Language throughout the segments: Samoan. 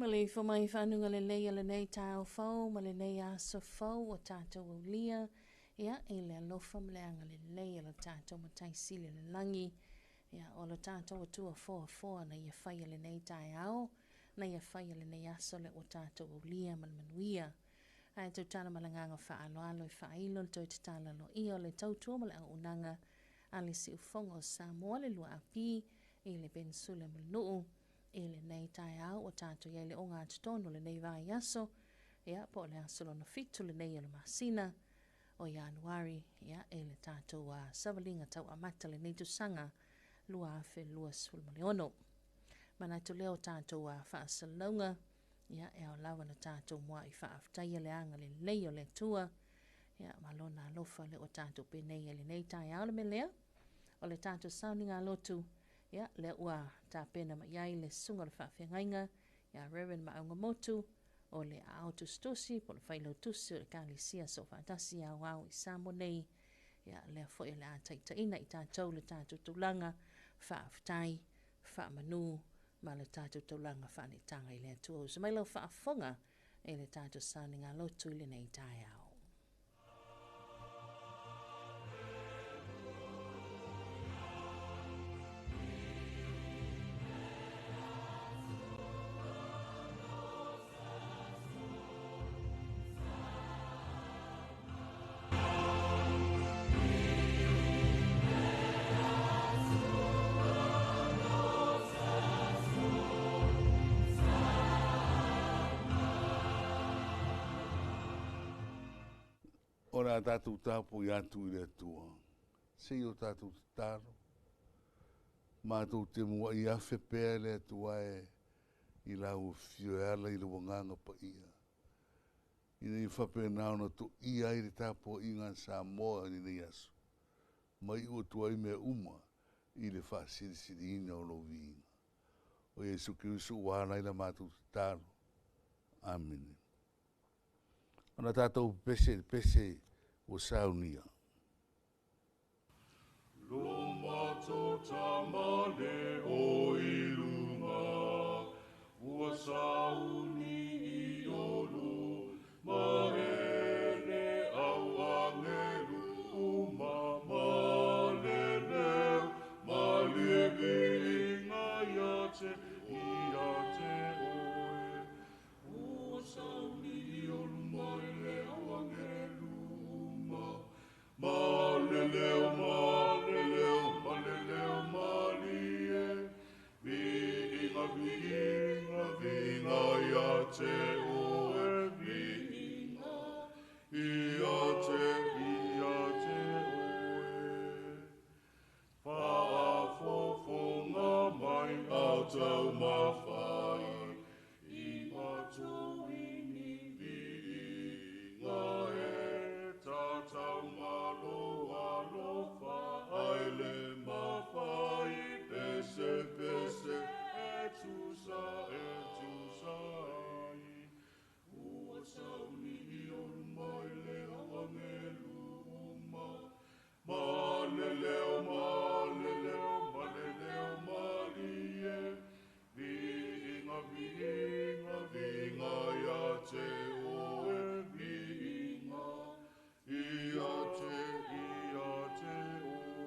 Maleifua mai i faguga lelei o lenei taeao fou ma lenei aso fou ua tatou aulia, ia, i le alofa ma le agalelei o lo tatou Matai Sili i le lagi, ia, o lo tatou Atua foafoa na ia faia lenei taeao, na ia faia lenei aso lea ua tatou aulia ma le manuia. Ae tautala ma le agaga faaaloalo e faailo le toe tatalo aloaia o le tautua ma le auaunaga a le Siufogo o Samoa le 2AP i le Penisula Mulinuu. I lenei taeao ua tatou i ai i le ogatotonu o lenei vaiaso, ia, po o le aso lona 7 lenei o le masina o Ianuari, ia, i le tatou savaliga tauamata lenei tausaga 2026. Manatu lea o tatou faasalalauga, ia, e ao lava ona tatou muai faafetaia le agalelei o le Atua, ia, ma lona alofa lea ua tatou penei ai lenei taeao. Le mea lea, o le tatou sauniga lotu, ia, lea ua tapena mai ai le susuga o le faafeagaiga ia Reverend Maauga Motu o le aao tusitusi po o le failautusi o le Ekalesia Soofaatasi Aoao i Samoa nei. Ia, lea foi o le a taitaiina i tatou le tatou taulaga faafetai, faamanu ma le tatou taulaga faaleetaga i le Atua. Usu mai lau faafofoga i le tatou sauniga lotu i lenei taeao. O le a tatou tapuai atu i le Atua, se i o tatou tatalo, matou te muai afe pea le Atua e i lau afio e ala i lou Agaga Paia, ina ia faapena ona toia ai le tapuaiga a Samoa i lenei aso, ma iu atu ai mea uma i le faasilisiliina o lou viiga. O Iesu Keriso ua ala ai la matou tatalo. Amene. Ona tatou pepese i le pese ua saunia. Lo matou Tama le o i luga, ua sauni i olu, ma e le au angelu uma, ma le leo, ma le viiga ia te, ia te oe. Ua sauni i olu ma e le au angelu uma, ma le leo, ma le leo, ma le leo malie, viiga, viiga, viiga ia te oe, viiga ia te, ia te oe. Faafofoga mai au taumafai, i matuini viiga e tatau malo alofa ai le mafai, pese pese e tusa e tusa ai. Ua sauni i olu mai le au angelu uma, ma le leo, ma le leo, ma le leo malie, viiga, viiga, viiga ia te oe, viiga ia te, ia te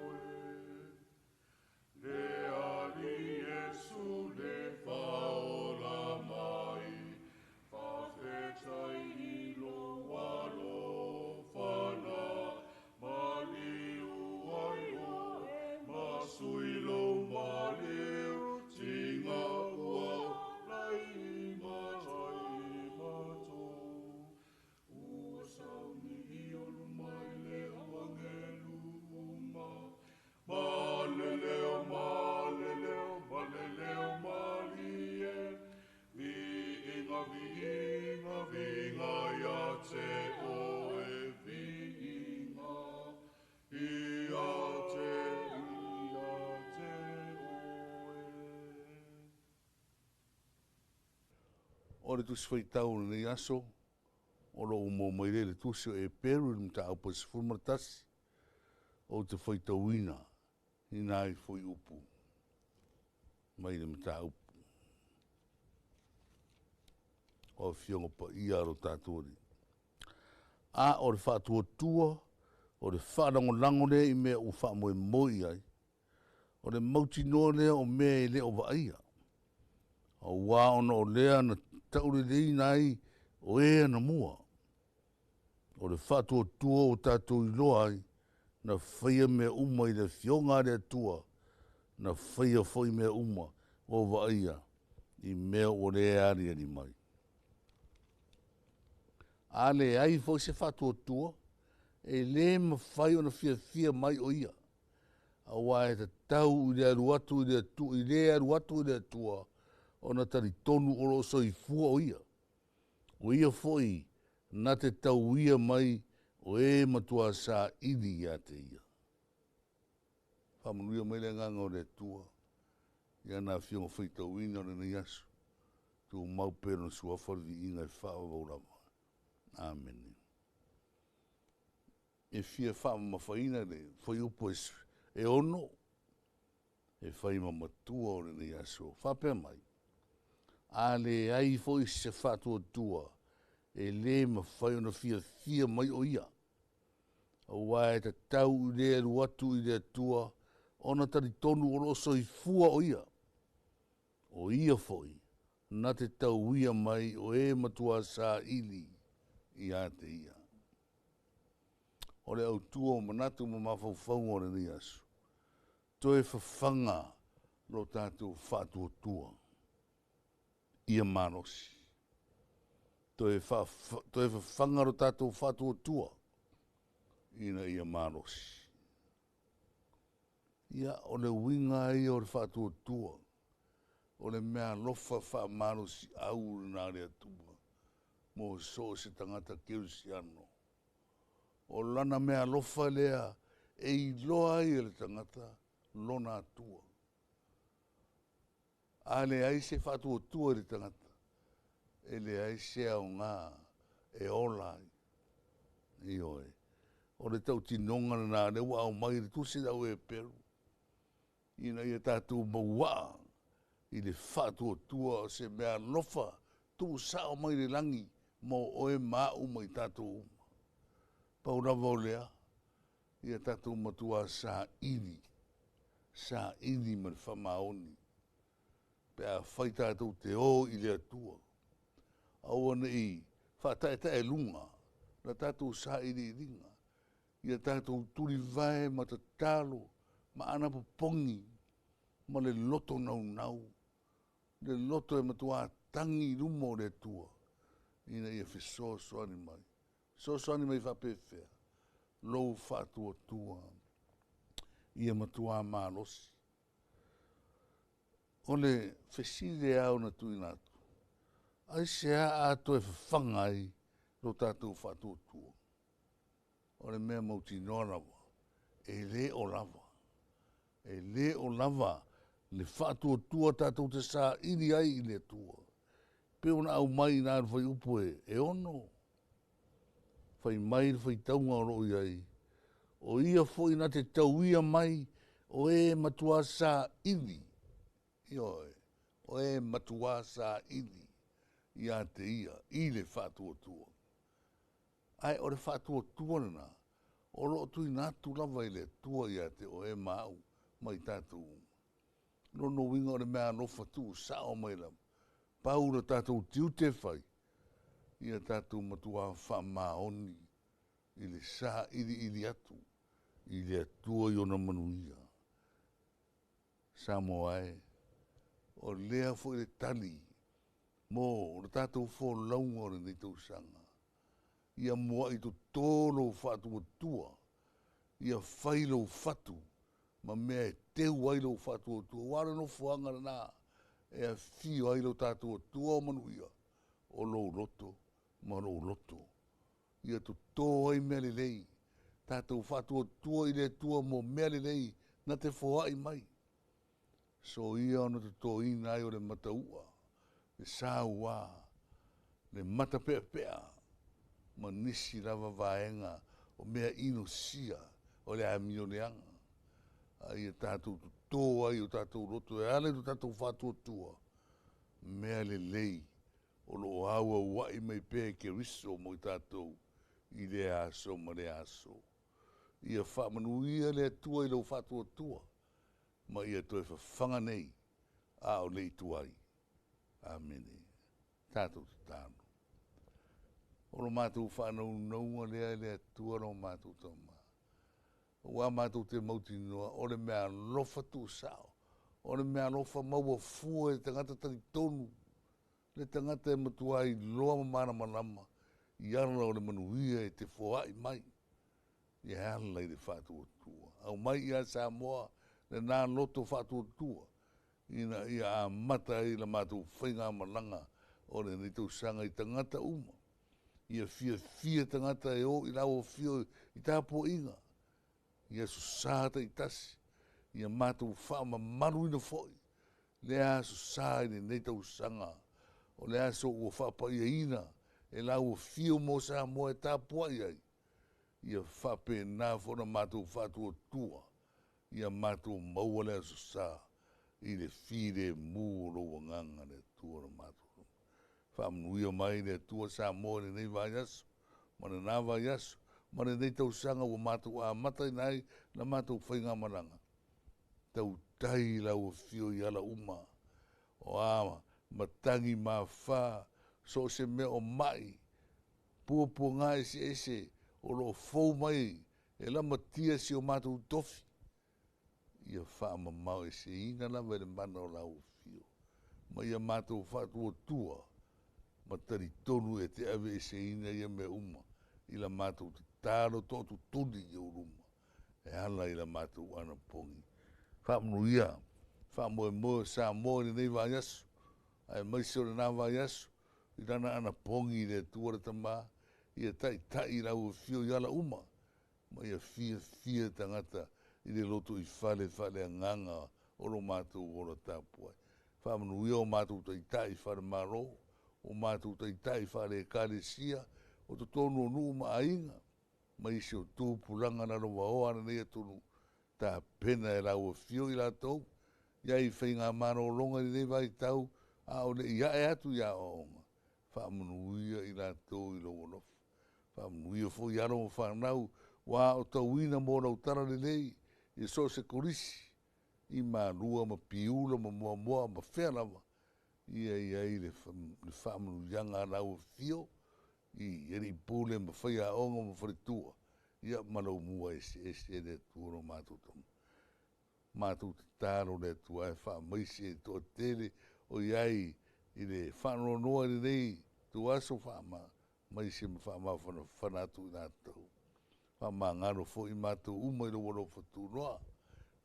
oe. Le Alii Iesu le faaola mai, faafetai i lou alofa na maliu ai oe, ma sui lou maliu, tiga ua lai matai matou. Ua sauni i olu mai le au angelu uma, ma le leo, ma le leo, ma le leo malie, viiga, viiga, viiga ia te oe, viiga ia te, ia te oe. O O le Tusi Faitau o lenei aso, o lo o maua mai lea i le Tusi o Eperu i le mataupu e 11, ou te faitauina i nai fuaiupu mai le mataupu o Afioga Paia a lo tatou Alii. A o le faatuatua, o le faalagolago lea i mea ua faamoemoe i ai, o le mautinoa lea o mea e le o vaaia, auā ona o lea na tauleleiina ai o e anamua. O le faatuatua ua tatou iloa ai, na faia mea uma i le Afioga a le Atua, na faia foi mea uma ua vaaia i mea ua le aliali mai. A leai foi se faatuatua, e lē mafai ona fiafia mai o Ia, auā e tatau i le alu atu i le i le alu atu i le Atua ona talitonu o lo o soifua o Ia. O Ia foi na te tauia mai o e matua saili ia te Ia. Faamanuia mai le Agaga o le Atua i ana Afioga faitauina o lenei aso. Tumau pea i Lona Suafa le viiga e faavavau lava. Amene. E fia faamamafaina le fuaiupu e 6 e fai ma matua o lenei aso. Faapea mai, a leai foi se faatuatua, e lē mafai ona fiafia mai o Ia, auā e tatau i le alu atu i le Atua ona talitonu o lo o soifua o Ia. O Ia foi na te tauia mai o e matua saili ia te Ia. O le autua o manatu ma mafaufauga o lenei aso, toe fafaga lo tatou faatuatua ia malosi. Toe fafaga lo tatou faatuatua ina ia malosi. Ia, o le uiga ia o le faatuatua, o le meaalofa faamalosiau lena a le Atua mo so o se tagata kerisiano. O lana meaalofa lea e iloa ai e le tagata lona Atua. A leai se faatuatua i le tagata, e leai se aoga e ola ai. Ioe. O le tautinoga lena lea ua aumai i le Tusi a le Au Eperu, ina ia tatou mauaa i le faatuatua o se meaalofa tuusao mai le lagi mo oe ma au ma i tatou uma. Pau lava o lea, ia tatou matuā saili, saili ma le faamaoni, pe afai tatou te o i le Atua. Aua ne i faataetaealuga la tatou sailiiliga, ia tatou tulivae ma tatalo ma anapopogi ma le loto naunau, le loto e matuā tagi i luma o le Atua ina ia fesoasoani mai. Fesoasoani mai faapefea? Lou faatuatua ia matuā malosi. O le fesili e ao ona tuuina atu, aisea a toe fafaga ai lo tatou faatuatua? O le mea mautinoa lava, e lē o lava, e lē o lava le faatuatua tatou te saili ai i le Atua. Pei ona aumai i ina i le fuaiupu e 6, fai mai le faitauga o lo o i ai, o Ia foi na te tauia mai o e matuā saili, ioe, o e matuā saili ia te Ia i le faatuatua. Ae o le faatuatua lena, o lo o tuuina atu lava i le Atua ia te oe ma au ma i tatou uma. Lona uiga o le meaalofa tuusao mai lava, pau lo tatou tiute e fai, ia tatou matuā faamaoni i le sailiili atu i le Atua i ona manuia. Samoa e, o lea foi le tali mo le tatou folauga o lenei tausaga, ia muai toto lou faatuatua, ia fai lou fatu ma mea e teu ai lou faatuatua, aua o le nofoaga lena e afio ai lo tatou Atua o manuia, o lou loto ma lou loto. Ia toto ai mea lelei, tatou faatuatua i le Atua mo mea lelei na te foai mai. Soia ona totoina ai o le matau'a, le sauā. le matapeapea ma nisi lava vaega o mea inosia o le amioleaga, a ia tatou totō ai o tatou loto e ala i lo tatou faatuatua, mea lelei o loo auauai mai pea e Keriso mo i tatou i lea aso ma lea aso. Ia faamanuia le Atua i lou faatuatua, ma ia toe fafaga nei, a o le i tuai. Amene. Tatou tatalo. O lo matou faanaunauga lea e le Atua lo matou Tama. Ua matou te mautinoa o le mea alofa tuusao, o le mea alofa maua fua e tagata talitonu, le tagata e matua iloa ma malamalama i ala o le manuia e te foai mai, e ala i le faatuatua. Aumai ia Samoa lena loto faatuatua, ina ia amata ai la matou faigamalaga o lenei tausaga i tagata uma. Ia fiafia tagata e o i lau afio i tapuaiga, ia aso sa taitasi, ia matou faamamaluina foi le aso sa i lenei tausaga, o le aso ua faapaiaina e lau afio mo Samoa e tapuai ai, ia faapena foi ona matou faatuatua, ia matou maua le aso sa i le filemu o lou agaga le Atua lo matou. Faamanuia mai le Atua Samoa i lenei vaiaso, ma lena vaiaso, ma lenei tausaga ua matou amataina ai la matou faigamalaga. Tautai lau afio i ala uma, o a matagi mafā, so o se mea o mai, puapuaga eseese o loo fou mai e lamatia si o matou tofi, ia faamamao eseina lava e le mana o lau afio, ma ia matou faatuatua ma talitonu e te aveeseina ia mea uma i la matou tatalo tootutuli i ou luma, e ala i la matou anapogi. Faamanuia, faamoemoe o Samoa i lenei vaiaso, aemaise o lena vaiaso, i lana anapogi i le Atua le Tama, ia taitai lau afio i ala uma, ma ia fiafia tagata i le lotoifale faaleagaga o lo matou ola tapuai. Faamanuia o matou taitai faale-Malo, o matou taitai faale-Ekalesia, o totonu o nuu ma aiga, ma isi o tupulaga lalovaoa a lenei atunuu, tapena e lau afio i latou, ia i faigamalologa i lenei vaitau, a o le i ae atu i aoaoga, faamanuia i latou i lou alofa. Faamanuia foi i alo ma fanau, ua aotauina mo lau talalelei, i so o se kolisi, i Malua ma Piula ma Moamoa ma fea lava, ia i ai le faamanuiaga a lau afio, i alii pule ma faiaoga ma faletua, ia ma laumua eseese le Atua lo matou Tama. Matou tatalo le Atua e faamaise i le toatele o i ai i le faanoanoa i lenei ituaso, faamaise ma faamafanafana atu i latou. Faamagalo foi matou uma i lou alofa tunoa,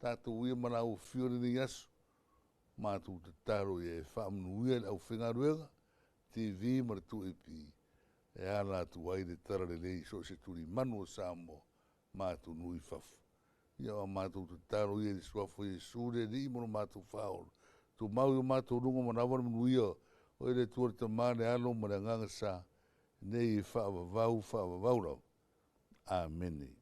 tatou uia ma lau afio lenei aso, matou tatalo ia e faamanuia i le aufaigaluega, TV ma le 2AP, e ala atu ai le talalelei i so o se tulimanu o Samoa ma atunuu i fafo. Ia o matou tatalo ia i le suafa o Iesu le Alii ma lo matou Faaola, tumau i o matou luga ma lava le manuia, o le Atua le Tama le Alo ma le Agaga Sa, nei e faavavau, faavavau lava. Amene.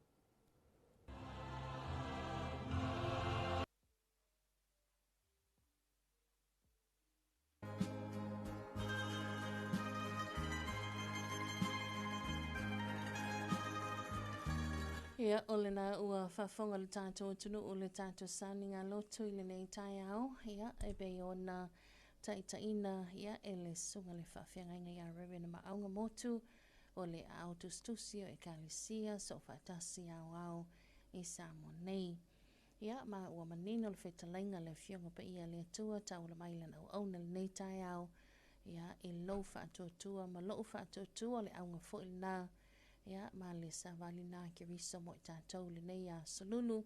Ia, o lena ua faafofoga le tatou atunuu le tatou sauniga loto i lenei taeao, ia, e pei ona taitaiina, ia, e le susuga i le faafeagaiga ia Reverend Maauga Motu, o le aao tusitusi o Ekalesia Soofaatasi Aoao i Samoa nei. Ia, ma ua manino le fetalaiga a le Afioga Paia a le Atua tauala mai lana auauna i lenei taeao, ia, i lou faatuatua ma lou faatuatua, o le auga foi lena, ia, ma le savali lena a Keriso mo i tatou i lenei aso lulu,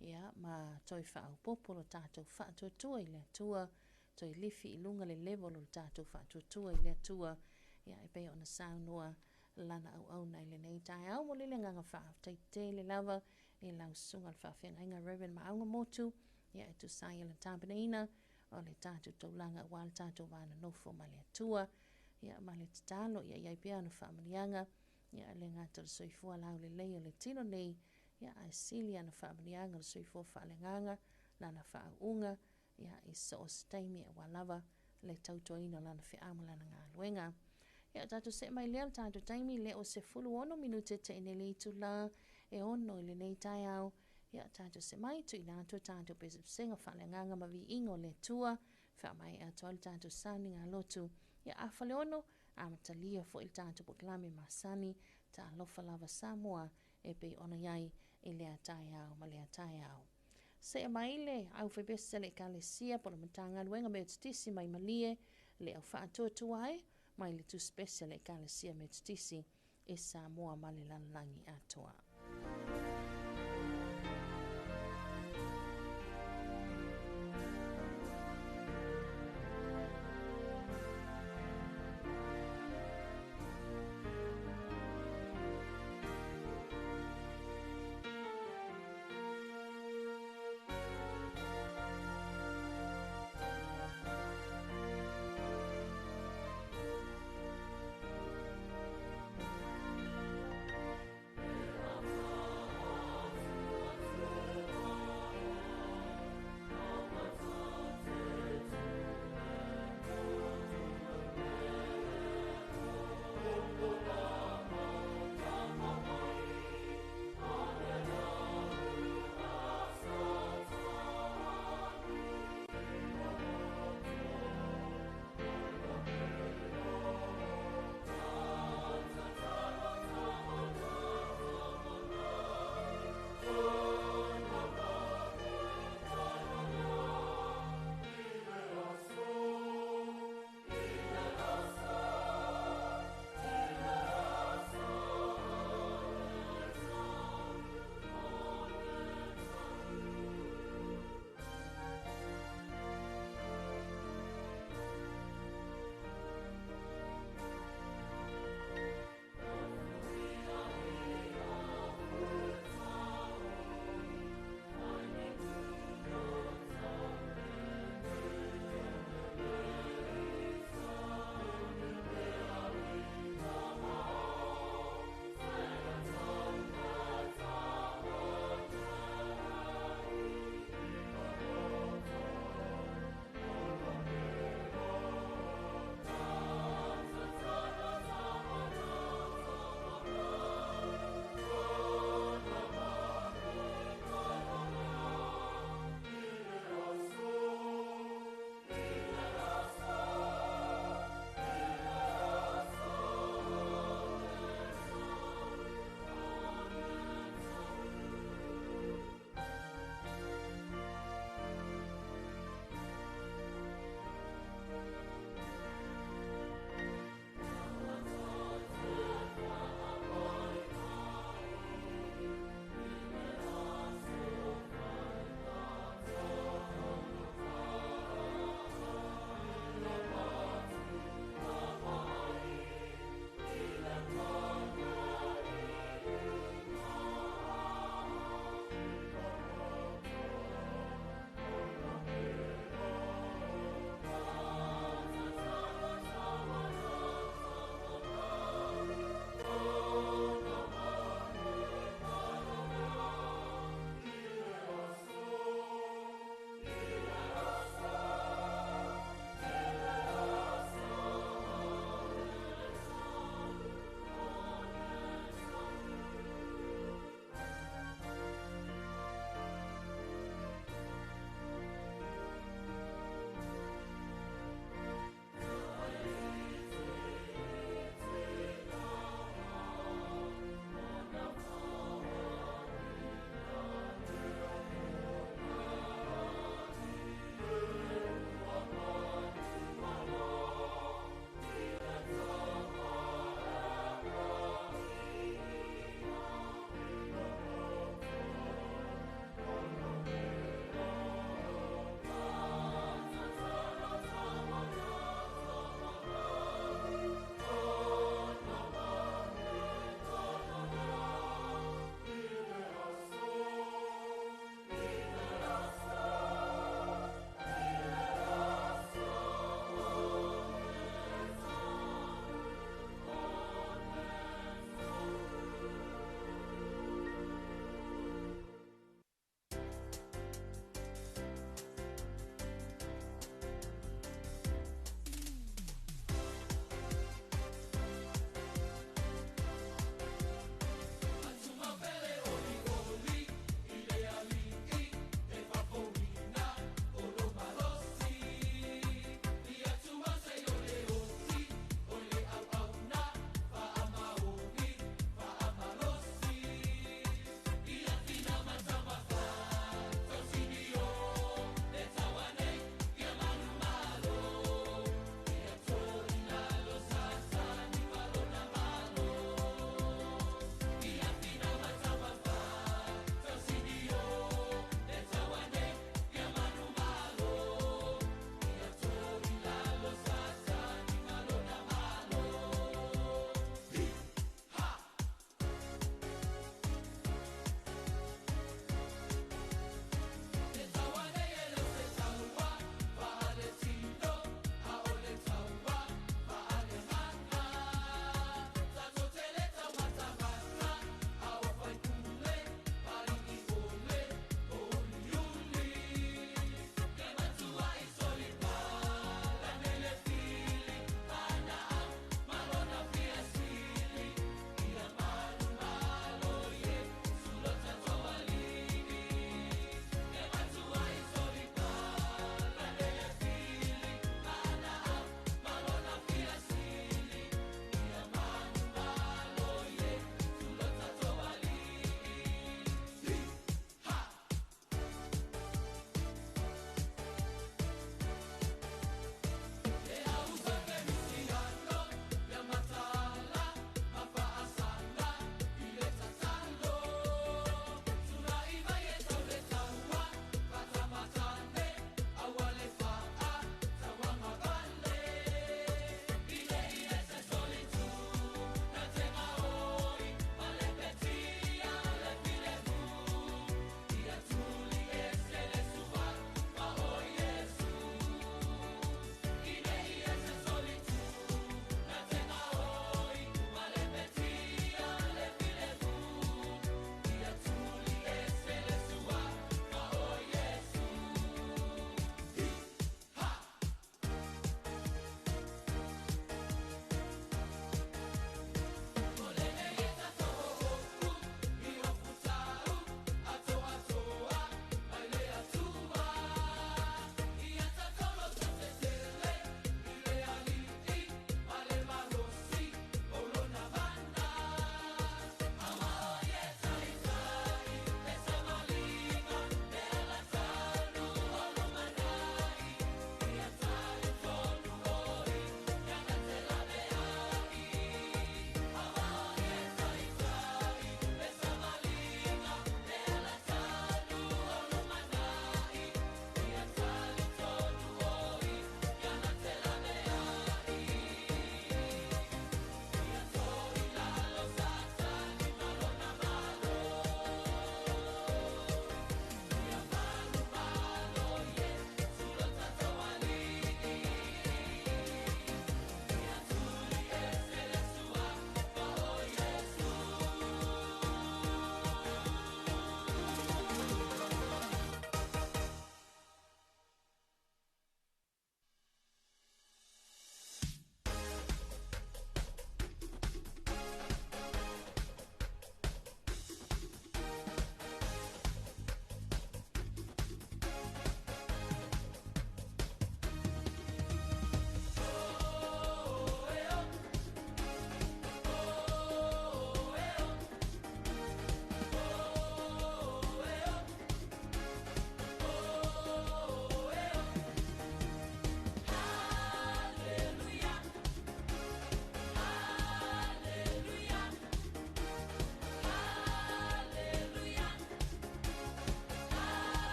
ia, ma toe faaopoopo lo tatou faatuatua i le Atua, toe lifi i luga le level o le tatou faatuatua i le Atua, ia, e pei ona saunoa lana auauna i lenei taeao. Momoli le agaga faafetai tele lava i lau susuga i le faafeagaiga Reverend Maauga Motu, ia, e tusa ai o le tapenaina o le tatou taulaga aua le tatou va nonofo ma le Atua. Ia, ma le tatalo ia i ai pea ana faamanuiaga, ia, e le gata o le soifua laulelei o le tino nei, ia, ae sili ana faamanuiaga o le soifua faaleagaga, lana faauuga, ia, i so o se taimi aua lava le tautuaina o lana feau ma lana galuega. Ia, tatou see mai lea le tatou taimi lea ua 16 minute te i nei le itula e 6 i lenei taeao. Ia, tatou see mai tuuina atu a tatou pesepesega faaleagaga ma viiga o le Atua, faamaea atu ai le tatou sauniga lotu. Ia, afa le 6, amatalia foi le tatou polokalame masani, Talofa Lava Samoa, e pei ona i ai i lea taeao ma lea taeao. Se'e mai le aufaipese a le Ekalesia po o le Matagaluega Metotisi mai Malie, le au faatuatua e mai le tusipese a le Ekalesia Metotisi i Samoa ma le lalolagi atoa.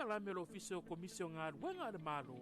Polokalame a le Ofisa o Komisi o Galuega a le Malo,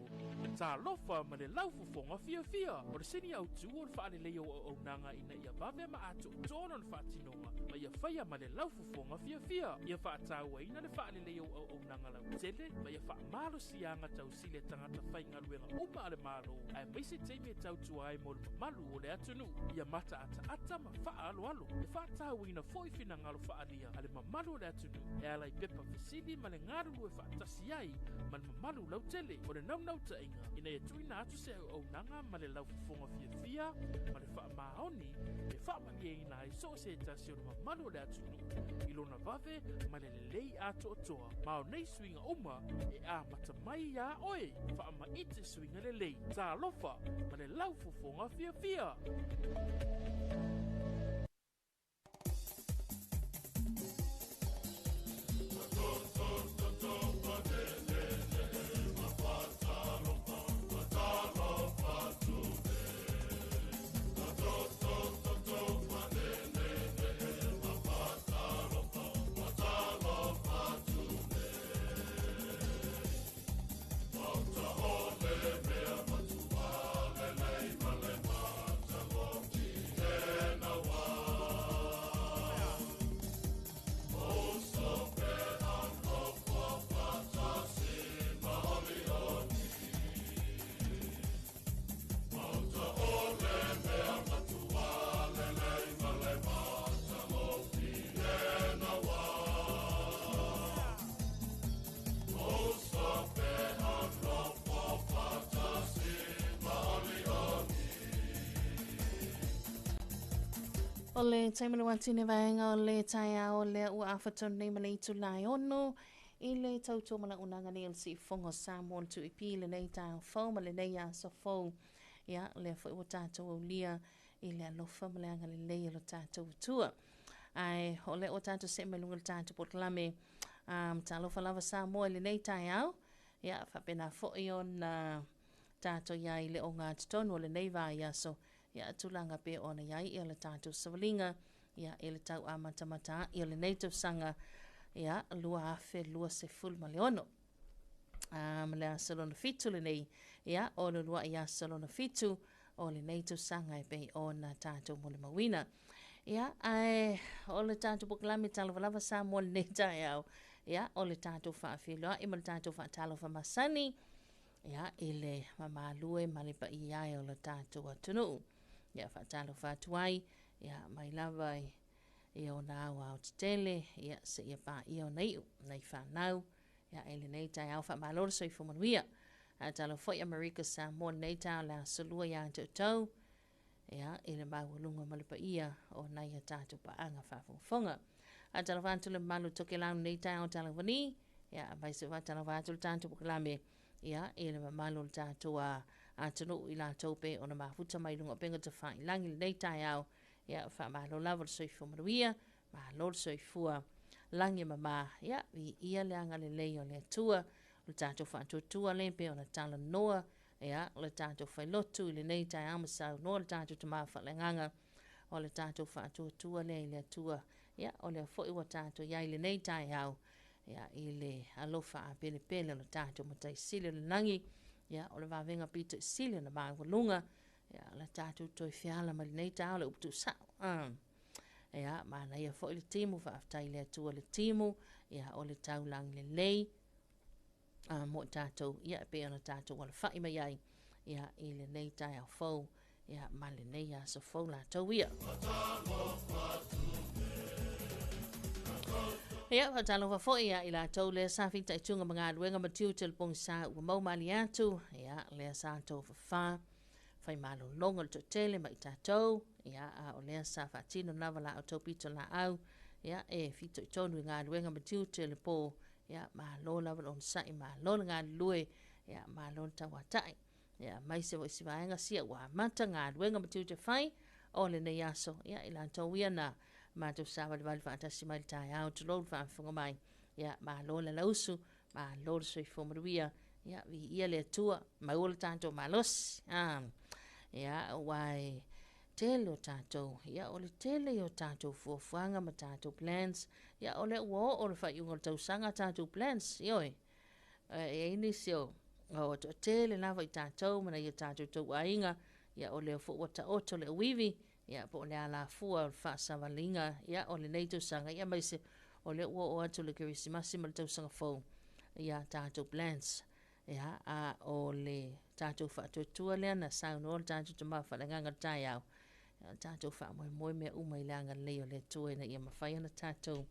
Talofa ma le Laufofoga Fiafia. O le sini autu o le faaleleia o auaunaga ina ia vave ma atoatoa lona faatinoga ma ia faia ma le laufofoga fiafia. Ia faatauaina le faaleleia o auaunaga lautele ma ia faamalosiaga tausili a tagata faigaluega uma a le Malo, aemaise taimi e tautua ai mo le mamalu o le atunuu. Ia mataataata ma faaaloalo. E faatauaina foi finagalo faaalia a le mamalu o le atunuu e ala i pepa fesili ma le galulue faatasi ai ma le mamalu lautele. O le naunautaiga ina ia tuuina atu se auaunaga ma le laufofoga fiafia ma le faamaoni e faamalieina ai so o se tasi o le mamalu o le atunuu i lona vave ma le lelei atoatoa. Ma o nei suiga uma e amata mai iā oe. Faamaite suiga lelei. Talofa ma le laufofoga fiafia. O le taimi le watine vaega o le taeao lea ua afa tonu nei ma le itula e 6 i le tautua malaunaga nei o le Siufofoga o Samoa le 2EP i lenei taeao fou ma lenei aso fou. Ia, lea foi ua tatou aulia i le alofa ma le agalelei o lo tatou Atua. Ae o lea ua tatou see mai luga o le tatou polokalame Talofa Lava Samoa i lenei taeao. Ia, faapena foi ona tatou i ai i le ogatotonu o lenei vaiaso. Ia, tulaga pei ona i ai ia le tatou savaliga, ia, i le tau amatamata a'i o lenei tausaga, ia, 2026. Ma le aso lona fitu lenei, ia, o le ulua'i aso lona fitu o lenei tausaga e pei ona tatou molimauina. Ia, ae o le tatou polokalame Talofa Lava Samoa lenei taeao, ia, o le tatou faafeiloai ma le tatou faatalofa masani, ia, i le mamalue ma le paia e o le tatou atunuu. Ia, faatalofa atu ai, ia, mai lava i, i ona ao ao tetele, ia, seia paia ona iu, nai fanau, ia, i lenei taeao faamalo le soifua manuia. Faatalofa foi Amerika Samoa lenei taeao le aso lua ia te outou, ia, i le maualuga ma le paia o nai a tatou paaga faafogafoga. Faatalofa atu le mamalu o Tokelau lenei taeao talavani, ia, aemaise faatalofa atu le tatou polokalame, ia, i le mamalu o le tatou atunuu i latou pe ona mafuta mai luga o upega tafailagi lenei taeao. Ia, faamalo lava le soifua manuia, malo le soifua lagi e mama, ia, viia le agalelei o le Atua, o le tatou faatuatua lea pei ona talanoa, ia, o le tatou failotu i lenei taeao ma saunoa le tatou Tama Faaleagaga, o le tatou faatuatua lea i le Atua, ia, o lea foi ua tatou i ai i lenei taeao, ia, i le alofa apelepele o le tatou Matai Sili o le lagi, ia, o le vavega pito i sili ona maualuga, ia, o le tatou toe feala mai lenei taeao le upu tuusao. Ia, manaia foi le timu, faafetai i le Atua le timu, ia, o le taulagi lelei, mo i tatou, ia, e pei ona tatou alafai mai ai, ia, i lenei taeao fou, ia, ma lenei aso fou latou ia. Ia, faatalofa foi ia i latou lea sa fitaituga ma galuega ma tiute o le pogisa ua mau malie atu, ia, lea sa tofafa, fai malologa o le toatele ma i tatou, ia, a o lea sa faatino lava la outou pito laau, ia, e fitoitonu i galuega ma tiute o le po, ia, malo lava le onosai, malo le galulue, ia, malo le tauatai. Ia, aemaise foi si vaega sia ua amata galuega ma tiute fai o lenei aso, ia, i latou ia na matou savalivali faatasi mai le taeao, tulou le faafofoga mai, ia, malo le alausu, malo le soifua manuia, ia, viia le Atua, maua le tatou malosi. Ia, aua e tele o tatou, ia, o le tele o tatou fuafuaga ma tatou plans, ia, o lea ua oo le faaiuga o le tausaga tatou plans, ioe. E i ai nisi o toatele lava i tatou ma nai o tatou tauaiga, ia o lea foi ua taoto le auivi, ia po o le alafua o le faasavaliga, ia o lenei tausaga, ia aemaise o lea ua oo atu le Kerisimasi ma le tausaga fou, ia tatou plans. Ia, a o le tatou faatuatua lea na saunoa le tatou Tama Faaleagaga i le taeao, ia, tatou faamoemoe mea uma i le agalelei o le Atua ina ia mafai ona tatou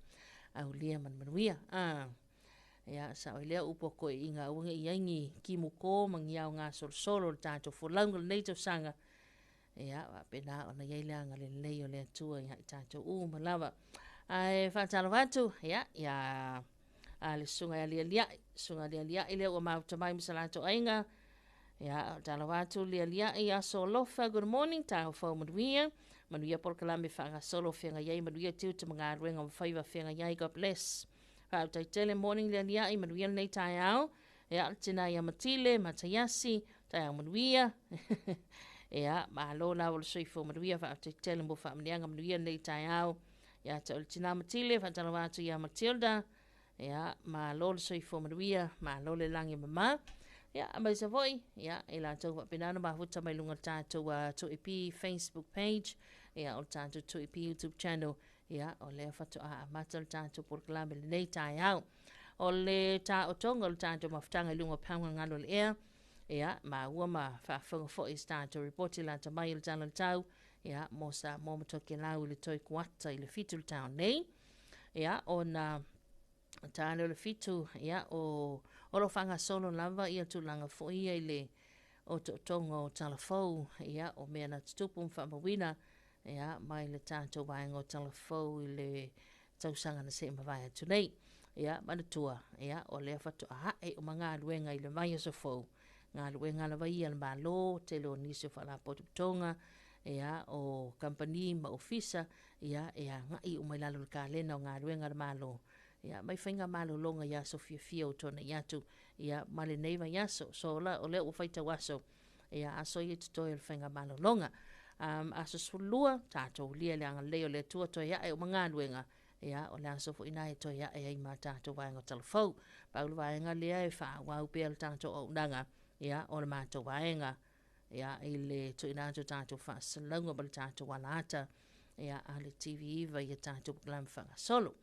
aulia ma le manuia. Ia, sao ai lea upu a toeaiina, aua ne i i ai ni timuto ma ni ao gasolosolo o le tatou folauga i lenei tausaga, ia, faapena ona i ai le agalelei o le Atua ia i tatou uma lava. Ae faatalofa atu, ia, ia a le susuga ia Lialiai, susuga Lialiai lea ua mafuta mai ma sa latou aiga. Ia, faatalofa atu Lialiai, aso alofa, good morning, taeao fou manuia. Manuia polokalame faagasolo o feagai ai, manuia tiute ma galuega ma faiva feagai ai, God bless. Faafetai tele morning Lialiai, manuia lenei taeao. Ia, le tina ia Matile, Mataiasi, taeao manuia. Ia, malo lava le soifua manuia, faafetai tele mo faamanuiaga manuia lenei taeao. Ia te oe le tina Matile, faatalofa atu ia Matilda. Ia, malo le soifua manuia, malo le lagi e mama. Ia, aemaise foi, ia, i latou faapena ona mafuta mai luga o le tatou 2AP Facebook page, ia, o le tatou 2AP YouTube channel, ia, o lea faatoa amata le tatou polokalame i lenei taeao. O le taotoga o le tatou mafutaga i luga o paoga galu o le ea, ia, maua ma faafofoga foi i se tatou ripoti lata mai o le Tala o le Tau, ia, mo Samoa ma Tokelau i le toe kuata i le 7 le taeao nei. Ia, ona ta lea o le 7, ia, o lo o faagasolo lava ia tulaga foi ia i le otootoga o tala fou, ia, o mea na tutupu ma faamauina, ia, mai le tatou vaega o tala fou i le tausaga na se mavae atu nei. Ia, manatua, ia, o lea faatoa ae uma galuega i le vaiaso fou. Galuega lava ia a le Malo, tele o nisi o faalapotopotoga, ia, o kamupani ma ofisa, ia, e agai uma i lalo o le kalena o galuega a le Malo. Ia, mai faiga malologa i aso fiafia ua tuanai atu, ia, ma lenei vaiaso. So, o lea ua faitau aso, ia, aso ia totoe o le faiga malologa. Aso 12, tatou lia le agalelei o le Atua toe ae uma galuega, ia, o le aso foi lena e toe ae ai ma tatou vaega o talafou. Pau le vaega lea e faaauau pea le tatou auaunaga, ia, o le matou vaega, ia, i le tuuina atu o tatou faasalalauga ma le tatou alaata, ia, a le TV9 i a tatou polokalame faagasolo.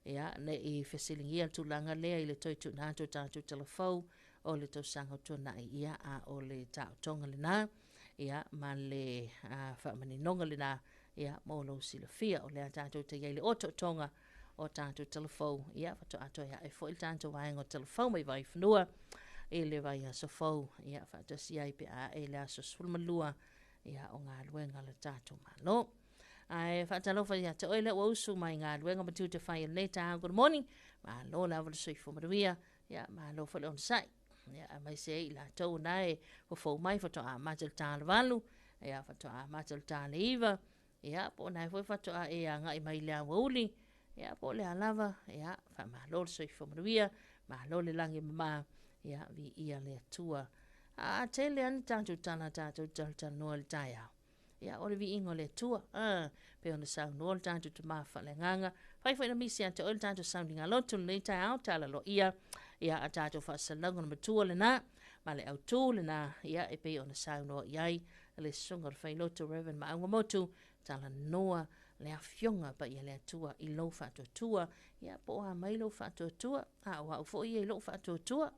Ia, ne i fesiligia le tulaga lea i le toe tuuina atu o tatou talafou o le tausaga o tuanai, ia, a o le taotoga lena, ia, ma le faamaninoga lena, ia, mo lou silafia. O lea tatou te i ai i le otootoga o tatou talafou, ia, faatoa toe ae foi le tatou vaega o talafou mai Vaifanua i le vaiaso fou, ia, faatasi ai pe a ae i le aso 12, ia, o galuega a le tatou Malo. Ae faatalofa ia te oe lea ua usu mai galuega ma tiute fai o lenei taeao. Good morning. Malo lava le soifua manuia. Ia, malo foi le onosai. Ia, aemaise ai i latou na e fofou mai faatoa amata i le ta le 8, ia, faatoa amata i le ta le 9, ia, po o na foi faatoa e agai mai i le aoauli, ia, po o le a lava, ia, faamalo le soifua manuia, malo le lagi e mama, ia, viia le Atua. A tele lava ni tatou tala tatou talatalanoa i le taeao. Ia, o le viiga o le Atua, pei ona saunoa le tatou Tama Faaleagaga. Fai foi na misi ia te oe le tatou sauniga lotu lenei taeao, tala aloaia, ia, a tatou faasalalauga na matua lena, ma le autū lena, ia, e pei ona saunoa i ai le susuga o le Failotu Reverend Maauga Motu, talanoa le afioga paia le Atua i lou faatuatua, ia, po o a mai lou faatuatua, a o au foi ia i lou faatuatua,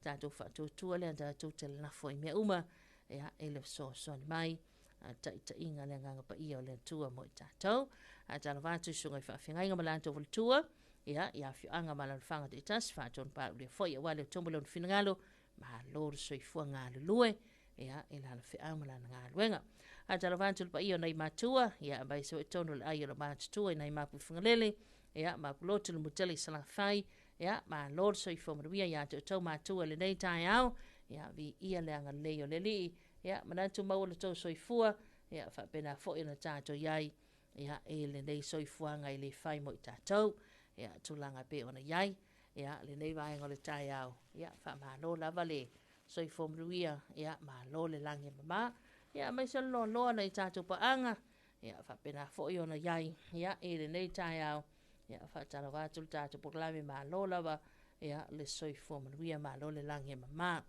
tatou faatuatua lea tatou te lalafo i mea uma, ia, e le fesoasoani mai a taitaiga le Agaga Paia o le Atua mo i tatou. Ae talofa atu i susuga i faafeagaiga ma latou faletua, ia, i afioaga ma alaalafaga taitasi, faatonu paulia foi aua le Atua ma lona finagalo, malo le soifua galulue, ia, i lana feau ma lana galuega. Ae talofa atu i le paia o nai matua, ia, aemaise foi tonu o le ai o le matutua i nai mapu i Fagalele, ia, mapu lotu le mutele i Salafai, ia, malo le soifua manuia ia te outou matua i lenei taeao, ia, viia le agalelei o le Alii, ia, manatu maua lo outou soifua, ia, faapena foi ona tatou i ai, ia, i lenei soifuaga e le fai mo i tatou, ia, tulaga e pei ona i ai, ia, lenei vaega o le taeao, ia, faamalo lava le soifua manuia, ia, malo le lagi e mama, ia, aemaise o le loaloa nai tatou paaga, ia, faapena foi ona i ai, ia, i lenei taeao, ia, faatalofa atu le tatou polokalame, malo lava. ia, le soifua manuia, malo le lagi e mama.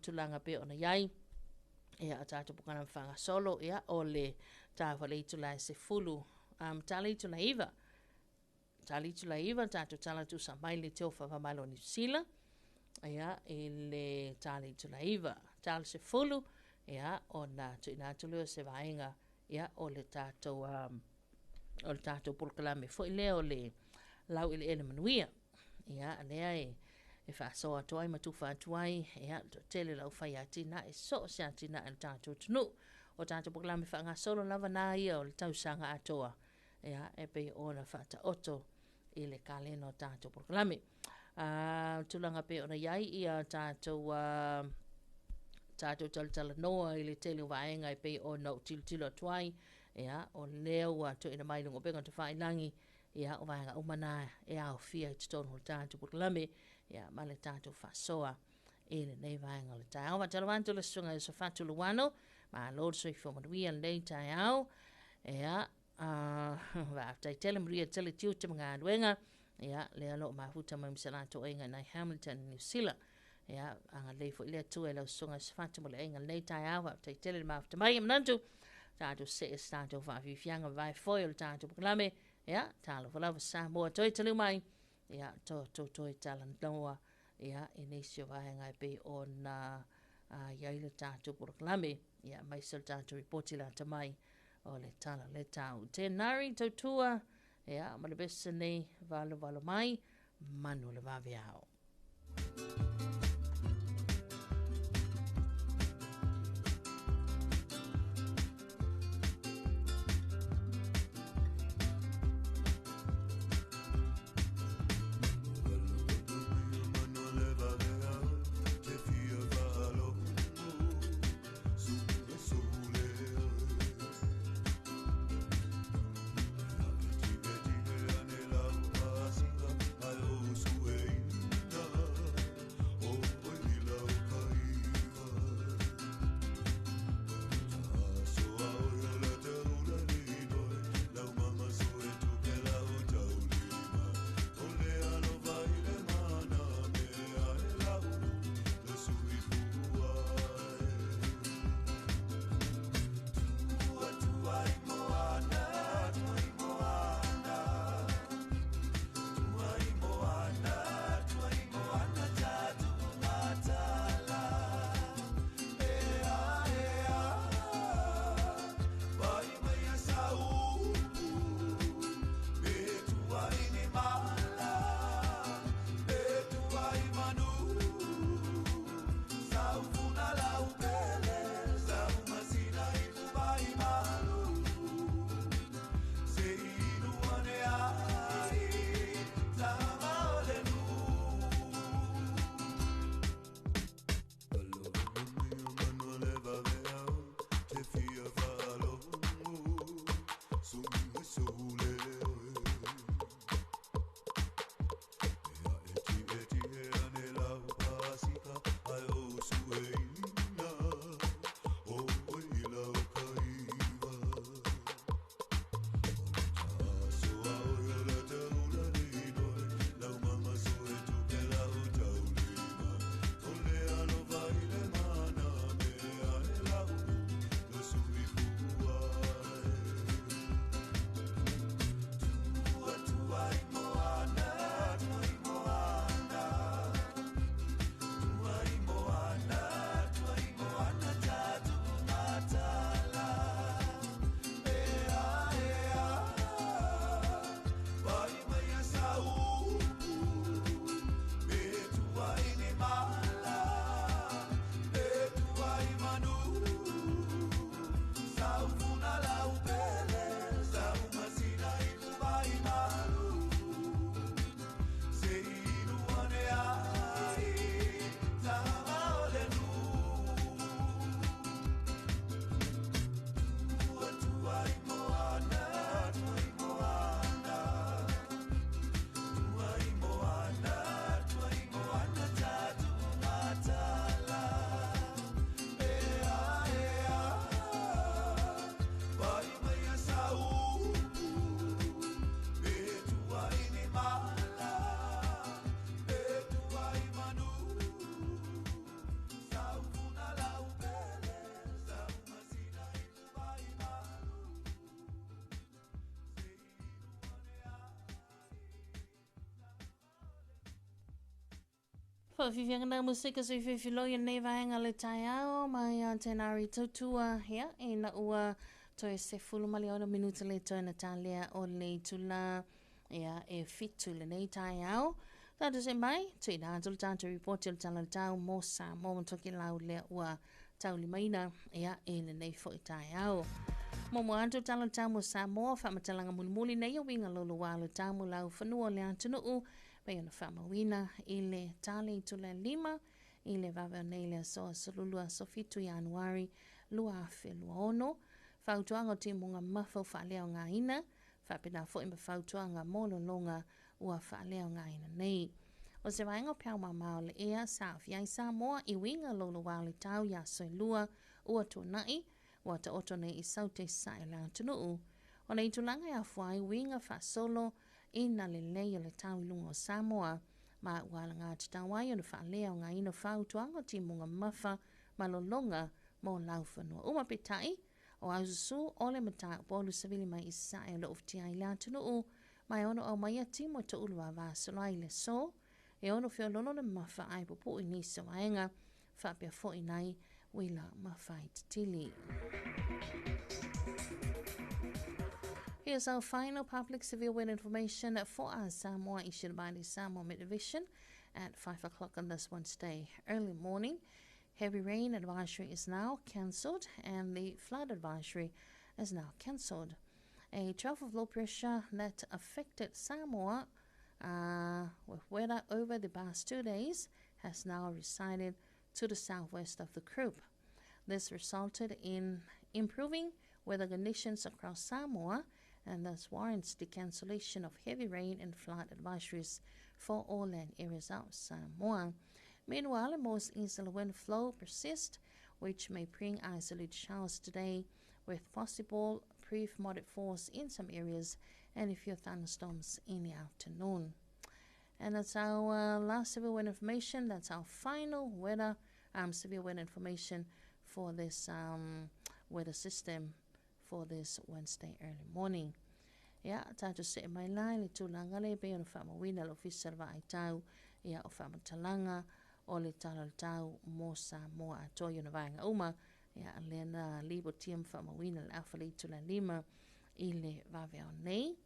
Tulaga pei ona i ai, ia, o tatou polokalame faagasolo, ia, o le ta foi le itula e 10, ta le itula e 9, ta le itula e 9, tatou tala tusa mai le teo faavamalo o Niu Sila, ia, i le ta le itula e 9, ta le 10, ia, ona tuuina atu lea o se vaega, ia, o le tatou, o le tatou polokalame foi lea o le laueleele manuia. Ia, lea e faasoa atu ai ma tufa atu ai, ia, le toatele o le aufai atinae, so o se atinae o le tatou atunuu. O tatou polokalame faagasolo lava na ia o le tausaga atoa, ia, e pei ona faataoto i le kalena o tatou polokalame. Tulaga pei ona i ai ia tatou, tatou talatalanoa i le tele o vaega e pei ona ou tilotilo atu ai, ia, o lea ua tuuina mai i luga o upega tafailagi, ia, o vaega uma na e aofia i totonu o le tatou polokalame, ia, ma le tatou faasoa i lenei vaega o le taeao. Faatalofa atu le susuga Iosafatu Luano, malo le soifua manuia lenei taeao. Ia, faafetai tele, manuia tele tiute ma galuega. Ia, lea o lo o mafuta mai ma se latou aiga i nai Hamilton, New Zealand. Ia, agalelei foi le Atua i lau susuga Iosafatu ma le aiga lenei taeao. Faafetai tele le mafuta mai. E manatu, tatou see se tatou faafiafiaga vavae foi o le tatou polokalame. Ia, talofa lava Samoa, toe taliu mai. Ia, to to toe talanoa, ia, i nisi o vaega e pei ona i ai le tatou polokalame, ia, aemaise o le tatou ripoti lata mai o le tala le tau. Tēnā tautua, ia, ma le pese nei valovalo mai, manu o le vaveao. Faafiafiaga na musika sui fifiloi o lenei vaega o le taeao mai ia Tenari Tautua, ia, ina ua toe 16 minuta le toe na talea o le itula ia, e 7 lenei taeao. Tatou se mai, tuuina atu le tatou ripoti o le Tala o le Tau mo Samoa ma Tokelau lea ua taulimaina ia, i lenei foi taeao. Muamua atu le Tala o le Tau mo Samoa, faamatalaga mulimuli nei o uiga loloa o le tau mo laufanua o le atunuu, pei ona faamauina i le tale itula 5 i le vave o nei le aso aso 2 aso 7 Ianuari 2026. Fautuaga o timuga mafa ua faaleaogaina, faapena foi ma fautuaga mo lologa ua faaleaogaina nei. O se vaega o peau mamao o le ea sa aafia ai Samoa i uiga loloa o le tau i aso e 2 ua tuanai, ua taoto nei i saute sae o le atunuu. O nei tulaga e afua ai uiga faasolo ina lelei o le tau i luga o Samoa, ma ua alagatatau ai ona faaleaogaina fautuaga o timuga mafa ma lologa mo laufanua uma. Peitai, o aususu o le mataupu o lusavili mai i sae o le ufitia ai le atunuu, ma e ono aumaia timu e toulu vavasolo ai le aso, e ono feololo le mafa ae puupuu i nisi o vaega, faapea foi nai uila mawhai. Here's our final public severe weather information for our Samoa, issued by the Samoa Met Division at 5 o'clock on this Wednesday early morning. Heavy rain advisory is now cancelled and the flood advisory is now cancelled. A trough of low pressure that affected Samoa with weather over the past 2 days has now resided to the southwest of the group. This resulted in improving weather conditions across Samoa and thus warrants the cancellation of heavy rain and flood advisories for all land areas of Samoa. Meanwhile, most easterly wind flow persists, which may bring isolated showers today with possible brief moderate force in some areas and a few thunderstorms in the afternoon. And that's our last severe weather information. That's our final weather severe weather information for this weather system for this Wednesday early morning. Ia, tatou see mai la i le tulaga lea e pei ona faamauina le Ofisa o le Vaai Tau, ia, o faamatalaga o le Tala o le Tau mo Samoa atoa i ona vaega uma, ia, lea na lipotia ma faamauina le afa le itula 5 i le vaveao nei.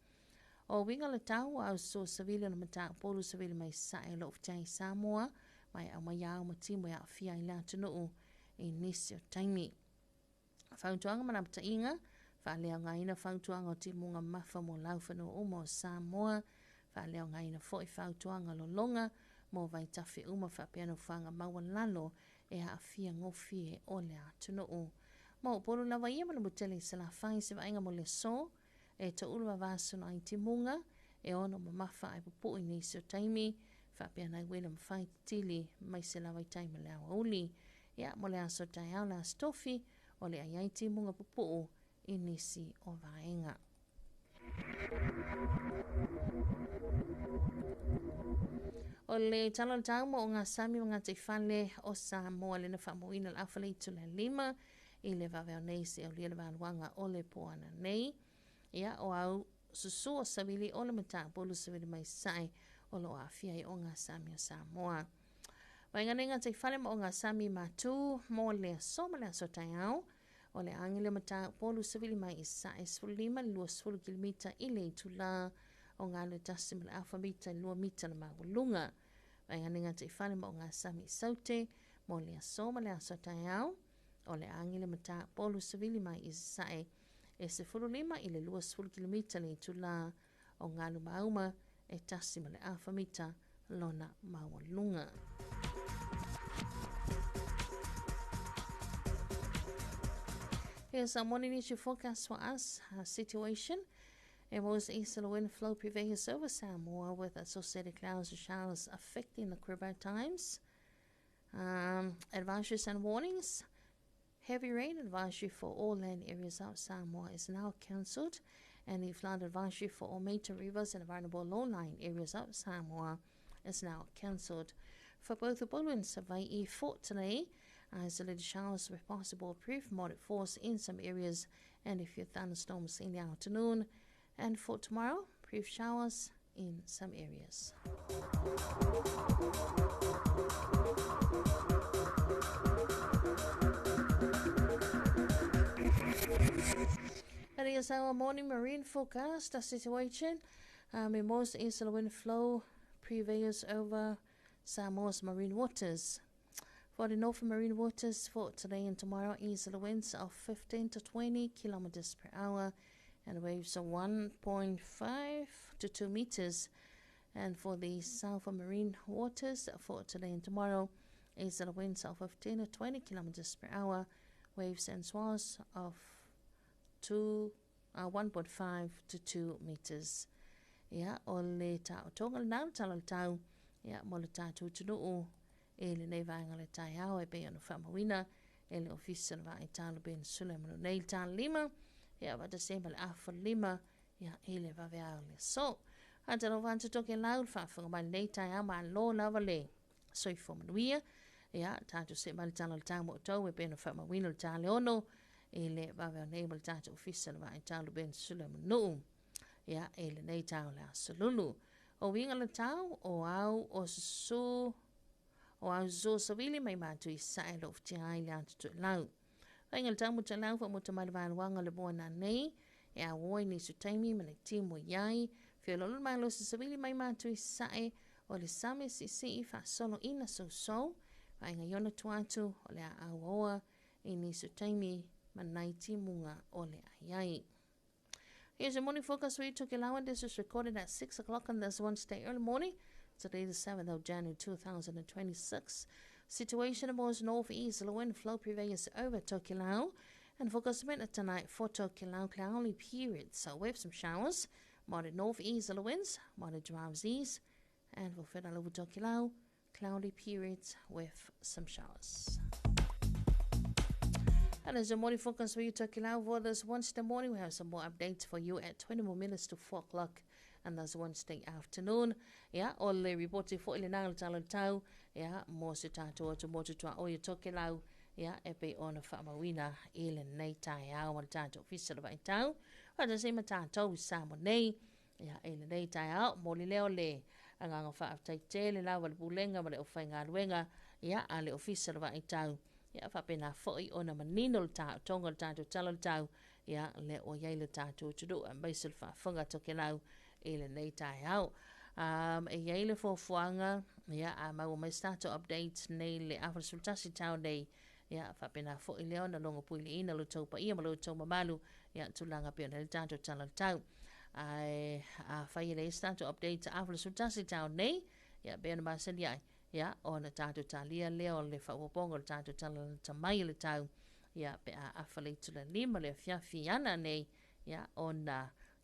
O uiga o le tau ua aususu savili o le mataupu savili mai sae o loo fitiai i Samoa, mai au mai au ma timu e aafia i le atunuu i nisi o taimi. Fautuaga ma lapataiga, faaleaogaina fautuaga o timuga mafa mo laufanua uma o Samoa, faaleaogaina foi fautuaga lologa mo vaitafe uma faapea nofoaga maualalo e aafia gofie o le atunuu. Ma Upolu lava ia ma le mutele i Salafai se vaaiga mo le aso, e toulu vavasolo ai timuga, e ono mamafa ai puupuu i nisi o taimi, faapea nai uila mawhai titili mai se lava i taimi le aoauli. Ia, mo le aso taeao le aso tofi, o le ai ai timuga puupuu i nisi o vaega. O le Tala o le Tau mo o ngā sami ma ngā teifale o Samoa le na faamauina le afa le itula 5 i le vave o nei se aulia le valuaga o le poana nei. Ia, o au susu o savili o le mataupu savili mai sae o lo aafia ai o ngā sami o Samoa. Vaega nei ngā teifale ma o ngā sami matu mo le aso ma le aso taeao. O le agi le mataupu savili mai i sae 15 le 20 kilomita i le itula o ngā le tasi ma le alfa mita i 2 mita le maualuga. Vaega nei ngā teifale ma o ngā sami i saute mo le aso ma le aso taeao. O le agi le mataupu savili mai i sae e 15 i le 20 kilomita le itula o ngā mauma e tasi ma le alfa mita lona maualuga. Here's our morning issue forecast for us. Situation. A most easterly wind flow prevails over Samoa with associated clouds and showers affecting the Caribbean at times. Advisories and warnings. Heavy rain advisory for all land areas of Samoa is now cancelled, and the flood advisory for all major rivers and vulnerable low-lying areas of Samoa is now cancelled. For both Upolu and Savaii for today, isolated showers with possible brief moderate force in some areas and a few thunderstorms in the afternoon. And for tomorrow, brief showers in some areas. Here's our morning marine forecast the situation. Most easterly wind flow prevails over Samoa's marine waters. For the northern marine waters for today and tomorrow, easterly winds of 15 to 20 kilometers per hour and waves of 1.5 to 2 meters. And for the southern marine waters for today and tomorrow, easterly winds of 15 to 20 kilometers per hour, waves and swells of 1.5 to 2 meters. Ia, o le taotoga lenā o le tala o le tau, ia, mo le tatou atunuu i lenei vaega o le taeao e pei ona faamauina e le Ofisa o le Vaai Talo Peninsula e manu nei le talima, ia, faatasi ai ma le afa lima, ia, i le vaveao o le aso. Faatalofa atu Tokelau i le faafofoga mai lenei taeao, malo lava le soifua manuia. Ia, tatou see mai le tala o le tau mo outou e pei ona faamauina le taleono i le vaveao nei ma le tatou Ofisa o le Vaai Talo Peninsula e Manuu. Ia, e lenei tau le aso lulu. O uiga le tau, o au o susu, o au susu o savili mai matu i sae lo ufitia ai le atu tuelau. Vainga le tau mo tuelau fa mo tamai le valuanga le moa nā nei, e a oi ni su taimi ma le timu iai, whiololo mai lo savili mai matu i sae, o le same sisi i whaasolo ina sousou, vainga iona tuatu o le a auaoa i ni su taimi ma nai timunga o le ai ai. Here's your morning focus for you, Tokelau, and this is recorded at 6 o'clock on this Wednesday early morning. Today, the 7th of January, 2026. Situation was northeast, the wind flow prevails over Tokelau. And focus minute tonight for Tokelau, cloudy period. So with some showers, moderate northeast winds, moderate drives east. And for Fedalovu Tokelau, cloudy periods with some showers. And as your morning focus for you, Tokelau, for this Wednesday morning, we have some more updates for you at 20 more minutes to 4 o'clock. And that's Wednesday afternoon. Yeah, o le report fo ile nā le talo tau. Yeah, mo se tātou atu mo te tua o i Tokelau. Yeah, e pe ona whaamauina i le nei tai au o le tātou ofisa le vai tau. Wa te se ma tātou sa mo nei. Yeah, i le nei tai au, mo le leo le anganga whaaftai te le lawa le pulenga ma le owhai ngā luenga. Yeah, a le ofisa le vai tau. Ia whapena foi ona manino le tāu, tonga le tātou talo le tau, ia le o iai le tātou tudu, a maise le whaafunga Tokelau i le nei tai au. E iai le fuafuaga, ia a maua mai se tatou update nei le afa le sulutasi tau nei, ia whapena foi leo na longo pui le ina lo tau paia ma lo tau mamalu, ia tulaga pe ona le tātou talo le tau. Ai, a whai le se tatou update afa le sulutasi tau nei, ia pe ona masani ai. Ia, ona tātou tālia leo le whauaponga o le tātou tala tamai le tau. Ia, pe a afa le tula lima le fiafi ana nei. Ia, ona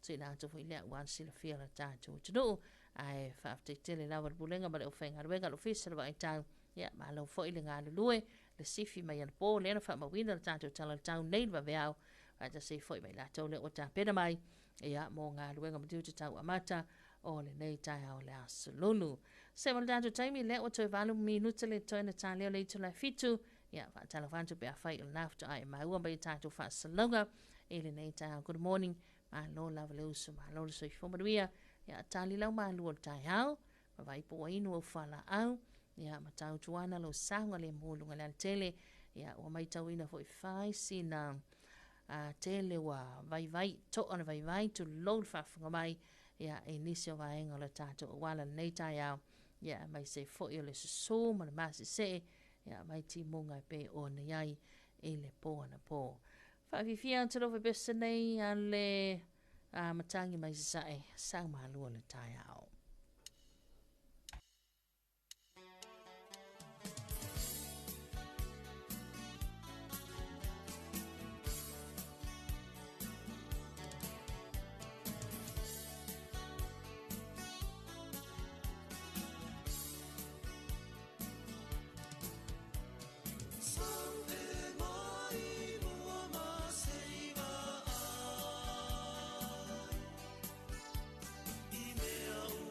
tuina atu fo ilea uan sila fia le tātou atunuu. Ai, whaafte tele lawa le pulenga ma le ofenga ruenga le ofisa le vai tau. Ia, malo fo ile ngā lulue, le sifi mai ana pō, le ana whaamawina le tātou tala le tau nei le waweau. Ai ta se fo i mai lātou le o tāpena mai. Ia, mō ngā luenga matu te tau amata o le nei tai au le asolulu. Se mo le tātou taimi le o toi valu minuta le toi na tā leo le ito lai fitu. Ia, whaatala whantu pe a whai o le nafto ai maua mai tātou whaasaloga e le nei tai au. Good morning. Malo lava le uso, malo le soifua manuia. Ia, tali lau malu o le tai au. Ma vai po inu o whala au. Ia, ma tau tuana lo saunga le mulunga le altele. Ia, ua mai tauina fo i whai sina tele wa vai vai, to ona vai vai, tu lo le whaafunga mai. Ia, e nisi o vaenga o le tātou o wala le nei tai au. Ia, mai se fo i o le susu ma le masi se. Ia, mai ti munga pe o nei ai e le pō ana pō. Whaafifia te rofe pesa nei a le matangi mai sae sau malua le tai au. I mea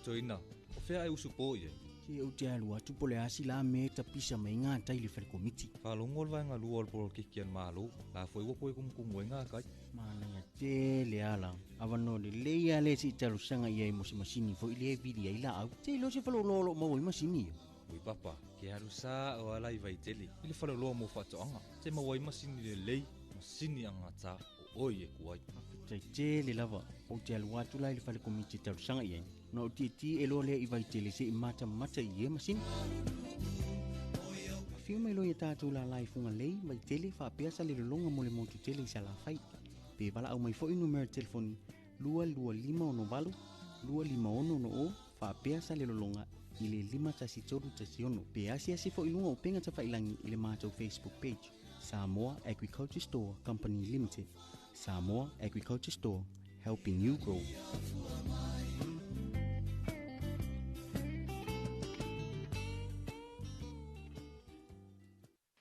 Toeaina, o fea e usu po i ai? Se ou te alu atu po o le a sila mea e tapisa mai gatai i le fale komiti. Faalogo le vaega lua o le polokiki a le Malo, la foi ua toe kumukumu ai gakai. Manaia tele ala. Avanoa lelei lava lea se i talosaga i ai mo se masini foi lea e vili ai laau. Se iloa se faleoloa o lo o maua ai masini ia. Ui papa, ke alu sa'o lava la i Vaitele i le faleoloa mo faatoaga, te maua ai masini lelei, masini agata o oi e ku ai. Faafetai tele lava. Ou te alu atu la i le fale komiti e talosaga i ai, ona ou tietie loa lea i Vaitele se i matamata i ia masini. Afio mai loa ia tatou lala i Fugalei, Vaitele, faapea Salelologa mo le motu tele i Salafai. Pe valaau mai foi numera telefoni 22568 25660 faapea Salelologa i le 51316 pe asiasi foi i luga o upega tafailagi i le matou Facebook page Samoa Agriculture Store Company Limited. Samoa Agriculture Store, helping you grow.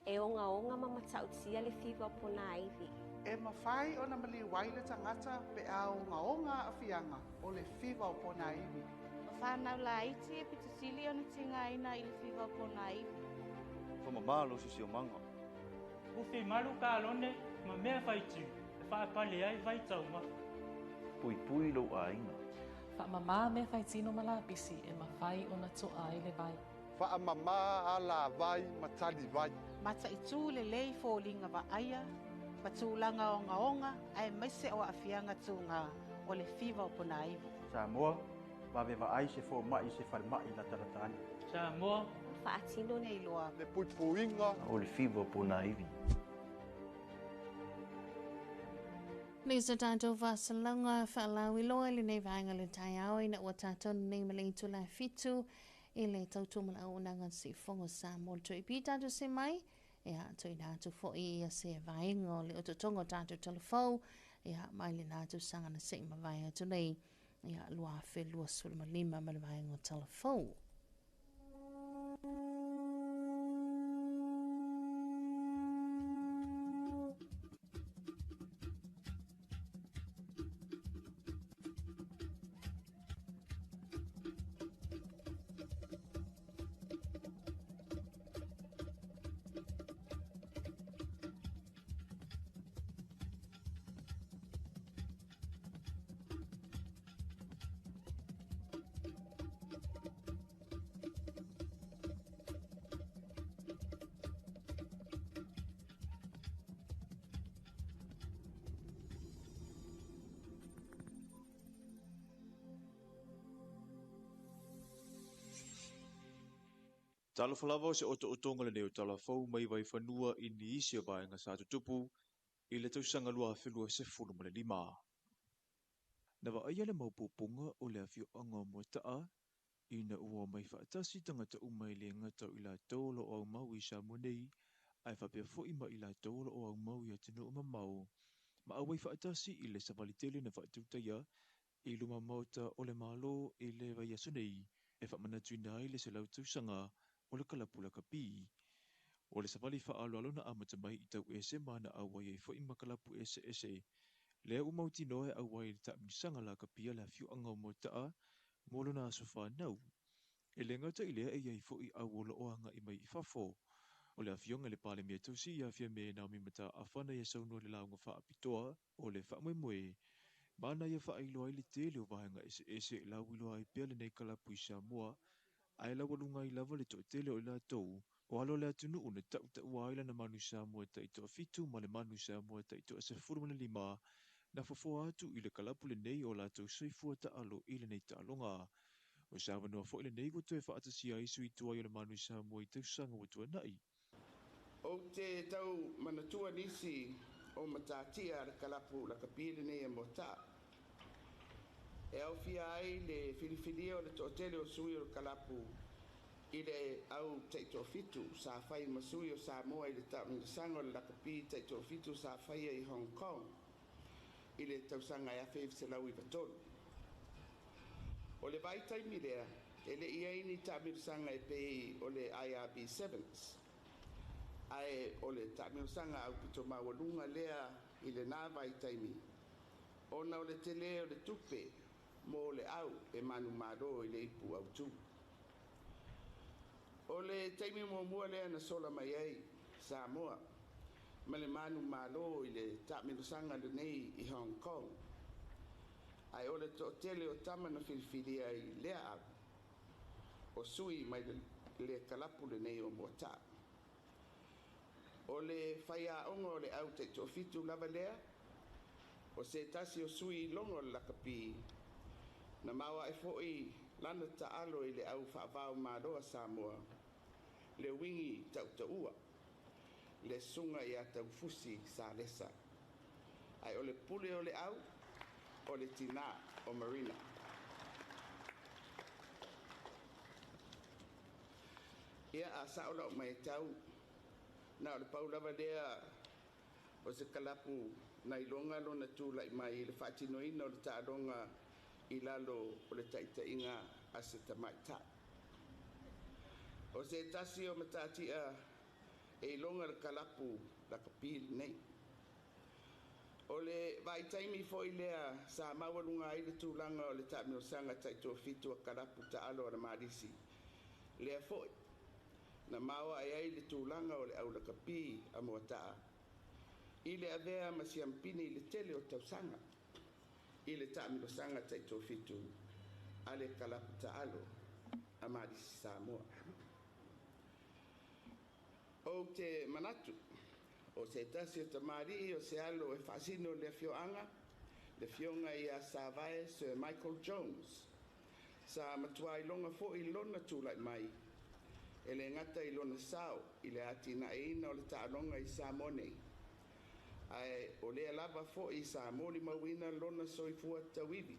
E ogaoga ma matautia le fiva o ponaivi. E mafai ona maliu ai le tagata pe a ogaoga aafiaga o le fiva o ponaivi. O fanau laiti e pito sili ona tigaina i le fiva o ponaivi. Faamamā lou siosiomaga. Ufi malu kalone ma mea faitiu e faapale ai vaitaumafa. Puipui lou aiga. Faamamā mea faitino ma lapisi e mafai ona to'a ai le vai. Faamamā alavai ma talivai. Mataitū lelei foliga vaaia ma tulaga ogaoga aemaise o aafiaga tugā o le fiva o ponaivi. Samoa, vave vaai se fomaʻi i se falemaʻi latalata ane. Samoa, faatino le iloa. Le puipuiga o le fiva o ponaivi. Nei sa tatou faasalauga faalauiloa i lenei vaega o le taeao ina ua tatou nei ma le itula e 7 i le tautua ma le auaunaga a le Siufogo o Samoa le Toepi tatou se mai ia tuuina atu foi ia se vaega o le otootoga o tatou talafou ia mai lena tausaga na se i mavae atu nei ia 2025 ma le vaega o talafou. Talofa lava o se otootoga lenei o talafou mai Vaifanua i nisi o vaega sa tutupu i le tausaga 2025. Na vaaia le maopoopoga o le afioaga o Moata'a ina ua omai faatasi tagata uma e le gata o i latou o lo o aumau i Samoa nei ae faapea foi ma i latou o lo o aumau i atunuu mamao ma auai faatasi i le savali tele na faatautaia i luma maota o le Malo i le vaiaso nei e faamanatuina ai le 100 tausaga o le kalapu lakapi. O le savali faaaloalo na amata mai i Tauese ma na auai ai foi ma kalapu eseese. Lea ua mautinoa e auai i le taamilosaga lakapi a le afioaga o Moata'a mo lona aso fanau. E le gata i lea e i ai foi au o lo o agai mai i fafo. O le afioga i le Palemia tausi ia Fiame Naomi Mataafa na ia saunoa i le lauga faapitoa o le faamoemoe ma na ia faailoa ai le tele o vaega eseese e lauiloa ai pea lenei kalapu i Samoa ae laualuga ai lava le toatele o i latou o alo o le atunuu na tautaua ai lana manu Samoa taitoafitu ma le manu Samoa taitoa15 na fofoa atu i le kalapu lenei o latou soifua taalo i lenei taaloga. O se avanoa foi lenei ua toe faatasia ai sui tuai o le manu Samoa i tausaga ua tuanai. Ou te tau manatua nisi o matatia a le kalapu lakapi lenei e Moata'a. E aofia ai le filifilia o le toatele o sui o le kalapu i le au taitoafitu sa fai ma sui o Samoa i le taamilosaga o le lakapi taitoafitu sa faia i Hong Kong i le tausaga e 1993. O le vaitaimi lea e le i ai ni taamilosaga e pei o le IRB Sevens, ae o le taamilosaga aupito maualuga lea i lenā vaitaimi ona o le telē o le tupe mo le au e manumalo i le ipu autū. O le taimi muamua lea na sola mai ai Samoa ma le manumalo i le taamilosaga lenei i Hong Kong. Ae o le toatele o tama na filifilia i lea au, o sui mai le kalapu lenei o Moataa. O le faiaoga o le au taitoafitu lava lea, o se tasi o sui i logo o le lakapi, na maoae fo'i lana taalo i le au faavao malo a Samoa, le uigi tautaua, le susuga ia Taufusi Salesa. Ae o le pule o le au, o le tinā o Marina. Ia a sa'o lau matau, na o le pau lava lea o se kalapu na iloga lona tula'i mai i le faatinoina o le taaloga i lalo o le taʻitaʻiga a se tamaitaʻi. O se tasi o matati'a e iloga le kalapu lakapi lenei. O le vaitaimi fo'i lea sa maualuga ai le tulaga o le taamilosaga taitoafitu a kalapu taalo a le Malisi. Lea fo'i na maoae ai le tulaga o le aulakapi a Moataa i le avea ma siampini i le tele o tausaga i le taamilosaga taitoafitu a le kalapu taalo a Malisi Samoa. Ou te manatu o se tasi o tamalii o se alo e faasino le afioaga, le afioga ia Savae Sir Michael Jones, sa matuā iloga fo'i lona tula'i mai e le gata i lona sao i le atinaeina o le taaloga i Samoa nei, ae o lea lava fo'i sa molimauina lona soifua tauivi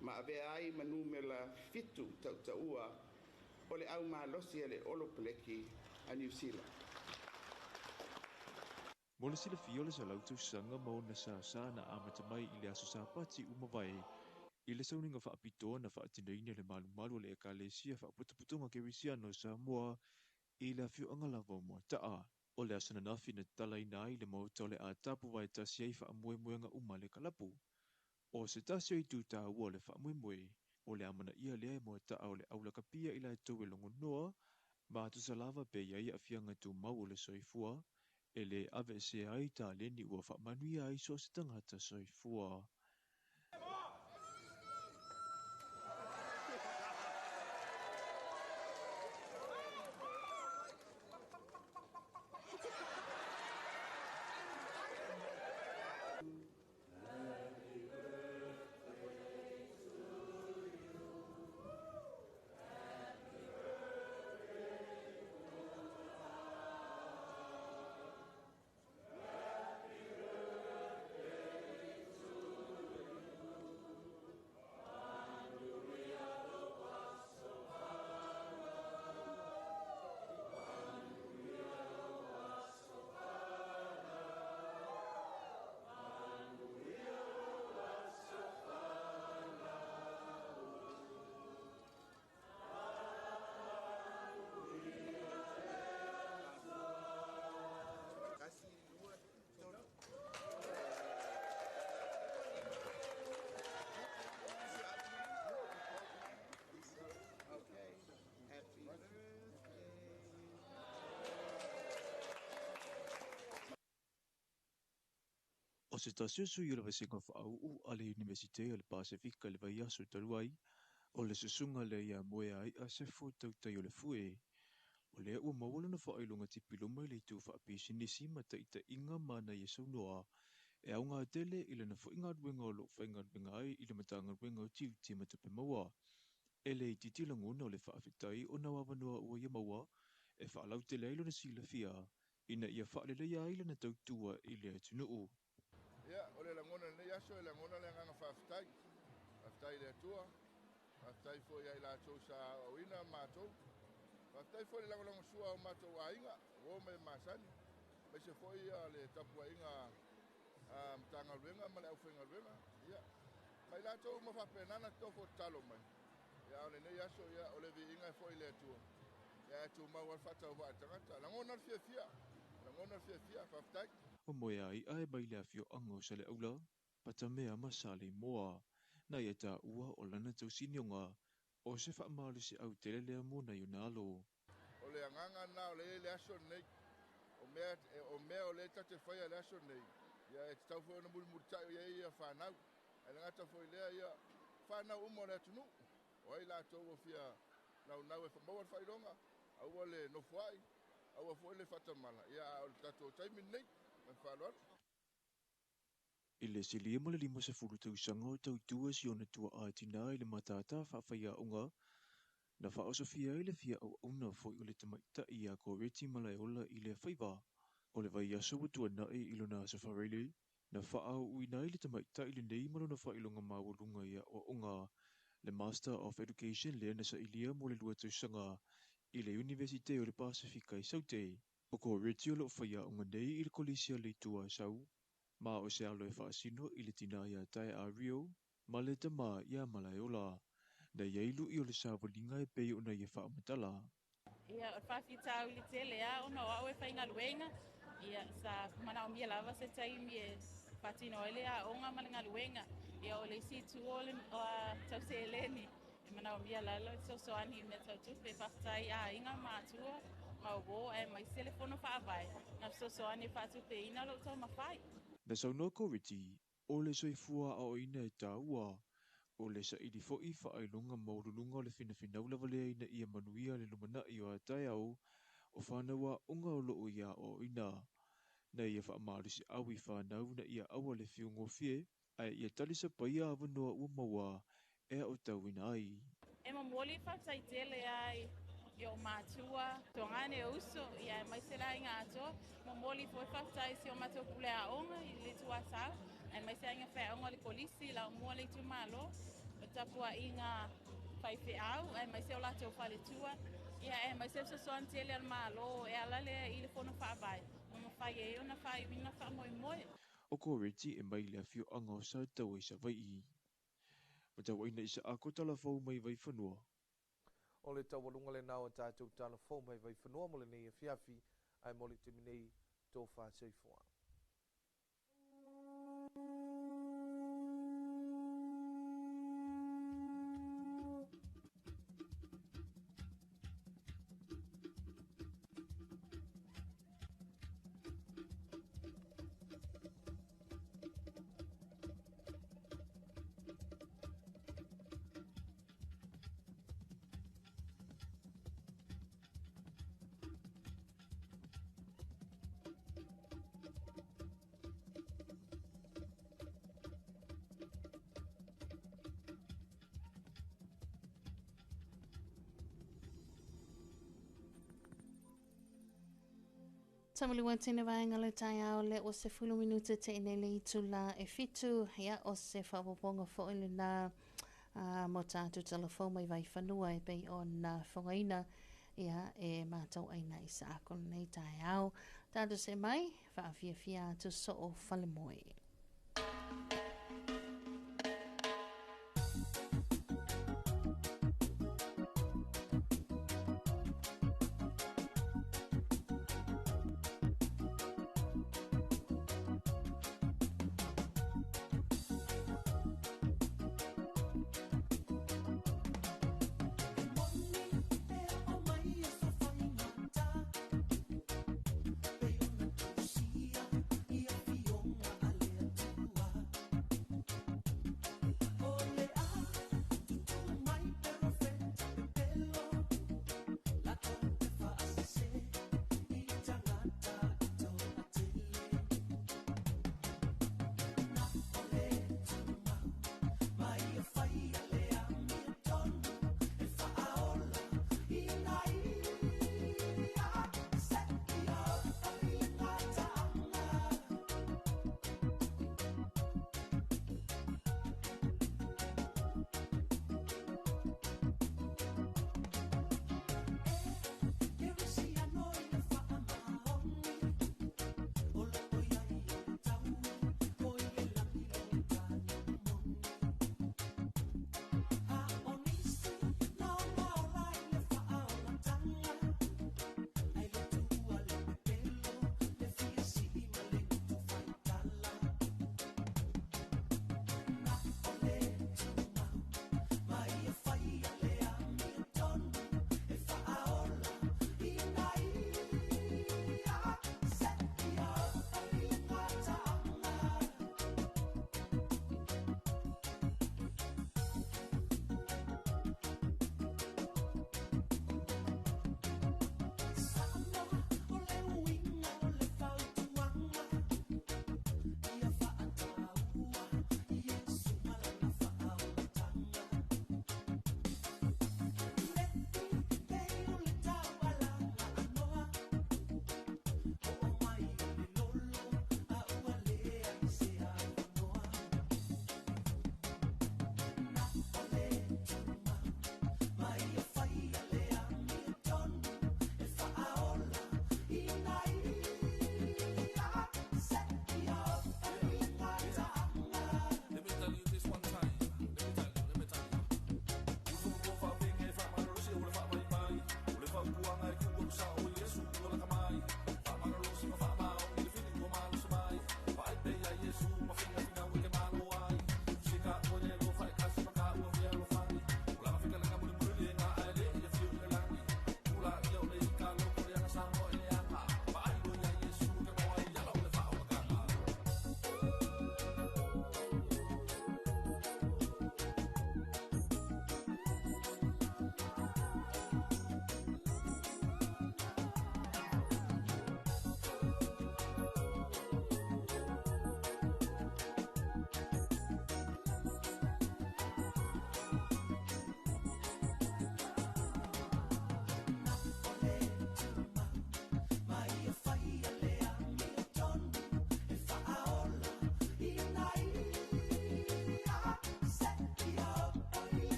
ma avea ai ma numera 7 tautaua o le aumalosi a le Olopeleki a Niu Sila. Mo le silafia o le 100 tausaga ma ona sāsā na amata mai i le aso Sapati ua mavae i le sauniga faapitoa na faatinoina e le malumalu o le Ekalesia Faaputuputuga Kerisiano o Samoa i le afioaga lava o Moataa. O le aso ananafi na tatalaina ai le maota o le a tapu vaetasi ai faamoemoega uma a le kalapu. O se tasi o itu taua o le faamoemoe, o le amanaia lea e Moataa o le aulakapia i latou e logonoa ma tusa lava pe i ai aafiaga tumau o le soifua e lē aveesea ai taleni ua faamanuia ai so o se tagata soifua. O se tasi o sui o le Vasega Faauu a le Iunivesite o le Pasefika i le vaiaso talu ai, o le susuga lea ia Moeai'a Sefo Tautai o le Fue. O lea ua maua lona faailoga tipiloma i le itu faapisinisi ma taʻitaʻiga ma ana ia saunoa e augā tele i lana fo'i galuega o loo faigaluega ai i le Matagaluega o Tiute ma Tupe Maua. E le itiiti lagona o le faafetai ona o avanoa ua ia maua e faalautele ai lona silafia ina ia faaleleia ai lana tautua i le atunuu. Ia, o le lagona i lenei aso, e lagona le agaga faafetai. Faafetai i le Atua, faafetai foi ia i latou sa aoaoina matou. Faafetai foi i le lagolagosua o matou aiga, uo ma e masani, aemaise foi le tapuaiga a Matagaluega ma le aufaigaluega. Ia, ma i latou uma faapena na tofo tatalo mai. Ia, a o lenei aso, ia, o le viiga e foi i le Atua. Ia, ae tumau lava le faatauvaa i le tagata. Lagona le fiafia, lagona le fiafia, faafetai. O Moeai'a e mai le afioaga o Saleaula, Patamea ma Saleimoa. Na ia taua o lana tausinioga o se faamalosiau tele lea mo nai ona alo. O le agaga lena o lea e i ai le aso lenei, o mea, o mea o lea tatou te faia i le aso lenei, ia e tatau foi ona mulimulitai i ai fanau. Ae le gata foi i lea, ia fanau uma o le atunuu, o ai latou ua fia naunau e maua le faailoga, aua le nofoai, aua foi le faatamala, ia a o le tatou taimi lenei. Ma le faaaloalo. I le silia ma le 50 tausaga o tautua si ona tuaa tinā i le matata faafaiaoga, na faaosofia ai le fia auauna foi o le tamaitai ia Koreti Malaeola i lea faiva. O le vaiaso ua tuanai i lona Aso Faraile, na faaauuina ai le tamaitai lenei ma lona faailoga maualuga i aoaoga, le Master of Education lea na sailia mo le 2 tausaga i le Iunivesite o le Pasefika i Saute. O Koreti o lo o faiaoga nei i le Kolisi a le Itu Asau, ma o se alo e faasino i le tinā iā Tae'a Rio ma le tamā iā Malaeola. Na i ai lu'i o le savaliga e pei ona ia faamatala. Ia, o le faafitauli tele lava ona o au e faigaluega, ia, sa manaomia lava se taimi e faatino ai le aoga ma le galuega. Ia, o le isi itu o le tau seleni, e manaomia lava le fesoasoani i mea tau tupe. Faafetai i aiga ma atua ma uō aemaise le Fono Faavae na fesoasoani e faatupeina lou taumafai. Na saunoa Koreti, o le soifua aoaoina e taua, o le saili foi faailoga maualuluga o le finafinau lava lea ina ia manuia le lumanai o a taeao o fanau aoga o loo ia aoaoina. Na ia faamalosiau i fanau na ia aua le fiugofie ae ia talisapaia avanoa ua maua e aotauina ai. E momoli faafetai tele ai i ou matua, tuagane uso, ia aemaise le aiga atoa. Momoli foi faafetai i si o matou pule aoga i le Itu Asau, aemaise aiga faiaoga o le Kolisi, Laumua le itumalo, o tapuaiga faifeau, aemaise o latou faletua, ia aemaise le fesoasoani tele a le Malo e ala lea i le Fono Faavae, ua mafai ai ona faaiuina faamoemoe. O Koreti e mai le afioaga o Sataua i Savaii. Matauaina i Saako Talafou mai Vaifanua. O le taualuga lenā o tatou tala fou mai Vaifanua mo lenei afiafi, ae mo le taimi nei, tofa soifua. Tamalua tene vaega le taeao le ua 10 minute te ine le itula e 7, ia o se faaopoopoga foi lenā mo tātou talafou mai Vaifanua e pei ona fogaina ia e mātou aina i saako lenei taeao. Tātou se mai, faafiafia atu soo falemoe.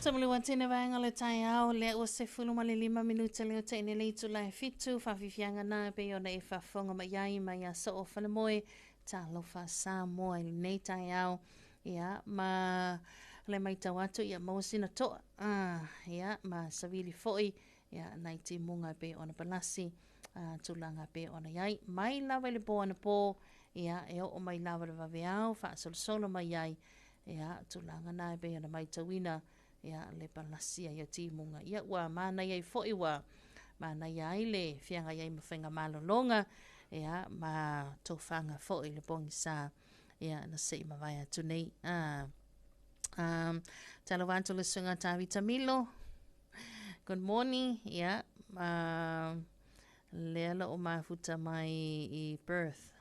Tamalua tene vaega o le taeao, lea ua 15 minute leo te ine le itula e fitu, whawhiwhianga nā pei ona e whafonga mai ai mai a soo whanamoe, talofa Samoa i lenei taeao. Ia, ma le maitau atu, ia maua sina toa, ia, ma savili foi, ia, nai timuga e pei ona palasi, tulaga e pei ona i ai. Mai lava i le pō anapō, ia, e oo mai lava i le vaveao, faasolosolo mai ai, ia, tulaga na e pei ona maitauina, ia, le palasi ai o timuga. Ia, ua manaia ai foi, ua manaia ai le feagai ai ma faigamalologa, ia, ma tofaga foi i le pogisa, ia, na se i mavae atu nei. Talofa atu le susuga Tavita Milo. Good morning. Ia, lea la o mafuta mai i Perth,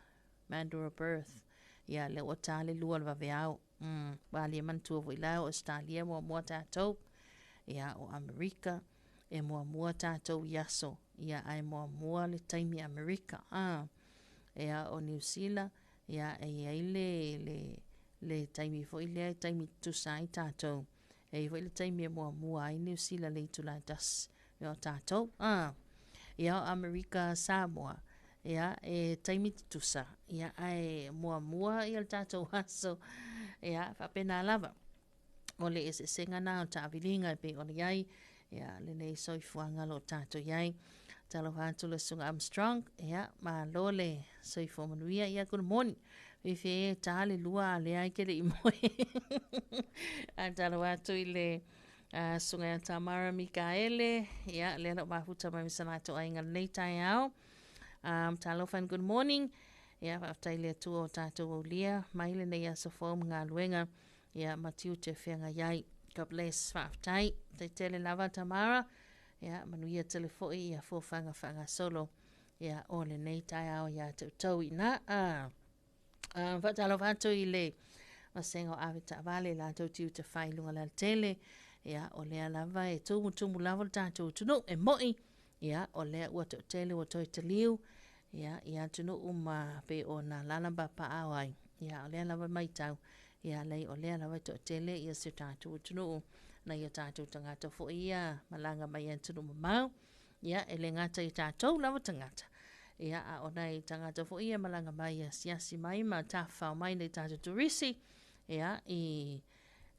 Mandurah Perth. Ia, lea ua tā le lua o le vaveao. Ua alia manatua foi la o Australia muamua tātou. Ia, o Amerika e muamua tātou i aso. Ia, ae muamua le taimi Amerika. Ia, o New Zealand, ia, e i ai le, le, le taimi foi lea e taimi tutusa ai tātou. E i ai foi le taimi e muamua ai Niu Sila le itula e tasi me o tātou. Ia, o Amerika Samoa, ia, e taimi tutusa, ia, ae muamua ia le tātou aso, ia, faapena lava. O le eseesega na o taaviliga e pei ona i ai, ia, lenei soifuaga o lo o tātou i ai. Talofa atu le Susuga Armstrong, ia, malo le soifua manuia, ia, good morning. Fiafia e tā le lua a lea ai ke le i moe. A talofa atu i le Susuga ia Tamara Mikaele, ia, lea lau mafuta mai ma sa latou aiga lenei taeao. Talofa and good morning. Ia, faafetai i le Atua o tātou aulia mai lenei aso fou ma galuega, ia, ma tiute feagai ai. God bless. Faafetai. Faafetai tele lava Tamara. Ia, manuia tele foi ia fuafuaga faagasolo, ia, o lenei taeao ia te outou i ina. Faatalofa atu i le vasega o ave taavale latou tiute fai i luga o le alatele. Ia, o lea lava e tumutumu lava le tatou atunuu e moi. Ia, o lea ua toatele ua toe taliu, ia, i atunuu ma pei ona alaala ma papaaao ai. Ia, o lea lava e matau, ia, leai, o lea lava e toatele ia si o tatou atunuu, nai o tatou tagata foi ia malaga mai atunuu mamao. Ia, e le gata i tatou lava tagata, ia, a o nai tagata foi ia malaga mai asiasi mai ma tafafao mai nai tatou turisi, ia, i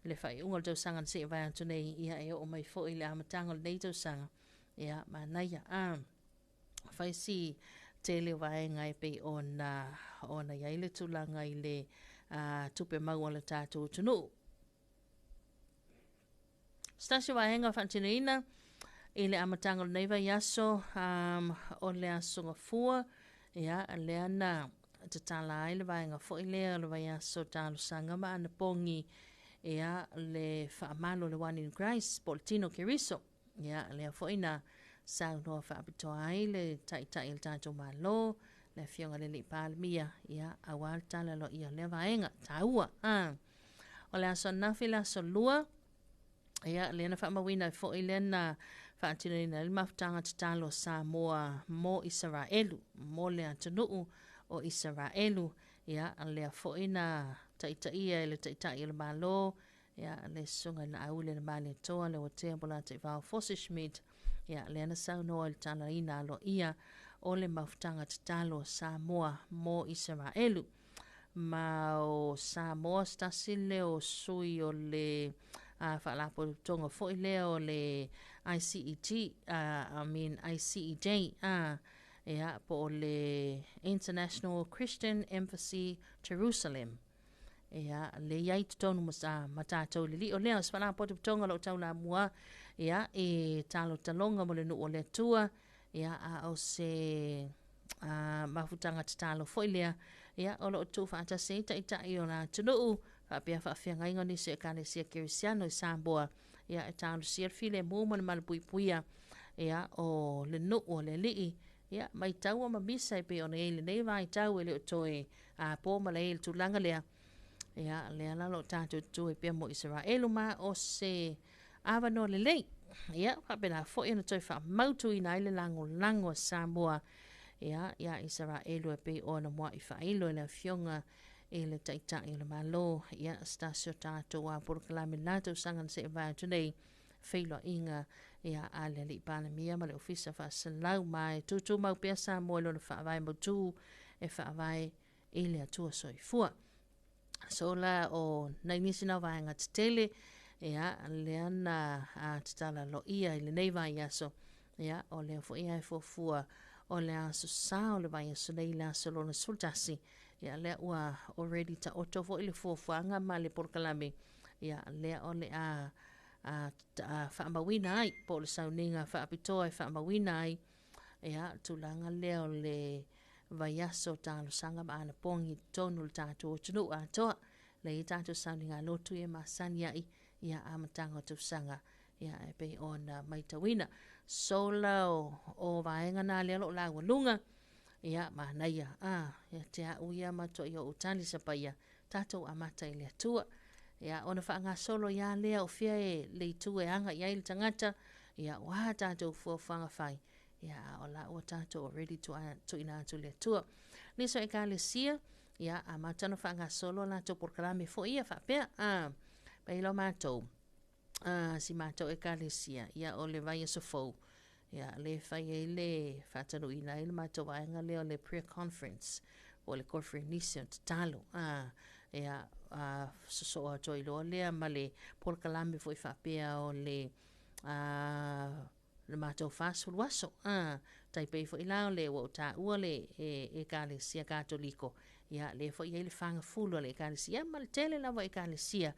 le faaiuga o le tausaga na se'i vae atu nei, ia, e oo mai foi i le amataga o lenei tausaga. Ia, manaia. Fai si tele o vaega e pei ona ona i ai le tulaga i le tupe maua a le tatou atunuu. Se tasi o vaega faatinoina i le amataga o lenei vaiaso, o le Aso Gafua, ia, lea na tatala ai le vaega foi lea o le vaiaso talosaga ma anapogi, ia, le faamalu o le One in Christ po o le Tino Keriso. Ia, lea foi na saunoa faapitoa ai le Taitai o le tatou Malo, le Afioga i le Alii Palemia, ia, aua le tala aloaia o lea vaega taua. A. O le aso ananafi le aso Lua, ia, lea na faamauina ai foi lea na faatinoina ai le mafutaga tatalo a Samoa mo Isaraelu, mo le atunuu o Isaraelu. Ia, lea foi na taitaia e le Taitai o le Malo, ia, le Susuga i le Laauli a le Malietoa, Leuatea Polataivao Fosi Schmidt, ia, lea na saunoa i le talaina aloaia o le mafutaga tatalo a Samoa mo Isaraelu. Ma o Samoa se tasi lea o sui o le faalapotopotoga foi lea o le ICEG, I mean ICEJ, ia, po o le International Christian Embassy Jerusalem. Ia, le i ai totonu ma tatou i le lio lea o se faalapotopotoga o lo o taulamua, ia, i talotaloga mo le nuu o le Atua, ia, a o se mafutaga tatalo foi lea, ia, o lo o tuufaatasi ai taitai o le atunuu, faapea faafeagaiga o nisi o Ekalesia Kerisiano i Samoa, ia, e talosia le filemu ma le malupuipuia, ia, o le nuu o le Alii, ia, mai taua ma misa e pei ona i ai i lenei vaitau e le o toe po ma le i le tulaga lea. Ia, lea la o lo o tatou tutū ai pea mo Isaraelu ma o se avanoa lelei. Ia, faapena foi ona toe faamautuina ai le lagolago a Samoa ia, iā Isaraelu e pei ona mua'i faailo e le Afioga i le Taitai o le Malo. Ia, se tasi o tatou a polokalame na tausaga na seʻe vae atu nei, feiloaiga ia a le Alii Palemia ma le Ofisa Faasalau ma e tutumau pea Samoa i lona faavae mautū e faavae i le Atua Soifua. So la o nai nisi na vaega tetele, ia, lea na tatala aloaia i lenei vaiaso, ia, o lea foi e fuafua o le aso Sa o le vaiaso nei le aso lona 11, ia, lea ua already taoto foi le fuafuaga ma le polokalame, ia, lea o le a faamauina ai, po o le sauniga faapitoa e faamauina ai, ia, tulaga lea o le vaiaso talosaga ma anapogi i totonu o le tatou atunuu atoa. Lea i ai tatou sauniga lotu ia e masani ai ia amataga o tausaga, ia e pei ona maitauina. So la o vaega na lea o lo o laualuga, ia manaia, a, ia te au ia matuai ou tali sapaia, tatou amata i le Atua. Ia, ona faagasolo ai lava lea o fea e le itu e aga i ai le tagata, ia, o a tatou fuafuaga fai, ia, a o la ua tatou already tuuina atu i le Atua. Nisi o Ekalesia, ia, amata ona faagasolo a latou polokalame foi ia faapea, a, pei la o matou, a, si matou Ekalesia, ia, o le vaiaso fou, ia, lea e fai ai le faatanuuina ai le matou vaega lea o le prayer conference, po o le koneferenisi o tatalo, a, ia, a, sosoo atu ai loa lea ma le polokalame foi faapea o le, a, le matou 40 aso. A, tai pei foi la o le ua ou taua le Ekalesia Katoliko, ia, lea foi e i ai le fagafulu a le Ekalesia, ma le tele lava o Ekalesia,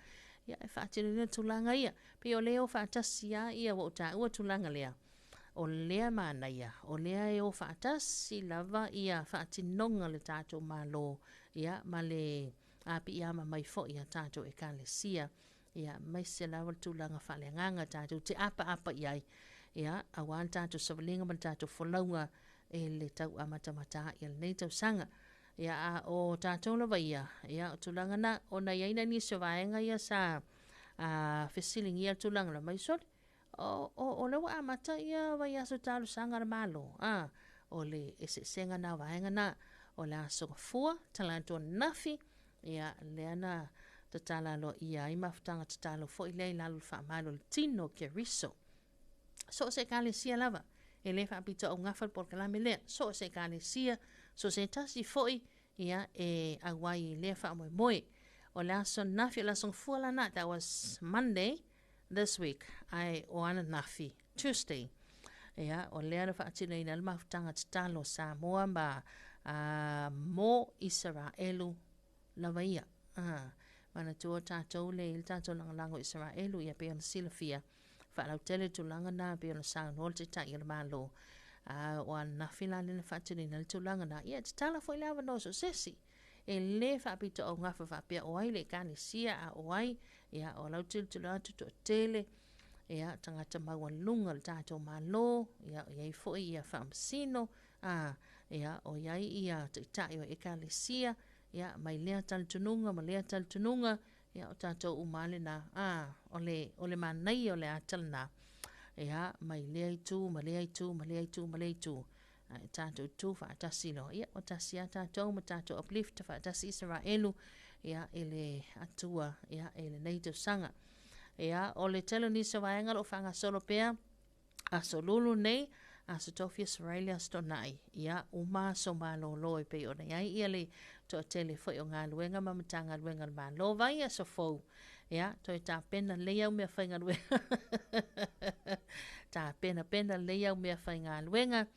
ia, e faatinoina tulaga ia. Pei o lea e o faatasi lava ia ua ou taua tulaga lea, o lea manaia, o lea e o faatasi lava ia faatinoga a le tatou Malo, ia, ma le piiama mai foi a tatou Ekalesia. Ia, aemaise lava le tulaga faaleagaga tatou te apaapa i ai, ia, aua le tatou savaliga ma le tatou folauga i le tau amatamata ai o lenei tausaga. Ia, a o tatou lava ia, ia, o tulaga na, ona e i ai nai nisi o vaega ia sa fesiligia le tulaga la mai, sole, o, o, o lea ua amata ia vaiaso talosaga a le Malo, a, o le eseesega na o vaega na, o le aso Gafua, Talaatu ananafi, ia, lea na tatala aloaia ai mafutaga tatalo foi lea i lalo o le faamalu o le tino o Keriso. So o se ekalesia lava, e le faapitoaugafa le polokalame lea. So o se ekalesia, so o se tasi foi, ia, e auai i lea faamoemoe. O le aso ananafi, o le aso Gafua lana, that was Monday this week, ae o ananafi, Tuesday. Ia, o lea na faatinoina ai le mafutaga tatalo a Samoa ma mo Isaraelu lava ia. Manatua tatou le i le tatou lagolago i Isaraelu, ia pei ona silafia, faalautele le tulaga na pei ona saunoa le Taitai o le Malo. A o ananafi la lea na faatinoina ai le tulaga na, ia e tatala foi le avanoa so o se isi. E le faapitoaugafa faapea o ai le Ekalesia a o ai, ia o lau tilotilo atu toatele, ia, tagata maualuluga o le tatou Malo, ia, o i ai foi ia faamasino, a, ia, o i ai ia taitai o ekalesia, ia, mai lea talitonuga ma lea talitonuga, ia, o tatou uma lava lena, a, o le, o le manaia o le ata lena, ia, mai lea itu ma lea itu ma lea itu ma lea itu, ae tatou tu faatasi loa, ia, ua tasi lava tatou ma tatou uplift faatasi Isaraelu, ia, i le Atua, ia, i lenei tausaga. Ia, o le tele o nisi o vaega o lo o faagasolo pea, Aso Lulu nei, Aso Tofi, Aso Faraile, Aso Toonai, ia, uma aso malolo e pei ona i ai ia le toatele foi o galuega ma Matagaluega a le Malo. Vai aso fou, ia, toe tapena lelei au meafaigaluega. Tapenapena lelei au meafaigaluega,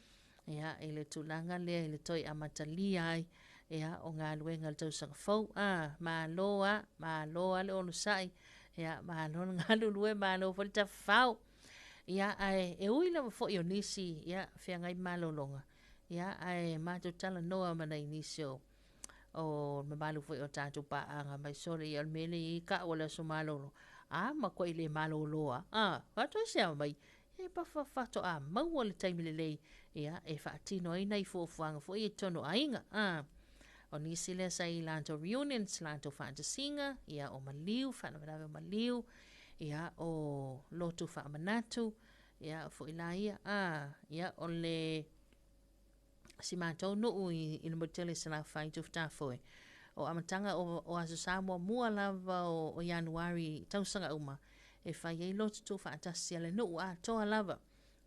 ia, i le tulaga lea i le toe amatalia ai, ia, o galuega i le tausaga fou. A, malo lava, malo lava le onosai, ia, malo le galulue, malo foi le tafafao. Ia, ae e ui lava foi o nisi, ia, feagai ma malologa, ia, ae matou talanoa ma nai nisi o, o mamalu foi o tatou paaga mai sole, ia, o le mea lea e i ai ka'u o le aso malolo, a matuai le malolo lava, a, faatoesea mai, e faatoa maua le taimi lelei, ia, e faatino ai nai fuafuaga foi i totonu o aiga, a. O nisi lea sa i latou reunions, latou faatasiga, ia, o maliu, faalavelave o maliu, ia, o lotu faamanatu, ia, foi la ia, a, ia, o le si matou nuu i, i le Motele Salafai Tufutafoe, o amataga o, o Aso Sa muamua lava o, o Ianuari tausaga uma, e fai ai lotu tuufaatasi a le nuu atoa lava,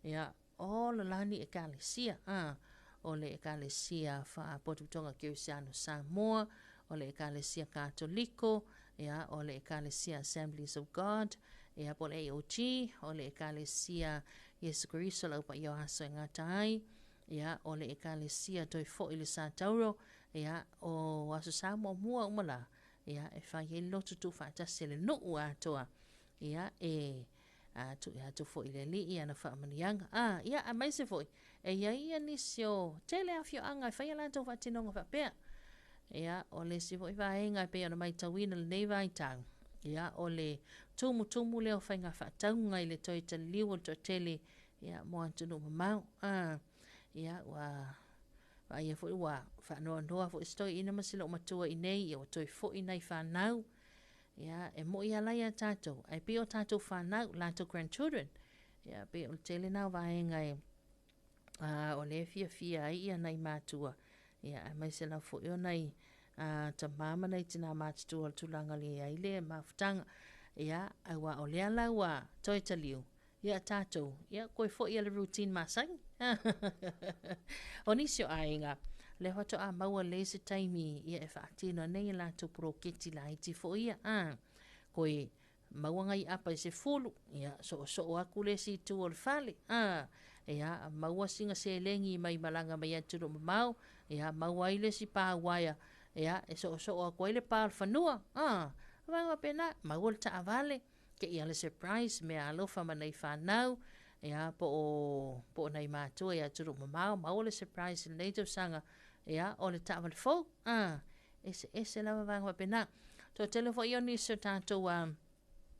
ia, O lalani Ekalesia, a, o le Ekalesia Faapotopotoga Kerisiano Samoa, o le Ekalesia Katoliko, ia, o le Ekalesia Assemblies of God, ia, po o le AOG, o le Ekalesia Iesu Keriso Lau Paia o Aso e Gata Ai, ia, o le Ekalesia Toe Foi le Sa Tauro, ia, o Aso Sa muamua uma la, ia, e fai ai lotu tuufaatasi a le nuu atoa, ia, e a tui atu foi i le Alii ana faamanuiaga. A, ia, aemaise foi, e i ai ia nisi o tele afioaga e fai a latou faatinoga faapea. Ia, o le isi foi vaega e pei ona maitauina i lenei vaitau, ia, o le tumutumu lea o faiga faatauga i le toe taliliu o le toatele, ia, mo atunuu mamao. A, ia, ua vaaia foi ua faanoanoa foi si toeaina ma si loomatua i inei, ia ua toe foi nai fanau, Ia, e moi lava la ia tatou, ae pei o tatou fanau, latou grandchildren. Ia, pei o le tele na o vaega e, a, o lea e fiafia ai ia nai matua, ia, aemaise lava foi o nai a, tamā ma nai tinā matutua o le tulaga le i ai le mafutaga. Ia, aua o lea la ua toe taliu, Ia tatou, ia koe foi a le routine masani. O nisi o aiga, lea faatoa maua lelei se taimi ia e faatino ai nei a latou poloketi laiti foi ia. A, koe maua nai apa i se fulu, ia soosoo atu le isi itu o le fale. A, ia maua sina seleni mai malaga mai atunuu mamao, ia maua ai le isi pa uaea, ia e soosoo atu ai le pa o le fanua. A, vaega faapena, maua le taavale, Kei a le surprise mea alofa ma nei fanau, ia, po o, po o nai matua i atunuu mamao, maua le surprise i lenei tausaga, ia, o le taavale fou, a, eseese lava vaega faapena. Toatele foi o nisi o tatou a,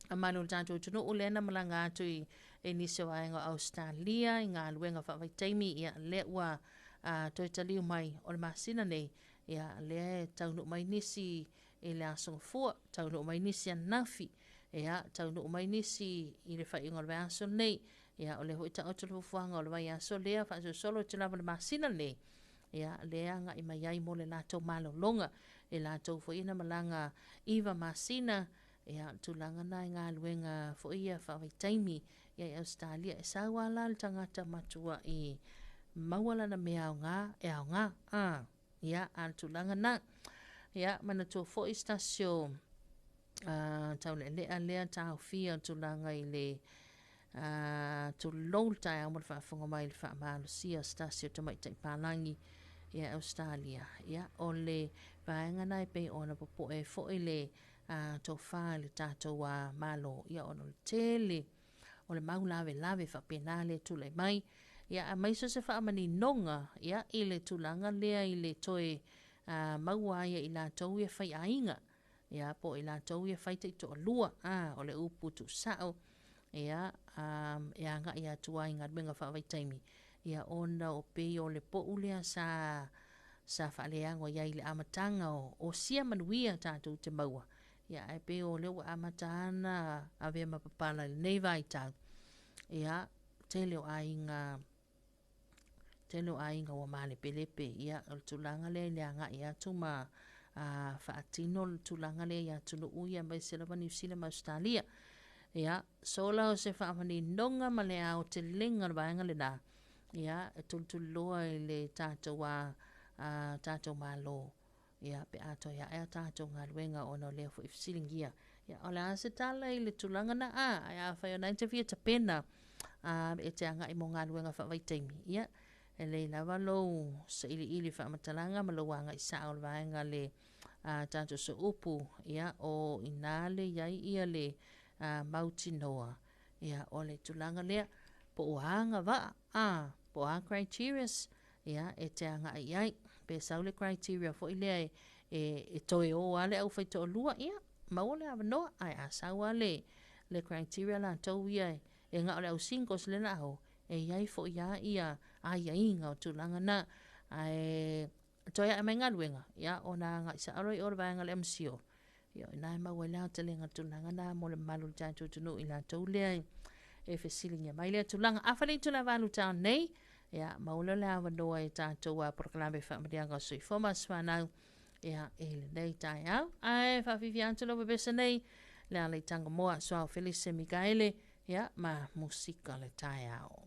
a malu o le tatou atunuu lea na malaga atu i, i nisi o vaega o Ausetalia i galuega faavaitaimi, ia, lea ua a, toe taliu mai o le masina nei, ia, lea e taunuu mai nisi i le Aso Gafua, taunuu mai nisi ananafi, ia, taunuu mai nisi i le faaiuga o le vaiaso lenei, ia, o lea foi taoto le fuafuaga o le vaiaso lea faasolosolo atu lava i le masina lenei, ia, lea agai mai ai mo le latou malologa, i latou foi na malaga 9 masina, ia, o le tulaga na i galuega foi ia faavaitaimi, ia, i Ausetalia, e sau lava la le tagata matuai maua lana mea aoga, e aoga, a. Ia, a o le tulaga na. Ia, manatua foi se tasi o taulealea lea taofia o le tulaga i le tulou le taeao mo le faafofoga mai i le faamalosia o se tasi o tamaitai palagi ia Ausetalia. Ia, o le vaega na e pei ona popoe ai foi le tofa i le tatou Malo, ia ona o le tele o le mau lavelave faapena lea e tulai mai, ia aemaise o se faamaninoga ia i le tulaga lea i le toe maua ai e i latou ia faiaiga, ia po o i latou ia fai taitoalua, a, o le upu tuusao. ia, e agai atu ai i galuega faavaitaimi, ia ona o pei o le po'u lea sa sa faaleago ai i le amataga o sia manuia tatou te maua, ia ae pei o lea ua amata ana avea ma papala i lenei vaitau, ia tele o aiga tele o aiga ua malepelepe, ia o le tulaga lea i le agai atu ma faatino le tulaga lea i atunuu ia aemaise lava Niu Sila ma Ausetalia. Ia, sola o se faamaninoga ma le aotelega o le vaega lena, ia, e tulituliloa i le tatou a, a tatou Malo, ia, pe a toe ae a tatou galuega ona o lea foi fesiligia. Ia, o le a se tala i le tulaga na a, ae afai o na e te fia tapena, a, e te agai mo galuega faavaitaimi, ia, e lelei lava lou sailiili faamatalaga ma lou agai sao i le vaega le a tatou sooupu, ia, o ina le iai ia le mautinoa, ia, o le tulaga lea, po o a agavaa, a, po o a criterias, ia, e te agai i ai, pe sau le criteria foi lea e, e, e toe o lava le aufaitoalua, ia, maua le avanoa, ae a sau lava le, le criteria latou ia e, e na o le au singles lea o le a o, e i ai foi lava ia aiaiga o tulaga na, ae toe ae mai galuega, ia, ona agai sao loa i o i le vaega o le MCO, ia, o i ina e maua ai le aotelega o le tulaga lena mo le mamalu o le tatou atunuu i latou lea e fesiligia mai lea tulaga. Afai le itula 8 taeao nei, ia, maua lea o le avanoa i tatou a polokalame faamaliaga o soifua ma aso fanau, ia, i lenei taeao. Ae faafiafia atu lau pepesa nei, le ala i Tangamoa, Suao Felise Mikaele, ia, ma musika le taeao.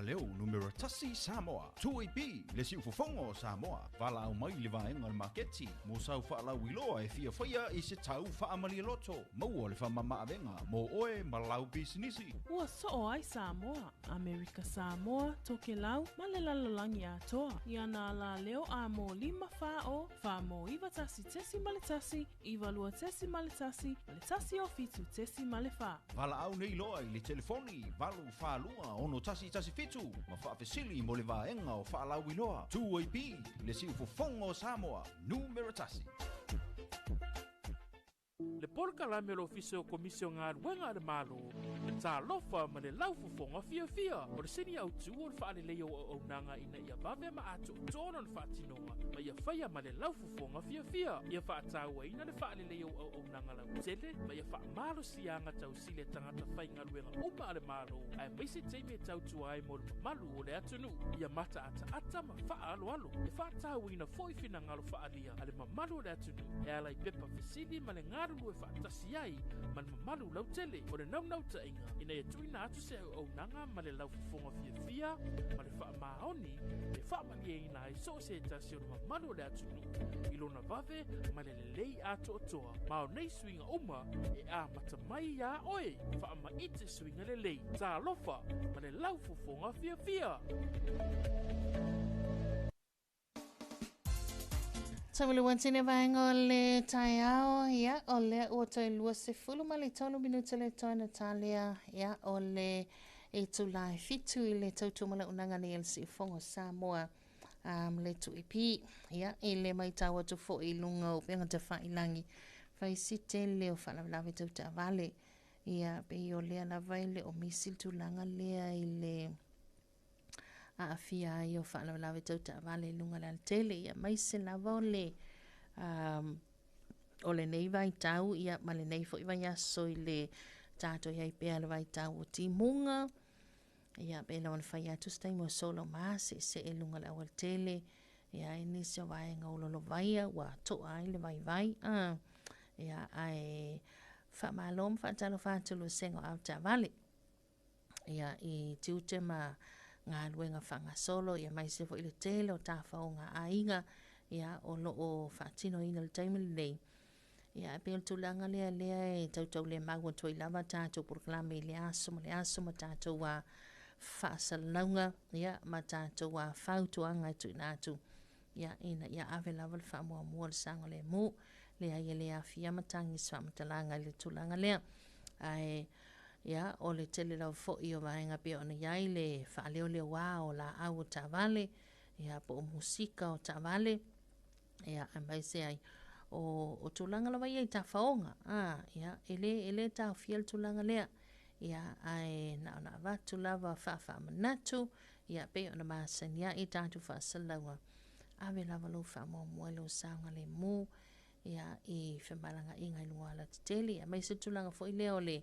Alaleo numera tasi Samoa. 2AP, le siufofoga o Samoa. Valaau mai i le vaega o le maketi mo sau faalauiloa e fia faia i se tau faamalialoto. Maua le faamamaavega mo oe ma lau pisinisi. Ua soo ai Samoa, Amerika Samoa, Tokelau ma le lalolagi atoa i ana alaleo a mo 5 4 0 4 mo 91.1, 92.1 ma le 107.4. Valaau nei loa i le telefoni 842 6117 ma faafesili mo le vaega o faalauiloa. 2AP, le siufofoga o Samoa, numera tasi. Le polokalame o le Ofisa o Komisi o Galuega a le Malo, Talofa ma le Laufofoga Fiafia. O le sini autu o le faaleleia o auaunaga ina ia vave ma atoatoa lona faatinoga ma ia faia ma le laufofoga fiafia. Ia faatauaina le faaleleia o auaunaga lautele ma ia faamalosiaga tausili a tagata faigaluega uma a le Malo, aemaise taimi e tautua ai mo le mamalu o le atunuu. Ia mataataata ma faaaloalo. E faatauaina foi finagalo faaalia a le mamalu o le atunuu e ala i pepa fesili ma le galulue faatasi ai ma le mamalu lautele. O le naunautaiga ina ia tuuina atu se auaunaga ma le laufofoga fiafia ma le faamaoni e faamalieina ai so o se tasi o le mamalu o le atunuu i lona vave ma le lelei atoatoa. Ma o nei suiga uma e amata mai iā oe. Faamaite suiga lelei. Talofa ma le laufofoga fiafia. Tamalua tini vaega o le taeao, ia, o lea ua toe 23 minute le toe na talea, ia, o le itula e 7 i le tautumalaunaga nei a le Siufogo Samoa le 2AP, ia, i le maitau atu foi i luga o upega tafailagi, fai si tele o faalavelave tau taavale, ia, pei o lea lava e le o misi le tulaga lea i le aafia ai o faalavelave tau taavale i luga o le alatele, ia aemaise lava o le o lenei vaitau ia ma lenei foi vaiaso i le tatou i ai pea le vaitau o timuga, ia pei lava ona fai atu se taimi ua sola uma seesee i luga o le aualatele, ia ai nisi o vaega o lolovaia ua toa ai le vaivai, ia ae faamalo ma faatalofa atu i le vasega o avetaavale. Ia, i tiute ma galuega faagasolo, ia aemaise foi le tele o tafaoga a aiga, ia, o lo o faatinoina i le taimi lenei. Ia, e pei o le tulaga lea lea e tautaulemau atu ai lava tatou polokalame i le aso ma le aso ma tatou faasalalauga, ia, ma tatou fautuaga e tuuina atu, ia, ina ia ave lava le faamuamua i le saogalemu. Leai, e le aafia matagi i se faamatalaga i le tulaga lea. Ae, ia, o le tele lava foi o vaega pei ona i ai le faaleoleoa o laau o taavale, ia, po o musika o taavale, ia, aemaise ai o, o tulaga lava ia i tafaoga, a, ia, e le, e le taofia le tulaga lea, ia, ae na ona avatu lava faafaamanatu, ia, pei ona masani ai tatou faasalalauga, ave lava lou faamuamua i lou saogalemu, ia, i femalagaaiga i luga o alatetele, ia, aemaise le tulaga foi lea o le,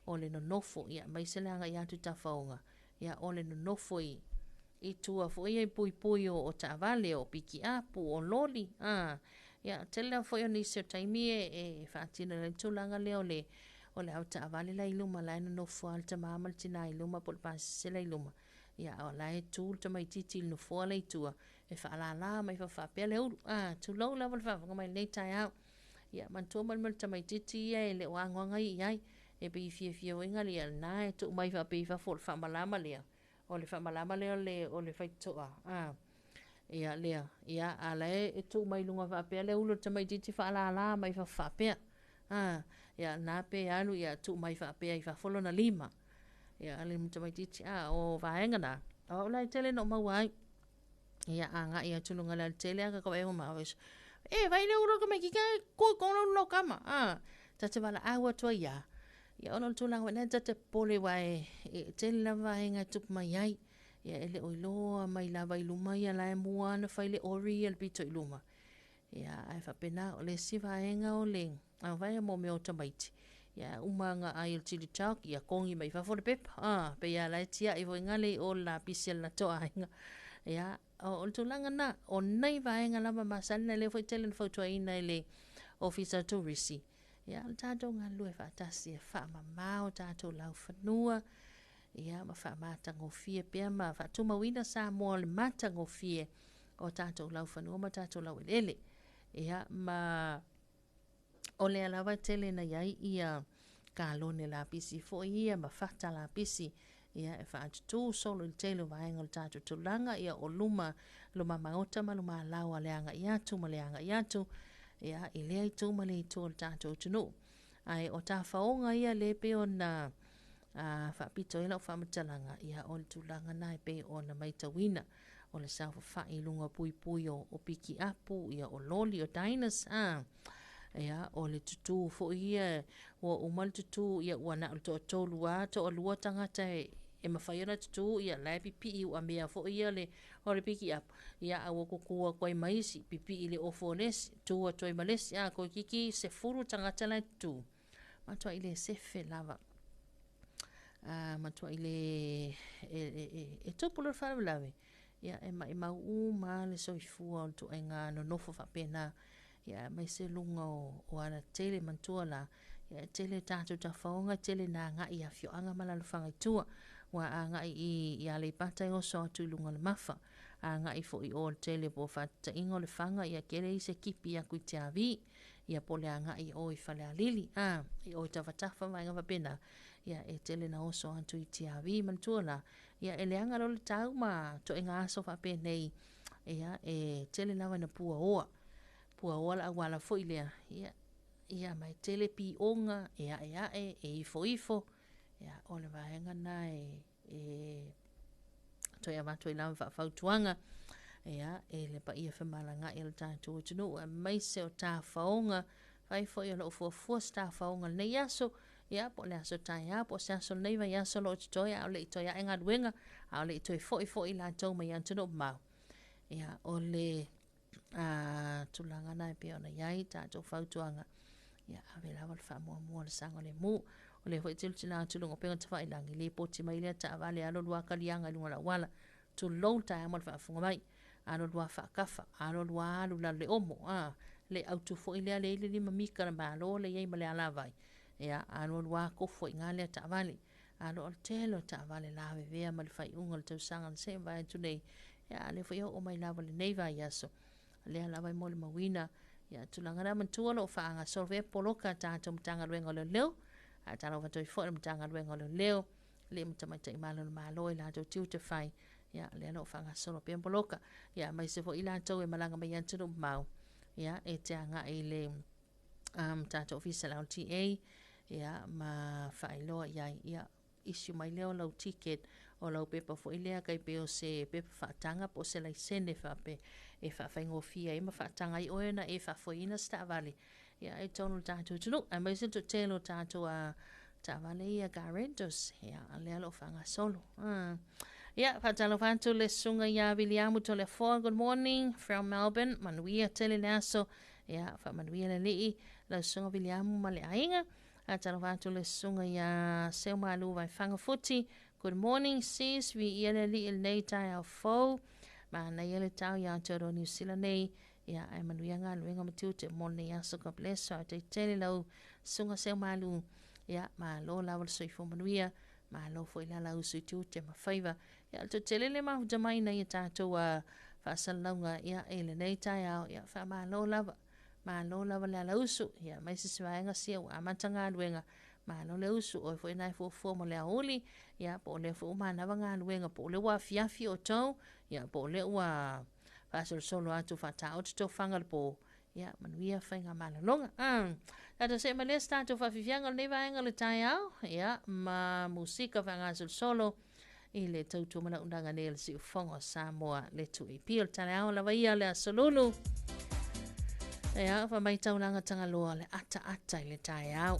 o le nonofo, ia, aemaise le agai atu i tafaoga, ia, o le nonofo i, i tua foi ia i puipui o, o taavale, o pikiapu, o loli, a, ia, tele lava foi o nisi o taimi e, e faatino ai le tulaga lea o le, o le avetaavale la i luma, la e nonofo lava le tama ma le tina i luma po o le pasese la i luma, ia, a o la e tu le tamaitiiti i le nofoa la i tua, e faalala mai faapea le ulu. A, tulou lava le faafofoga mai i lenei taeao. Ia, manatua mai le tamaitiiti ia e le o agoaga i ai. E pei e fiafia foi ngale ia lena e tuu mai faapea i fafo o le faamalama lea. O le faamalama lea o le, o le faitotoa. A, ia lea. Ia, a la e tuu mai luga faapea le ulu o le tamaitiiti faalala mai fafo faapea. A, ia lena pe alu ia tuu mai faapea i fafo lona lima. Ia, le tamaitiiti, a, o vaega na, o au la e tele na ou maua ai. Ia, agai atu i luga o le alatele, a ka vaai ma e vai le ulu o le tamaitiiti ae tu i totonu le ulu o lau tama. A, ta te valaau atu ai lava. Ia, ona o le tulaga foi lea ta te popole aua e, e tele lava vaega e tupu mai ai. Ia, e le o iloa mai lava i luma ia la e mua ona fai le ori ia le pito i luma. Ia, ae faapena, o le isi vaega o le vaega mo mea o tamaiti, ia, uma ona ai o le chili chalk, ia kogi mai fafo le pepa, a, pei lava la e tiai foi gale i o le lapisi a le latou aiga. Ia, o le tulaga lena, o nai vaega lava masani na lea foi tele na fautuaina e le Ofisa o Turisi, ia, o le tatou galulue faatasi e faamama o tatou laufanua, ia ma faamatagofie pea ma faatumauina Samoa o le matagofie o tatou laufanua ma tatou laueleele. Ia ma o lea lava e tele na i ai ia kalone lapisi foi ia ma fata lapisi ia e faatutū solo i le tele o vaega o le tatou tulaga ia o luma luma maota ma luma laoa le agai atu ma le agai atu ia i lea itu ma le itu o le tatou atunuu. Ae o tafaoga ia lea e pei ona faapito ai lau faamatalaga, ia o le tulaga na e pei ona maitauina o le saofafai i luga o puipui o pikiapu, ia o loli, o diners, a ia o le tutū foi ia, ua uma le tutū, ia ua na o le toatolu lava, toalua tagata e mafai ona tutū, ia la e pipii uamea foi ia le o le pikiapu, ia a ua tutū atu ai ma isi, pipii i le ofo o le isi, tu atu ai ma le isi, a toeitiiti 10 tagata la e tutū, matuai le sefe lava. A matuai le e tupu loa le faalavelave, ia e maimau uma lava le soifua o le ituaiga nonofo faapena, ia aemaise luga o alatele manatua la, ia e tele tatou tafaoga, e tele na agai i afioaga ma alalafaga i tua. Ua agai i Aleipata e oso atu i luga o le Mafa, agai foi i o i le tele po o faataitaiga o Lefaga, ia tele isi e kipi atu i Tiavi, ia po o le agai i o i Falealili, a, i o i Tafatafa ma vaega faapena, ia e tele na oso atu i Tiavi. Manatua la, ia e leaga loa le tau ma ituaiga aso faapenei, ia e tele lava ina puaoa, puaoa le auala foi lea, ia, ia ma e tele pioga, e aeae, e ifoifo, ia o le vaega lena e toe avatu ai lava faafautuaga ia, e le paia femalaga'i o le tatou atunuu, aemaise o tafaoga. Fai foi o lo o fuafua se tafaoga i lenei aso, ia, po o le aso taeao, po o se aso o lenei vaiaso o lo o totoe, a o le i toe ae galuega, a o le i toe foi foi latou mai atunuu mamao. Ia, o le tulaga na e pei ona i ai tatou fautuaga, ia ave lava le faamuamua le saogalemu. O lea foi e tilotilo atu i luga o upega tafailagi, lipoti mai lea taavale alu alu lava kaliaga i luga o le auala, tulou le taeao ma le faafofoga mai, alu alu lava faakafa, alu alu lava alu i lalo o le omo, a, le autu foi lea le i le 5 mita a le Malo lea e i ai ma le alavai, ia alu alu lava tofu ai i ina lea taavale. Alu o le tele o taavale lavevea ma le faaiuga o le tausaga na se i mavae atu nei, ia a o lea foi e oo mai lava i lenei vaiaso, lea lava e molimauina ia tulaga na. Manatua o lo o faagasolo pea poloka a tatou Matagaluega o Leoleo, a talofa atu ai foi i le Matagaluega o Leoleo, alii ma tamaitai malo o le Malo i latou tiute fai, ia lea o lo o faagasolo pea poloka, ia aemaise foi i latou e malaga mai atunuu mamao, ia e te agai i le tatou ofisa o le LTA, ia ma faailoa i ai, ia issue mai lea o lau ticket, o lau pepa foi lea tai pei o se pepa faataga po o se laisene faapea e faafaigofie ai ma faataga ai oe ona e faafoeina se taavale ia i totonu o le tatou atunuu, aemaise le toatele o tatou taavale ia car rentals, ia lea o lo o faagasolo. Ia, faatalofa atu le susuga ia Viliamu Toleafoa, good morning from Melbourne, manuia tele le aso. Ia, faamanuia le Alii, lau susuga Viliamu ma le aiga. Faatalofa atu le susuga ia Seumalu Vaifanga Futi. Good morning sis, viia le Alii i lenei taeao fou. Manaia le tau ia Aotearoa Niu Sila nei. Ia, ae manuia galuega ma tiute mo lenei aso. God bless. Faafetai tele lau susuga Seumalu. Ia, malo lava le soifua manuia. Malo foi le alausu i tiute ma faiva. Ia, o le toatele le mafuta mai nai a tatou faasalalauga ia, i lenei taeao. Ia, faamalo lava. Malo lava le alausu. Ia, mai se isi vaega sia ua amata galuega. Malo le usu. Oe foi na e fuafua mo le aoauli. Ia, po o lea foi ua manava galuega. Po o lea ua afiafi outou. Ia, po o lea ua faasolosolo atu faataoto tofaga o le po. Ia, manuia faigamalologa. Tatou see mai lea se tatou faafiafiaga o lenei vaega o le taeao. Ia, ma musika faagasolosolo i le tautua malaunaga nei o le siufofoga o Samoa le 2AP o le taeao lava ia o le aso Lulu. Ia, fa mai taulaga tagaloa le ataata i le taeao.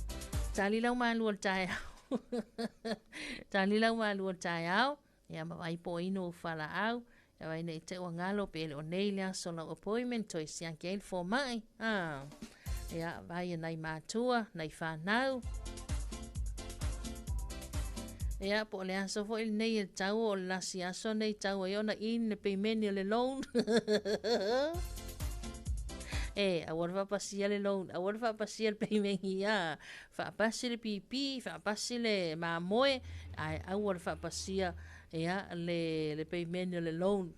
Tali lau malu o le taeao. Tali lau malu o le taeao. Ia, ma vai po inu o falaau. Ia vai nei te ua ngalo pe le o nei le aso lau appointment toe siaki ai le fomai. Ah. Ia, vai e nai mātua, nai whānau. Ia, po o le aso foi lenei e tau o le lasi aso nei tau ai ona in le peimeni o le loan. E, aua le faapasia le loan, aua le faapasia le peimeni, a. Faapasi le pipi, faapasi le mamoe, ae aua le faapasia, ia, le peimeni o le loan.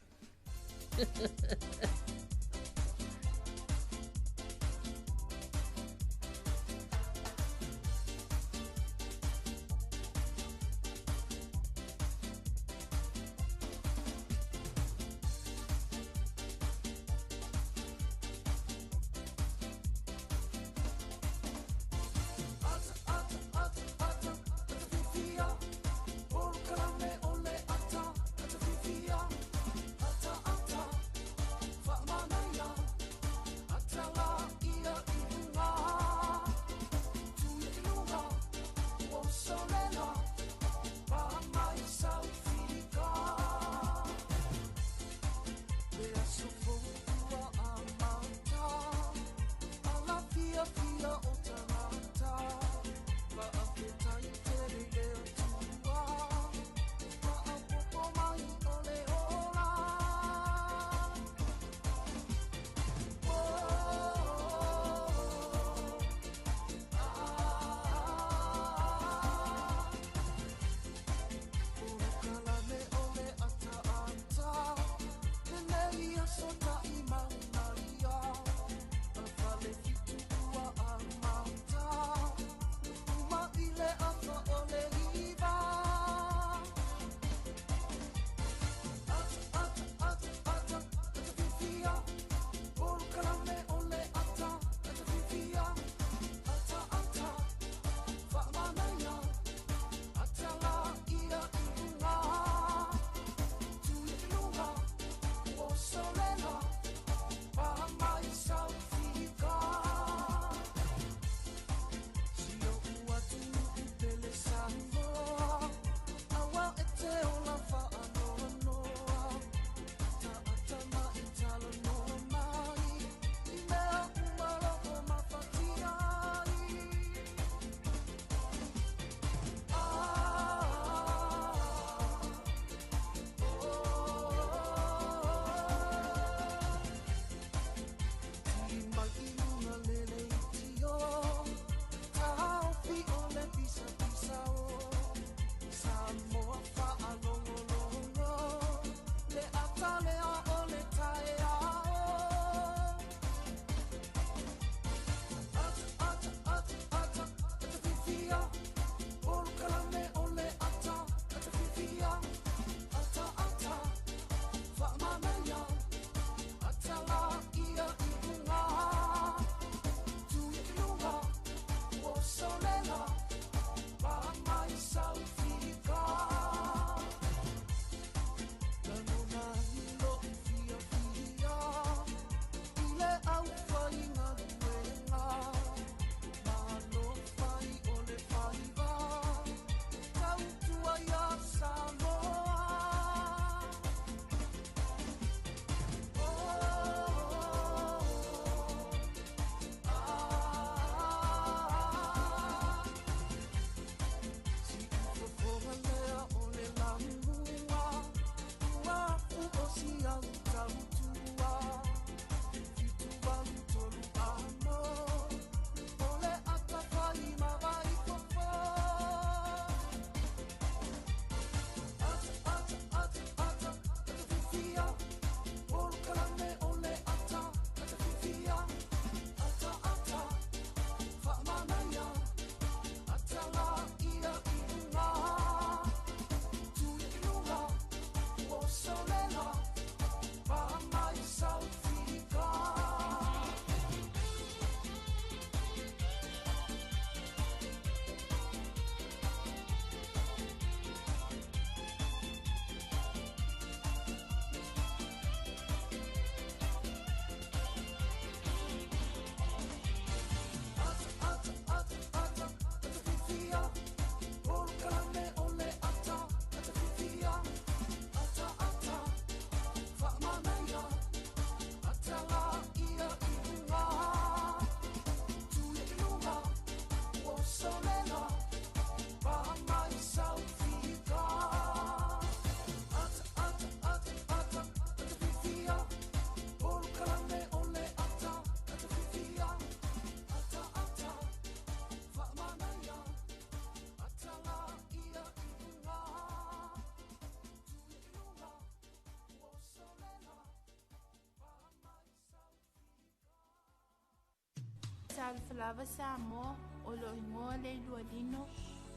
Talofa lava Samoa, o lou igoa le Lualino,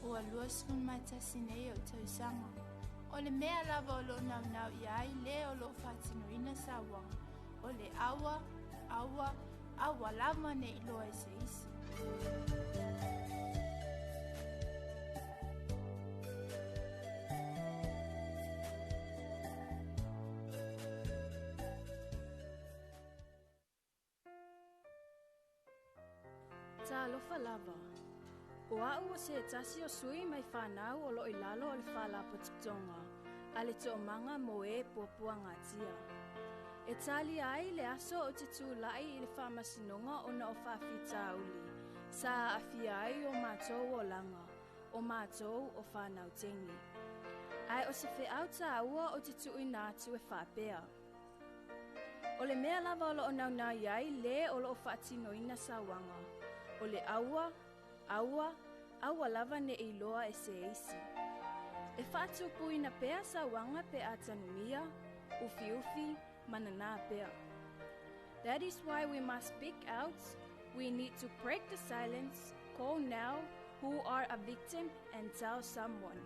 ua 21 nei ou tausaga. O le mea lava o loo naunau i ai le o loo faatinoina sauaga, o le aua, aua, aua lava ne i loa e se isi. Talofa lava. O a'u o se tasi o sui mai fanau o loo i lalo o le Faalapotopotoga a le Toomaga mo e Puapuagatia. E talia ai le aso o te tula'i i le faamasinoga ona o faafitauli sa aafia ai o matou olaga, o matou o fanau teine. Ae o se feau tāua o te tuuina atu e faapea. O le mea lava o loo naunau i ai le o loo faatinoina sauaga, o le aua, aua, aua lava ne i loa e se isi. E faatupuina pea sauaga pe a tanumia, ufiufi, manana pea. That is why we must speak out. We need to break the silence, call now who are a victim and tell someone.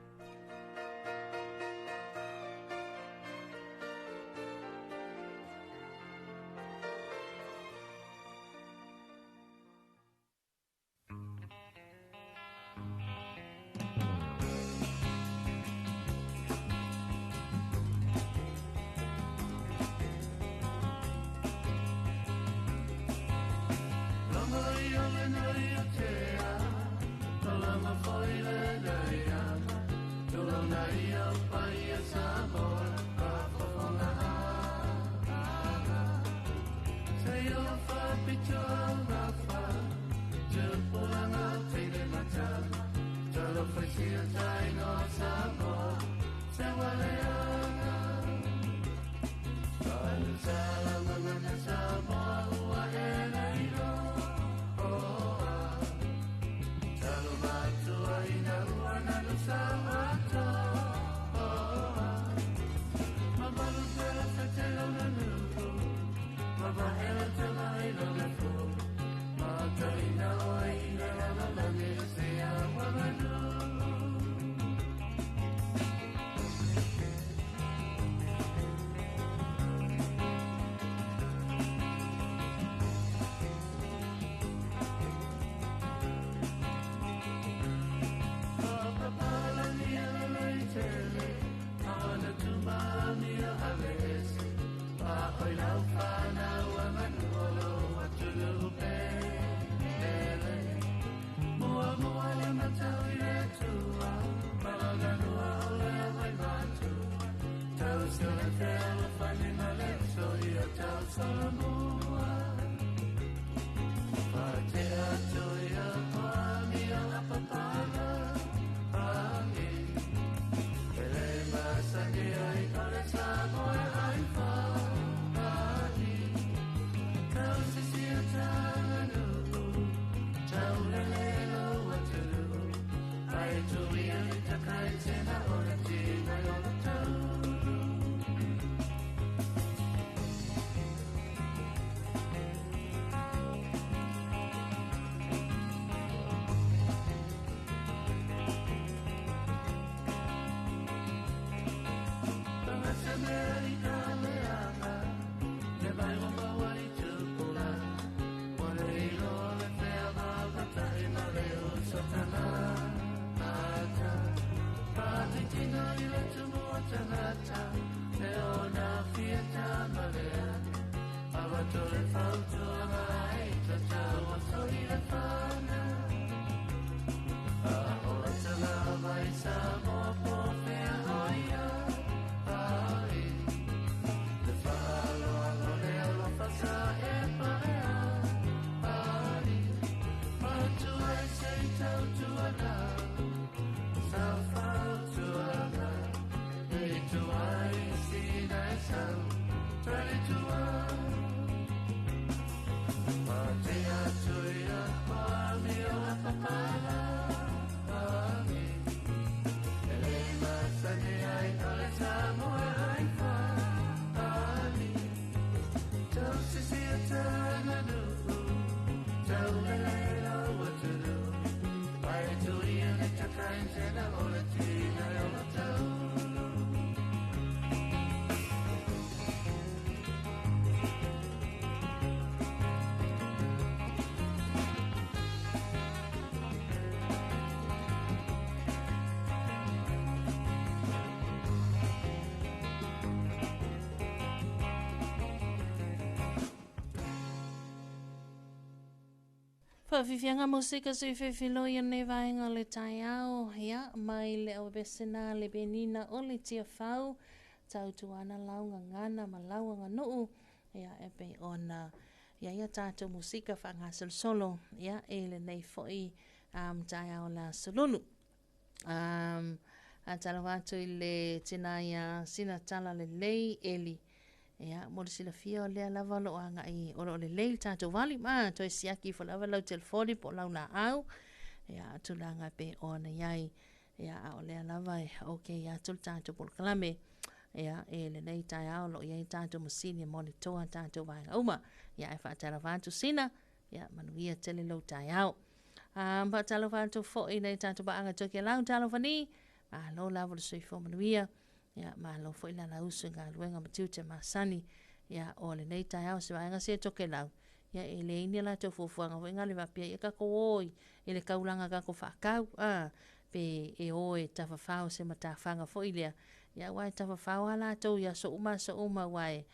Tell Faafiafiaga musika sui fefeloi o lenei vaega o le taeao, ia, mai le auapesena le Penina o le Tiafau, tautuana lau gagana ma lau aganuu, ia, e pei ona i ai a tatou musika faagasolosolo, ia, i lenei foi um, taeao o le aso Lulu. Um, faatalofa atu i le tina ia Sina Tala Lelei Eli. Ia, mo le silafia o lea lava o lo o agai, o lo o lelei le tatou vali, ma toe siaki ifo lava lau telefoni po o lau laau. Ia, tulaga e pei ona i ai. Ia, a o lea lava e okay atu le tatou polokalame. Ia, i lenei taeao o lo o i ai tatou masini e monitoa tatou vaega uma. Ia, e faatalofa atu Sina, ia, manuia tele lou taeao. Um, faatalofa atu foi i nai tatou paaga Tokelau, talofa ni, malo lava le soifua manuia. Ia, malo foi le alausu i galuega ma tiute masani. Ia, o lenei taeao se vaega sia Tokelau. Ia, e leai ni a latou fuafuaga foi ngale faapea, ia tatou o i le taulaga tatou faatau, a, pe e o e tafafao se matafaga foi lea. Ia, aua e tafafao lava latou i aso uma aso uma, aua e,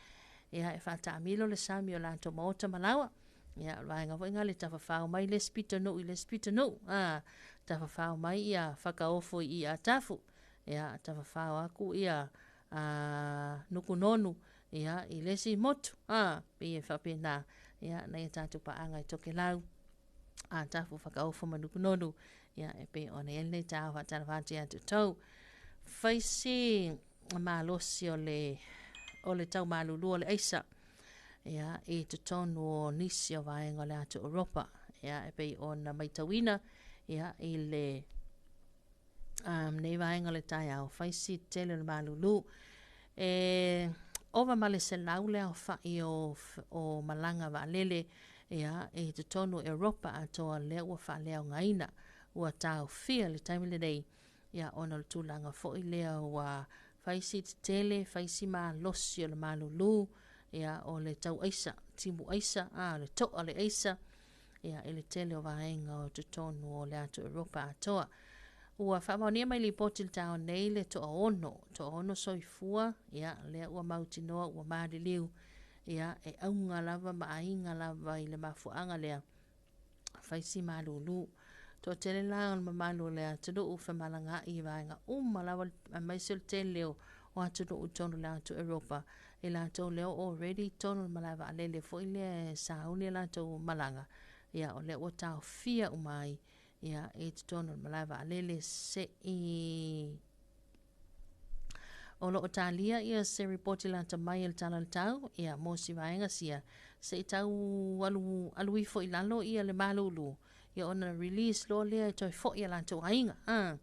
ia, e faataamilo le sami o latou maota ma laoa. Ia, o le vaega foi ngale tafafao mai le isi pitonuu i le isi pitonuu, a, tafafao mai ia Fakaofo i i Atafu. Ia, tafafao aku ia a, Nukunonu, ia, i le isi motu, a, pei e faapena, ia, nai a tatou paaga i Tokelau, Atafu, Fakaofo ma Nukunonu, ia, e pei ona i ai lenei taeao faatalofa atu ia te outou. Fai si malosi o le, o le tau malulu o le aisa, ia, i totonu o nisi o vaega o le atu Europa, ia, e pei ona matauina, ia, i le um, nei vaega o le taeao, fai si tele o le malulu. E ova ma le 100 le aofai o, o malaga vaalele ia, i totonu o Europa atoa lea ua faaleaogaina, ua taofia le taimi lenei, ia, ona o le tulaga foi lea ua fai si tetele, fai si malosi o le malulu, ia, o le tau aisa, timu aisa, a, o le to'a o le aisa, ia, i le tele o vaega o totonu o le atu Europa atoa. Ua faamaonia mai lipoti i le taeao nei le toaono, toaono soifua, ia, lea ua mautinoa ua maliliu, ia, e auga lava ma aiga lava i le mafuaaga lea, fai si malulu. Toatele la o le mamalu o le atunuu femalagaai i vaega uma lava, aemaise o le tele o, o atunuu i totonu o le atu Europa, i latou lea ua already i totonu o le malae vaalele foi lea e sauni a latou malaga, ia, o lea ua taofia uma ai, ia, i totonu o le malae vaalele se i O lo o talia ia se ripoti lata mai a le Tala o le Tau, ia, mo si vaega sia, se i tau alu, alu ifo i lalo ia le malulu, ia ona release loa lea e toe foi a latou aiga. A,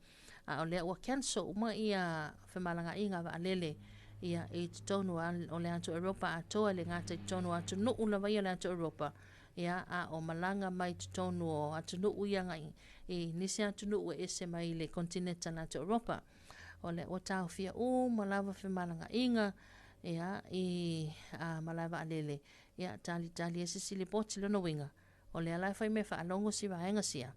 a o lea ua cancel uma ia femalagaaiga vaalele ia i totonu o le atu Europa atoa, e le gata i totonu o atunuu lava ia o le atu Europa, ia, a o malaga mai totonu o atunuu ia agai i nisi atunuu e ese mai le kontineta o le atu Europa. O lea ua taofia uma lava femalagaaiga ia, i a, malae vaalele, ia, talitali ai se isi lipoti. Lona uiga, o lea la e fai mea faalogo si vaega sia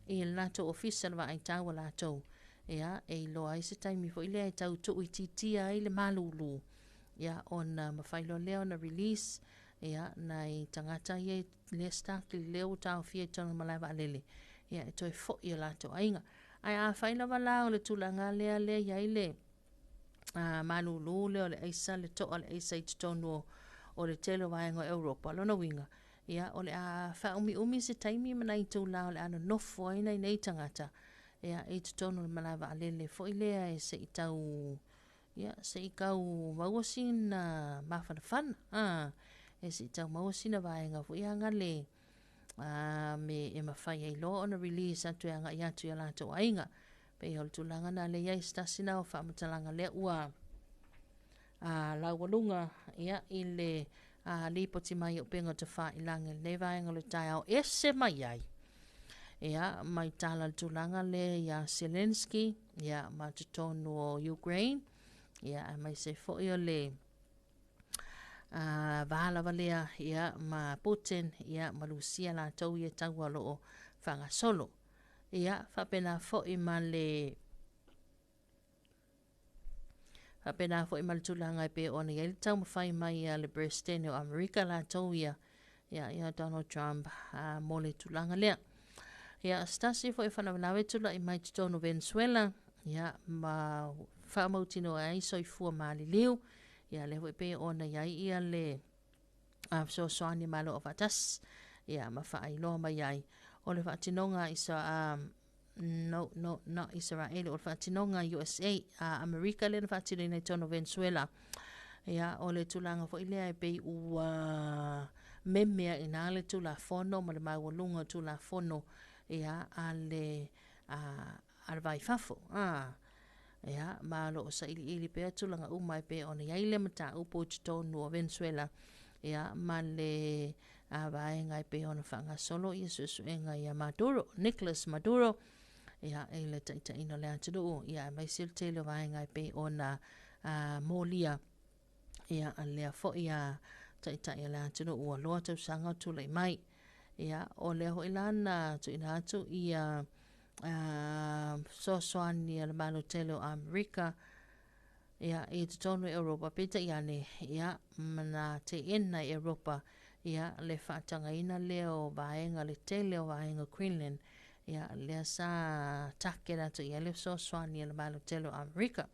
i le latou ofisa o le vaai tau a latou, ia, e iloa ai se taimi foi lea e tau tuuitiitia ai le malulu, ia, ona mafai loa lea ona release, ia, nai tagata ia lea stuck i lea ua taofia i totonu o le malae vaalele, ia, e toe foi i o latou aiga. Ae afai lava la o le tulaga lea lea i ai le a, malulu lea o le aisa, le to'a o le aisa i totonu o, o le tele o vaega o Europa, lona uiga, ia, o le a faaumiumi se taimi ma nai itulā o le a nonofo ai nai nei tagata, ia, i totonu o le malae vaalele foi lea e se i tau, ia, se i tau maua sina mafanafana, a, e se i tau maua sina vaega foi ia le, a, me e mafai ai loa ona release atu e agai atu i o latou aiga. Pei o le tulaga na lea i ai se tasi na o faamatalaga lea ua a, laualuga ia, i le a, lipoti mai o upega tafailagi i lenei vaega o le taeao ese mai ai. Ia, mai tala le tulaga lea ia Zelensky, ia, ma totonu o Ukraine, ia, aemaise foi o le a, va lava lea, ia, ma Putin, ia, ma Lusia latou ia taua o lo o faagasolo. Ia, faapena foi ma le Faapena foi ma le tulaga e pei ona i ai le taumafai mai a le Peresetene o Amerika latou ia, ia ia Donald Trump mo le tulaga lea. Ia, se tasi foi o faalavelave tulai mai totonu o Venezuela, ia, ma faamautinoa ai soifua maliliu, ia, lea foi pei ona i ai ia le fesoasoani Malo Aufaatasi, ia, ma faailoa mai ai o le faatinoga isa, no, no, not Israel, o le faatinoga USA, Amerika lea na faatinoina i totonu o Venezuela. Ia, o le tulaga foi lea e pei ua memea i ina le Tulafono ma le maualuga o Tulafono, ia, a le, a, a le va i fafo. A, ia, ma o lo o sailiili pea tulaga uma e pei ona i ai le mataupu i totonu o Venezuela, ia, ma le a vaega e pei ona faagasolo ia suesuega ia Maduro, Nicolas Maduro, ia, i le taitaiina o le atunuu, ia, aemaise le tele o vaega e pei ona molia, ia, a lea foi a taitai o le atunuu ua loa tausaga o tulai mai. Ia, o lea foi la na tuuina atu ia fesoasoani a le Malo tele o Amerika, ia, i totonu o Europa, peitai ane, ia, ma na teena e Europa, ia, le faatagaina lea o vaega, le tele o vaega o Greenland, ia, lea sa target atu i ai le fesoasoani a le Malo tele o Amerika.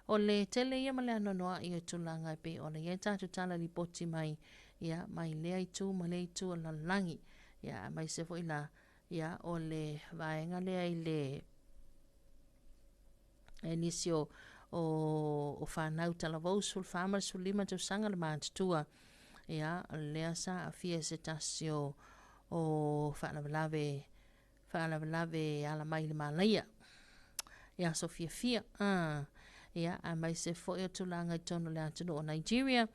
O le tele ia ma le anoanoai o tulaga e pei ona i ai tatou tala lipoti mai, ia, mai lea itu ma lea itu o le lalolagi, ia, aemaise foi la, ia, o le vaega lea i le e nisi o, o, o fanau talavou 14 ma le 15 tausaga le matutua, ia, lea sa aafia i se tasi o, o faalavelave, faalavelave ala mai le Malaia i aso fiafia, ia, aemaise foi o tulaga i totonu o le atunuu o Nigeria,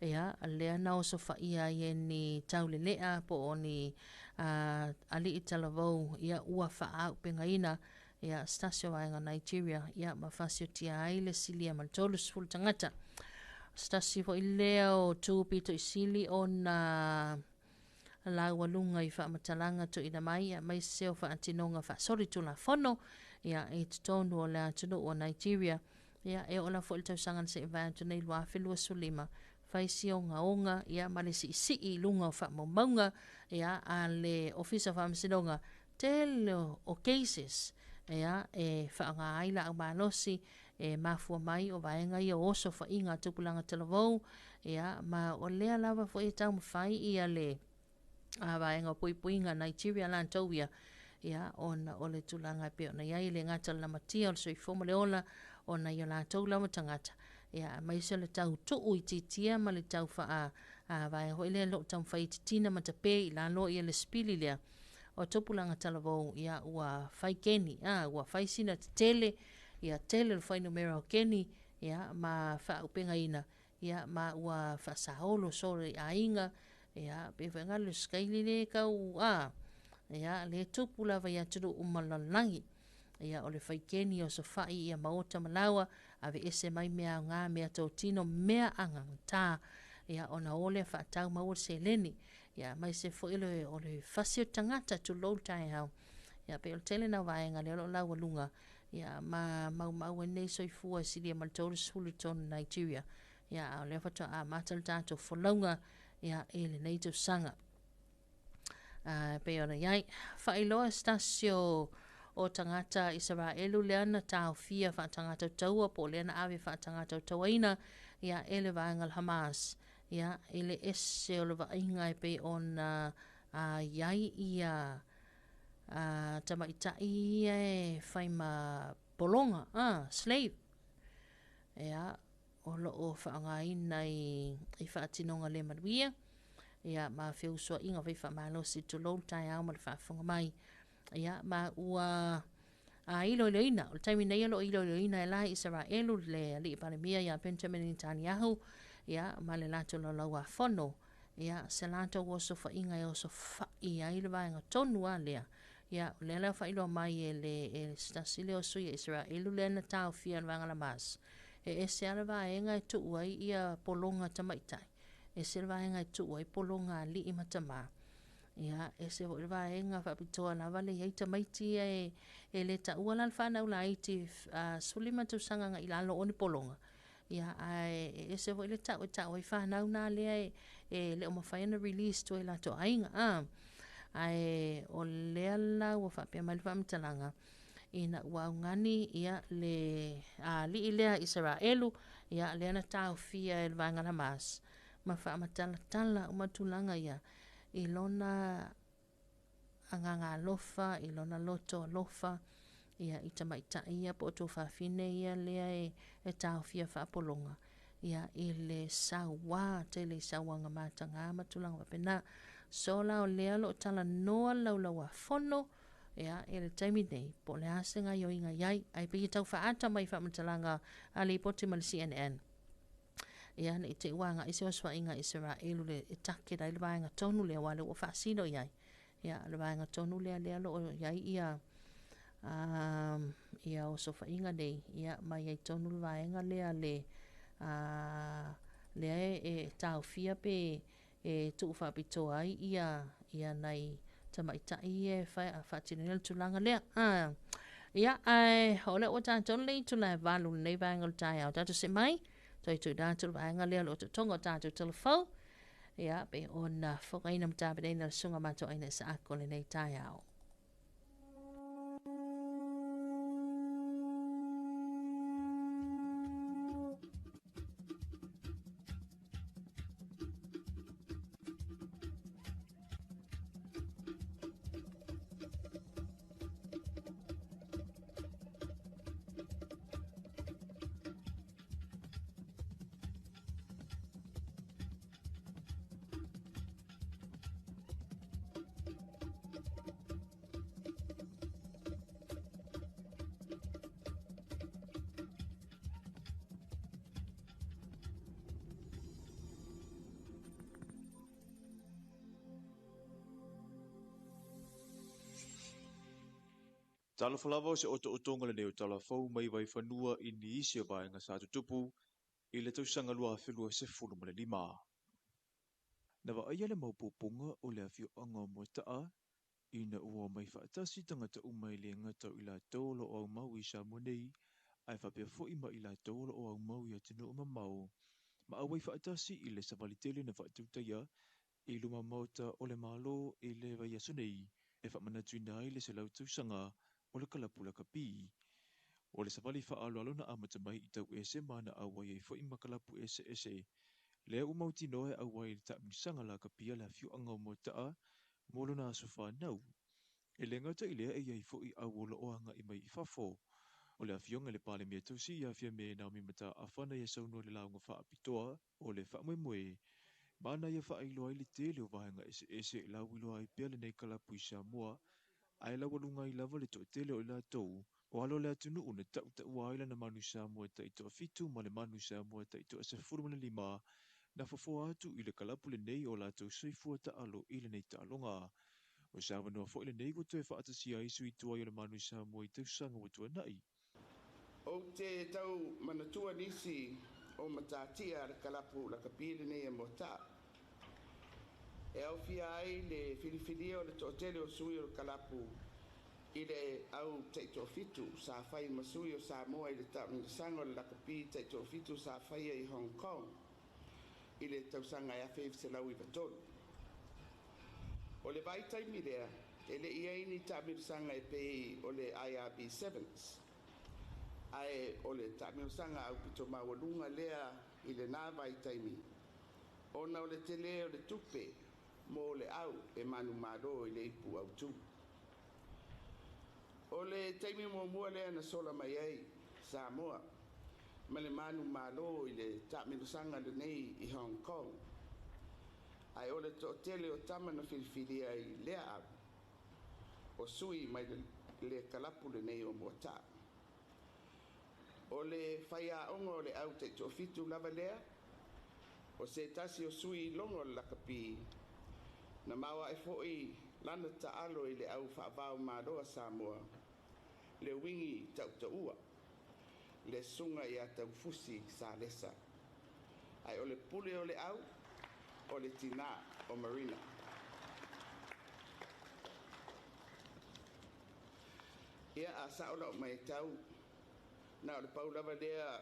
ia, lea na osofaia ai e ni taulelea po o ni alii talavou, ia, ua faaaupegaina, ia, se tasi o vaega o Nigeria, ia, ma fasiotia ai le silia ma le 30 tagata. Se tasi foi lea o tu pito i sili ona laualuga i faamatalaga tuuina mai aemaise o faatinoga faasolitulafono, ia, i totonu o le atunuu o Nigeria, ia, e oo lava foi i le tausaga na se'i vae atu nei 2025, fai si ogaoga, ia, ma le siisii i luga o faamaumauga, ia, a le Ofisa o Faamasinoga, tele o cases, ia, e faaaoga ai laau malosi e mafua mai o vaega ia o osofaiga a tupulaga talavou, ia, ma o lea lava foi e taumafai ia le vaega o puipuiga Nigeria latou ia, ia, ona o le tulaga e pei ona i ai, e le gata o le lamatia o le soifua ma le ola o nai o latou lava tagata, ia, aemaise o le tau tuu itiitia ma le tau faa vaega foi lea o lo o taumafai e titina ma tape i lalo ia le sipili lea o tupulaga talavou, ia, ua fai keni, a, ua fai sina tetele, ia, tele o le fuainumera o keni, ia, ma faaaupegaina, ia, ma ua faasaolo solo i aiga, ia, pei foi galo le sikaili le tau, a, ia, le tupu lava i atunuu uma o le lalolagi. Ia, o le fai keni o sofai ia maota ma laua, aveese mai mea aoga, mea totino, mea agagata, ia, ona o lea faatau maua le seleni. Ia, aemaise foi o le fasi o le tagata, tulou le taeao. Ia, pei o le tele na o vaega lea o lo o laualuga, ia, ma maumau ai nei soifua e silia ma le 30 i totonu o Nigeria. Ia, a o lea faatoa amata le tatou folauga, ia, i lenei tausaga. E pei ona i ai. Faailoa se tasi o, o tagata Isaraelu lea na taofia faatagata taua po o lea na ave faatagata tauaina, ia, e le vaega o le Hamas. Ia, i le ese o le vaaiga e pei ona i ai ia tamaitai ia e fai ma pologa, slave. Ia, o lo o faaaogaina i faatinoga le manuia, ia, ma feusuaiga fai faamalosi, tulou le taeao ma le faafofoga mai. Ia, ma ua iloiloina, o le taimi nei o lo o iloiloina e la Isaraelu le alii Palemia ia Benjamin Netanyahu, ia, ma le latou laulauafono, ia, se latou osofaiga e osofai ai le vaega tonu lava lea. Ia, o lea la ua faailoa mai e le e se tasi lea o sui a Isaraelu lea na taofia e le vaega Hamas, e ese lava le vaega e tuu ai ia pologa tamaitai, ese le vaega e tuu ai pologa alii ma tamā. Ia, ese foi le vaega faapitoa lava le i ai tamaiti ia e le taua la le fanau laiti 15 tausaga agai i lalo o ni pologa. Ia, ae e ese foi le tau e tau ai fanau na lea e, e le o mafai ona release tua i latou aiga. A. Ae o lea la ua faapea mai le faamatalaga, ina ua augani ia le alii lea Isaraelu, ia lea na taofia e le vaega Hamas, ma faamatalatala uma tulaga ia i lona agaga alofa, i lona loto alofa, ia i tamaitai ia po o tuafafine ia lea e, e taofia faapologa, ia i le sauā tele i sauaga matagā ma tulaga faapena. So la o lea o lo o talanoa le Laulau-a-Fono, ia, i le taimi nei, po o le a se gaoioiga i ai, ae pei e tau faaata mai i faamatalaga a Lipoti ma le CNN. Ia, ne i te i ua agai se osofaiga a Isaraelu le e target ai le vaega tonu lea, aua o lea ua faasino i ai. Ia, o le vaega tonu lea lea o lo o i ai ia, ia osofaiga nei, ia, ma i ai tonu le vaega lea le, lea e, e taofia pe e tuu faapitoa ai ia, ia nai tamaitai ia e faatinoina le tulaga lea. Ia, ae o lea ua tatou le itula e 8 lenei vaega o le taeao. Tatou see mai, toe tuuina atu le vaega lea o le otootoga o tatou talafou. Ia, pe ona fogaina ma tapenaina le susuga Matoaina Isaako lenei taeao. Talofa lava o se otootoga lenei o Tala Fou mai Vaifanua i nisi o vaega sa tutupu i le tausaga 2025. Na vaaia le maopoopoga o le afioaga o Moata'a ina ua omai faatasi tagata uma e le gata o i latou o lo o aumau i Samoa nei, ae faapea foi ma i latou o lo o aumau i atunuu mamao, ma auai faatasi i le savali tele na faatautaia i luma maota o le Malo i le vaiaso nei e faamanatuina ai le 100 tausaga o le kalapu lakapi. O le savali faaaloalo na amata mai i Tauese ma na auai ai foi ma kalapu eseese lea ua mautinoa e auai i le taamilosaga lakapi a le afioaga o Moata'a mo lona aso fanau. E le gata i lea e i ai foi au o lo o agai mai i fafo. O le afioga i le Palemia Tausi ia Fiame Naomi Mataafa na ia saunoa i le lauga faapitoa o le faamoemoe ma na ia faailoa ai le tele o vaega eseese e lauiloa ai pea lenei kalapu i Samoa ae laualuga ai lava le toatele o i latou o alo o le atunuu na tautaua ai lana manu Samoa taitoafitu ma le manu Samoa taitoa-15 na fofoa atu i le kalapu lenei o latou soifua taalo i lenei taaloga. O se avanoa foi lenei ua toe faatasia ai sui tuai o le manu Samoa i tausaga ua tuanai. Ou te tau manatua nisi o matatia a le kalapu lakapi lenei e Moata'a. E aofia ai le filifilia o le toatele o sui o le kalapu i le au taitoafitu sa fai ma sui o Samoa i le taamilosaga o le lakapi taitoafitu sa faia i Hong Kong i le tausaga e 1993. O le vaitaimi lea, e le i ai ni taamilosaga e pei o le IRB Sevens, ae o le taamilosaga aupito maualuga lea i lena vaitaimi ona o le telē o le tupe mo le au e manumalo i le ipu autū. O le taimi muamua lea na sola mai ai Samoa ma le manumalo i le taamilosaga lenei i Hong Kong, ae o le toatele o tama na filifilia i lea au o sui mai le kalapu lenei o Moata'a. O le faiaoga o le au taitoafitu lava lea, o se tasi o sui iloga o le lakapi, na maoae foi lana taalo i le au faavao malo a Samoa, le uigi tautaua, le susuga ia Taufusi Salesa. Ae o le pule o le au, o le tinā o Marina. Ia, a sao lau matau, na o le pau lava lea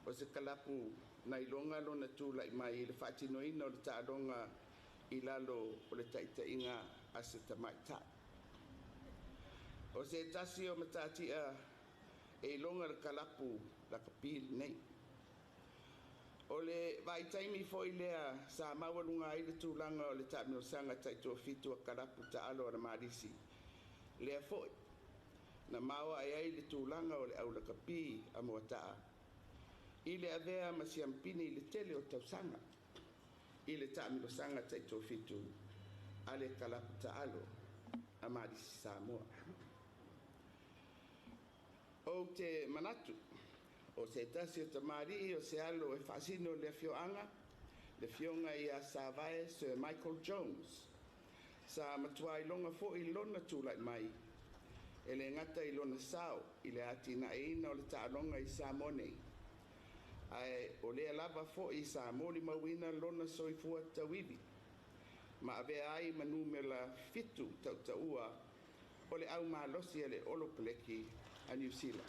O se kalapu na iloga lona tula'i mai i le faatinoina o le taaloga i lalo o le taʻitaʻiga a se tamaʻitaʻi. O se tasi o matatiʻa e iloga le kalapu lakapi lenei. O le vaitaimi foʻi lea sa maualuga ai le tulaga o le taamilosaga taʻitoafitu a kalapu taalo a le Malisi. Lea foʻi na maoaʻe ai le tulaga o le aulakapi a Moataʻa i le avea ma siampini i le tele o tausaga i le taamilosaga taʻitoafitu a le kalapu taalo a Malisi Samoa. Ou te manatu o se tasi o tamalii o se alo e faasino le afioaga, le afioga ia Savae Sir Michael Jones, sa matuā iloga foʻi lona tulaʻi mai e le gata i lona sao i le atinaeina o le taaloga i Samoa nei, ae o lea lava foʻi sa molimauina lona soifua tauivi ma avea ai ma numera 7 tautaua o le aumalosi a le Olopeleki a Niu Sila.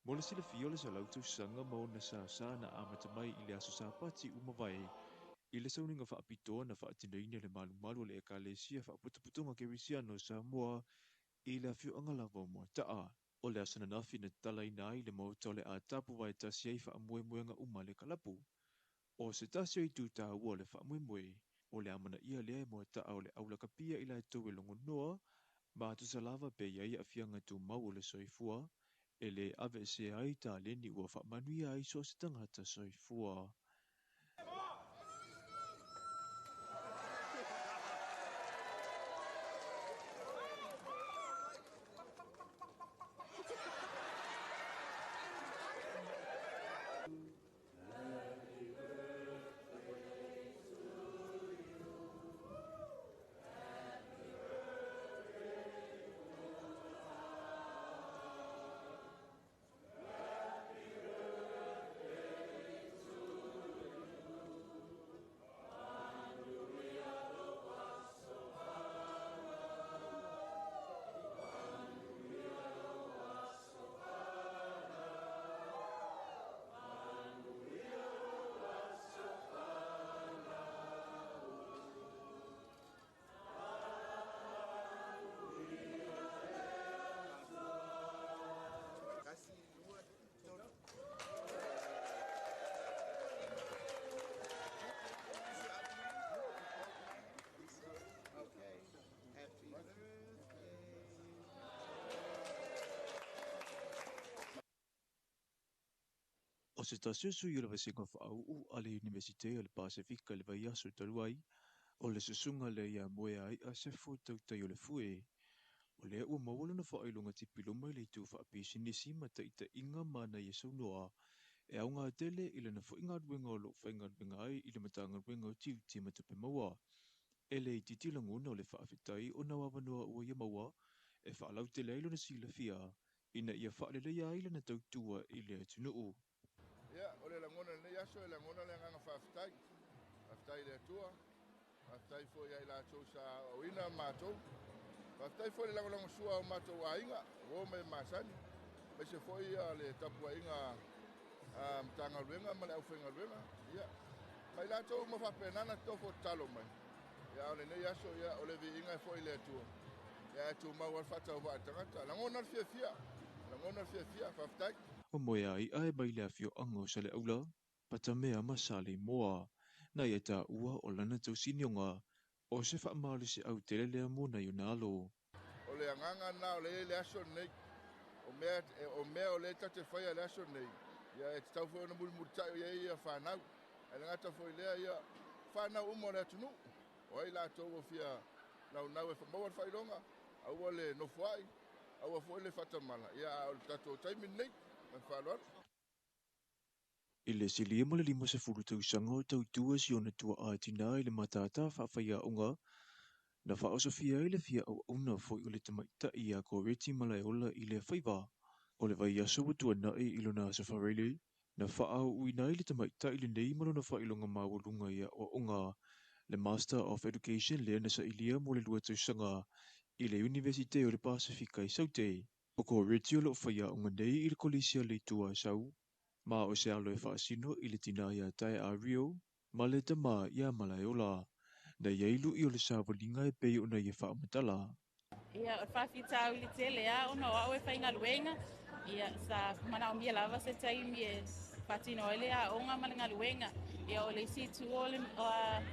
Mo le silafia o le 100 tausaga ma ona sasā na amata mai i le aso Sapati ua mavae i le sauniga faapitoa na faatinoina e le malumalu o le Ekalesia Faaputuputuga Kerisiano o Samoa i le afioaga lava o Moataʻa. O le aso ananafi na tatalaina ai le maota o le a tapuvae tasi ai faamoemoega uma a le kalapu. O se tasi o itu taua o le faamoemoe, o le amanaia lea e Moataʻa o le aulakapia i latou e logonoa ma tusa lava pe i ai aafiaga tumau o le soifua e lē aveesea ai taleni ua faamanuia ai so o se tagata soifua. O se tasi o sui o le Vasega Faauu a le Iunivesite o le Pasefika i le vaiaso talu ai, o le susuga lea ia Moeai'a Sefo Tautaiolefue. O lea ua maua lona faailoga tipiloma i le itu faapisinisi ma taʻitaʻiga ma na ia saunoa e aoga tele i lana foʻi galuega o loo faigaluega ai i le Matagaluega o Tiute ma Tupe Maua. E le itiiti lagona o le faafetai ona o avanoa ua ia maua e faalautele ai lona silafia ina ia faaleleia ai lana tautua i le atunuu. Ia, o le lagona i lenei aso, e lagona le agaga faafetai. Faafetai i le Atua, faafetai foi ia i latou sa aoaoina matou. Faafetai foi i le lagolagosua o matou aiga, uo ma e masani, aemaise foi le tapuaiga a Matagaluega ma le aufaigaluega. Ia, ma i latou uma faapena ona tofo tatalo mai. Ia, a o lenei aso, ia, o le viiga e foi i le Atua. Ia, ae tumau lava le faatauvaa i le tagata. Lagona le fiafia, lagona le fiafia, faafetai. O Moeai'a e mai le afioaga o Saleaula, Patamea ma Saleimoa. Na ia taua o lana tausinioga o se faamalosiau tele lea mo nai ona alo. O le agaga lena o lea e i ai le aso lenei. O mea, o mea o lea tatou te faia i le aso lenei, ia e tatau foi ona mulimulitaʻi i ai ia fanau. Ae le gata foi i lea, ia fanau uma o le atunuu. O ai latou ua fia naunau e maua le faailoga, aua le nofoai, aua foi le faatamala, ia a o le tatou taimi lenei. Ma le faaaloalo. I le silia ma le 50 tausaga o tautua si ona tuaa tinā i le matata faafaiaoga, na faaosofia ai le fia auauna foi o le tamaitaʻi ia Goreti Malaeola i lea faiva. O le vaiaso ua tuanaʻi i lona aso Faraile, na faaauuina ai le tamaitaʻi lenei ma lona faailoga maualuga i aoaoga, le Master of Education lea na sailia mo le 2 tausaga i le Iunivesite o le Pasefika i Saute. O Koreti o loo faiaoga nei i le Kolisi a le Itu Asau, ma o se alo e faasino i le tinā iā Tae'a Rio ma le tamā iā Malaeola. Na i ai lu'i o le savaliga e pei ona ia faamatala. Ia, o le faafitauli tele lava ona o au e faigaluega, ia, sa manaomia lava se taimi e faatino ai le aoga ma le galuega. Ia, o le isi itu o le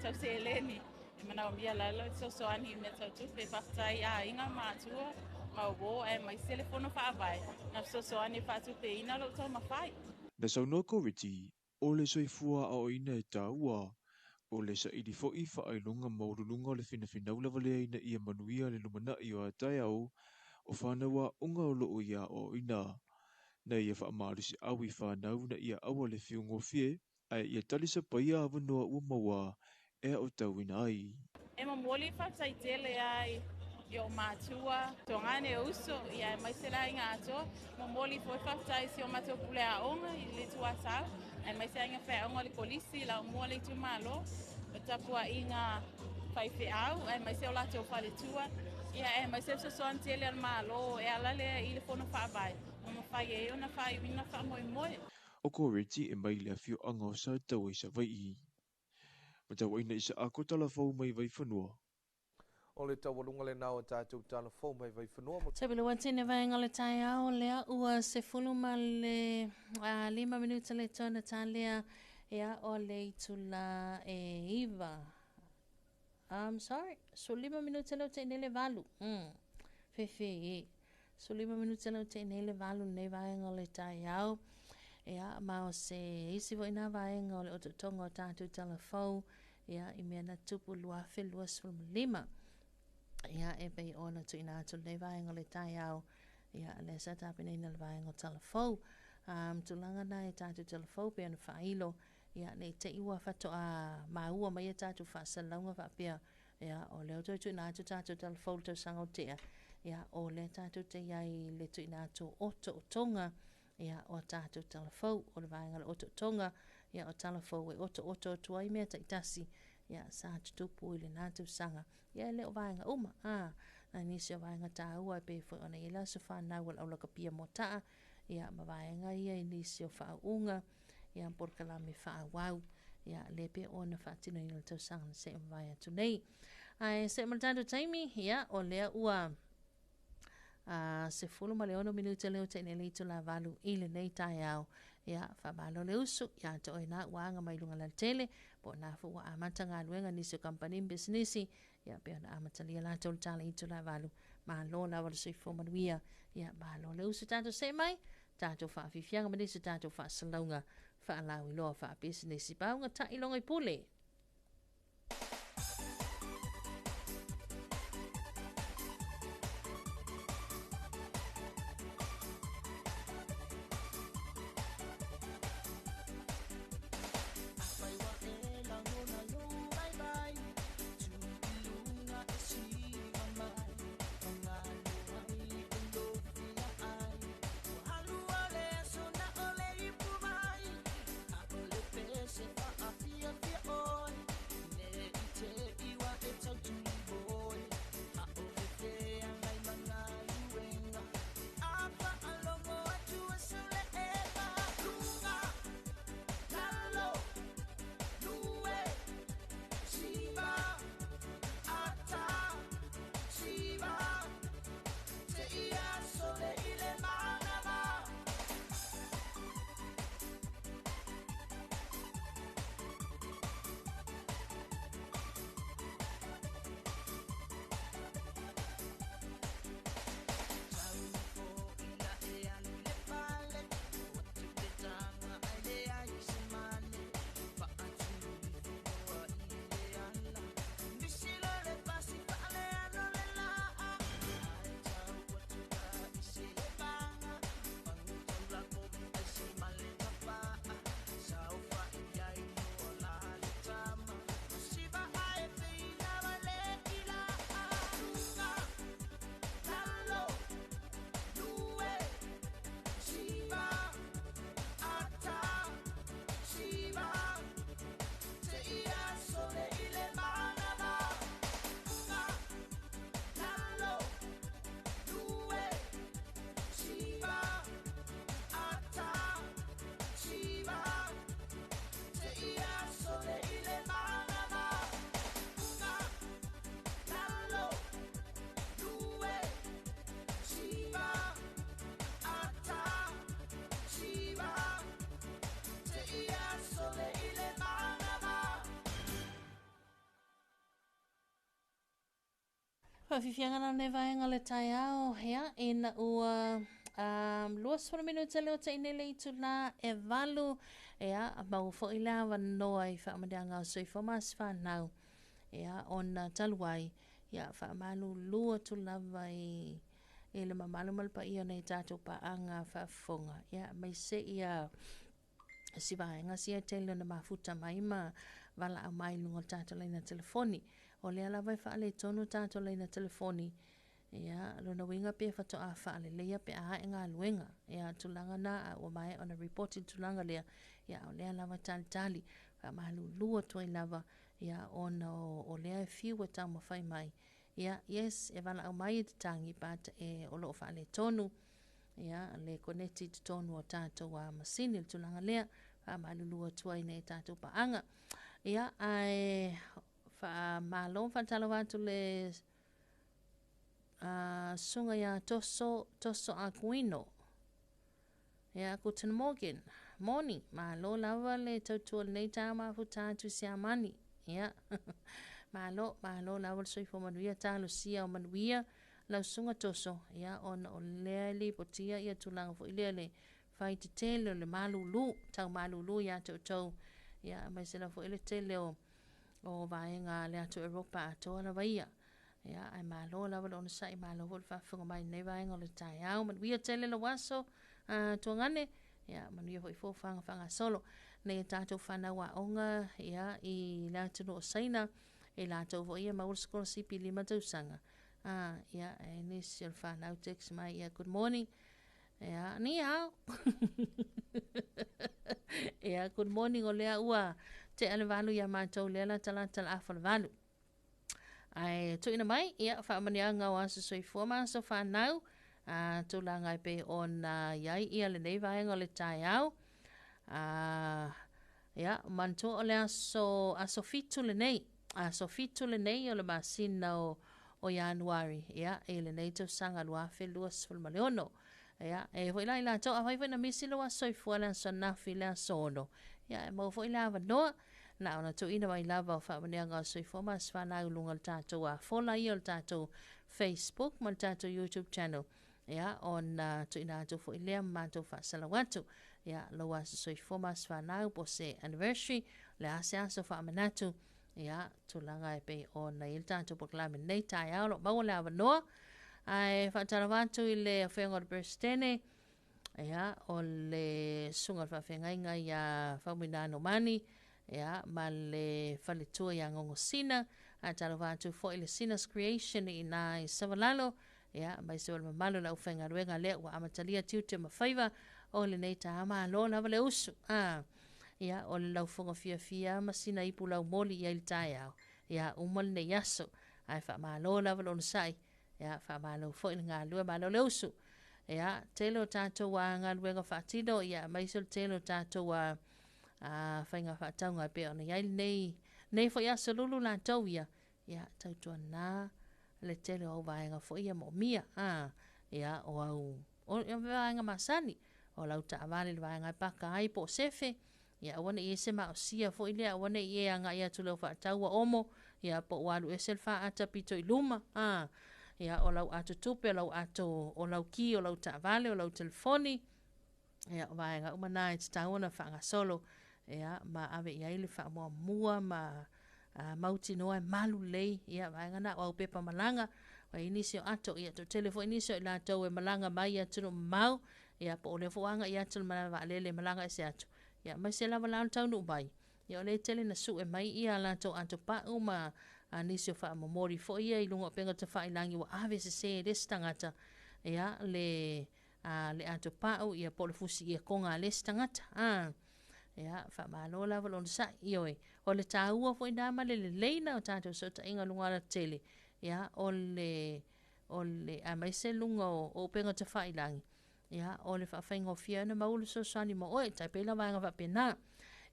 tau seleni, e manaomia lava le fesoasoani i mea tau tupe. Faafetai i aiga ma matua ma uō aemaise le Fono Faavae na fesoasoani e faatupeina lou taumafai. Na saunoa Koreti, o le soifua aoaoina e taua, o le saili foi faailoga maualuluga o le finafinau lava lea ina ia manuia le lumanai o a taeao o fanau aoga o loo ia aoaoina. Na ia faamalosiau i fanau ina ia aua le fiugofie ae ia talisapaia avanoa ua maua e aotauina ai. E momoli le faafetai tele lava i ou matua, tuagane uso, ia aemaise le aiga atoa. Momoli foi le faafetai i si o matou pule aoga i le Itu Asau, aemaise aiga faiaoga o le Kolisi, Laumua le itumalo, o tapuaiga faifeau, aemaise o latou faletua, ia aemaise le fesoasoani tele a le Malo e ala lea i le Fono Faavae ua mafai ai ona faaiuina faamoemoe. O Koreti e mai le afioaga o Sataua i Savaii. Matauaina Isaako Talafou mai Vaifanua. O le taualuga lena o tatou tala fou mai Vaifanua mo. Tauiloa tene vaega o le taeao lea ua 15 minute le tona talea ia o le itula e 9. I'm sorry, 15 minute leo te nei le 8. Fefe e. 15 minute leo te nei le 8 lenei vaega o le taeao. Ia, ma o se isi foi nā vaega o le otootoga o tatou tala fou, ia, i mea na tupu 2025. Ia, e pei ona tuuina atu lenei vaega o le taeao, ia, lea sa tapenaina le vaega o tala fou. Tulaga na e tatou tala fou pei ona faailo, ia, ne i te i ua faatoa maua mai a tatou faasalalauga faapea, ia, o lea ua toe tuuina atu tatou tala fou i le tausaga ua tea, ia, o lea tatou te i ai i le tuuina atu o otootoga, ia, o a tatou tala fou, o le vaega o le otootoga, ia, o tala fou e otooto atu ai mea taitasi, ia, sa tutupu i lena tausaga. Ia, e le o vaega uma, ā, nai nisi o vaega taua e pei foi ona i ai le aso fanau a le aulakapia Moata'a, ia, ma vaega ia i nisi o faauuga, ia, ma polokalame faaauau, ia, lea pei ona faatinoina i le tausaga na se'e mavae atu nei. Ae se'e ma le tatou taimi, ia, o lea ua 16 minute lea ua tea nei le itula 8 i lenei taeao. Ia, faamalo le usu ia te oe na ua aga mai luga lautele, po o na foi ua amata galuega nisi o kamupani ma pisinisi, ia pei ona amatalia latou le tala itula 8. Malo lava le soifua manuia. Ia, malo le usu tatou see mai, tatou faafiafiaga ma nisi o tatou faasalalauga faalauiloa faapisinisi. Pauga ta'iloga i pule. Faafiafiaga la lenei vaega o le taeao, ia, ina ua 20 minute lea ua tai nei le itula e 8, ia, maua foi le avanoa i faamanuiaga o soifua ma aso fanau, ia, ona talu ai, ia, faamalulu atu lava i, i le mamalu ma le paia o nei tatou paaga faafofoga, ia, aemaise ia si vaega sia e tele ona mafuta mai ma valaau mai i luga o le tatou laina telefoni. O lea lava e faaletonu tatou laina telefoni, ia, lona uiga pe faatoa faaleleia pe a ae galuega. Ia, tulaga na, a ua maea ona ripoti le tulaga lea, ia, o lea lava e talitali, faamalulu atu ai lava, ia, ona o lea e fiu e taumafai mai. Ia, yes, e valaau mai e tatagi, but e, o lo o faaletonu, ia, le koneti i totonu o tatou a masini, le tulaga lea, faamalulu atu ai nei tatou paaga. Ia, ae faamalo, faatalofa atu le susuga ia Toso, Toso Akuino. Ia, guten Morgen, morning, malo lava le tautua lenei taeao mafuta atu i Siamani. Ia, malo, malo lava le soifua manuia, talosia o manuia lau susuga Toso, ia, ona o lea e lipotia ia tulaga foi lea le fai tetele o le malulu, tau malulu ia te outou, ia, aemaise lava foi le tele o, o vaega a le atu Europa atoa lava ia. Ia, ae malo lava le onosai, malo foi le faafofoga mai i lenei vaega o le taeao. Manuia tele lou aso, Tuagane, ia, manuia foi fuafuaga faagasolo. Nei a tatou fanau aoga, ia, i le atunuu o Saina, e latou foi ia maua le sikolasipi 5 tausaga. Ia, e nisi o le fanau text mai, ia, good morning. Ia, ni hao. Ia, good morning o lea ua tea le 8 ia matou lea la talata le afa le 8. Ae tuuina mai, ia, faamanuiaga o aso soifua ma aso fanau, a, tulaga e pei ona i ai ia lenei vaega o le taeao. A, ia, manatua o le aso, aso 7 lenei, aso 7 lenei o le masina o, o Ianuari, ia, i lenei tausaga 2026. Ia, e foi la i latou, afai foi na misi lou aso soifua le aso ananafi le aso 6, ia, e maua foi le avanoa, na ona tuuina mai lava o faamanuiaga o soifua ma aso fanau i luga o le tatou afola ia o le tatou Facebook ma le tatou YouTube channel. Ia, ona tuuina atu foi lea ma matou faasalau atu. Ia, lou aso soifua ma aso fanau po o se anniversary, o le a se aso faamanatu, ia, tulaga e pei ona i ai le tatou polokalame nei taeao, o lo o maua le avanoa. Ae faatalofa atu i le afioga o le Peresetene, ia, o le susuga o le faafeagaiga ia Faumuina Nomani, ia, ma le faletua ia Gogosina. Faatalofa atu foi i le Sina's Creation i ina i Savalalo, ia, aemaise o le mamalu o le aufaigaluega lea ua amatalia tiute ma faiva o lenei taeao. Malo lava le usu. Ia, o le laufoga fiafia ma sina ipu laumoli i ai le taeao, ia, uma lenei aso. Ae faamalo lava le onosai. Ia, faamalo foi le galulue, malo le usu. Ia, tele o tatou a galuega faatino, ia, aemaise o le tele o tatou a, a faiga faatauga e pei ona i ai lenei, lenei foi aso lulu latou ia, ia, tautuana le tele o au vaega foi ia moomia, a, ia, o au, o vaega masani, o lau taavale i le vaega e paka ai po o sefe, ia aua ne i i ai se maosia foi lea, aua ne i e agai atu i lau faatau ua omo, ia po ua alu ese le faata pito i luma, a, ia o lau ato tupe, o lau ato, o lau ki, o lau taavale, o lau telefoni, ia o vaega uma na e tatau ona faagasolo, ia ma ave i ai le faamuamua ma mautinoa e malu lelei, ia vaega na o au pepa malaga, ua i ai nisi o ato, ia toatele foi nisi o i latou e malaga mai i atunuu mamao, ia po o lea foi ua agai atu le malae vaalele e malaga ese atu, ia aemaise lava la o le taunuu mai, ia o lea e tele na sue mai ia latou ato pau ma nisi o faamomoli foi ia i luga o upega tafailagi ua ave sese e le isi tagata, ia le le ato pau ia po o le fusi iakoga a le isi tagata. Ia, faamalo lava le onosai. Ioe, o le taua foi na ma le lelei na o tatou fesootaiga i luga o alatetele, ia, o le, o le, aemaise luga o, o upega tafailagi, ia, o le faafaigofie ai ona maua le fesoasoani mo oe, tai pei la vaega faapena.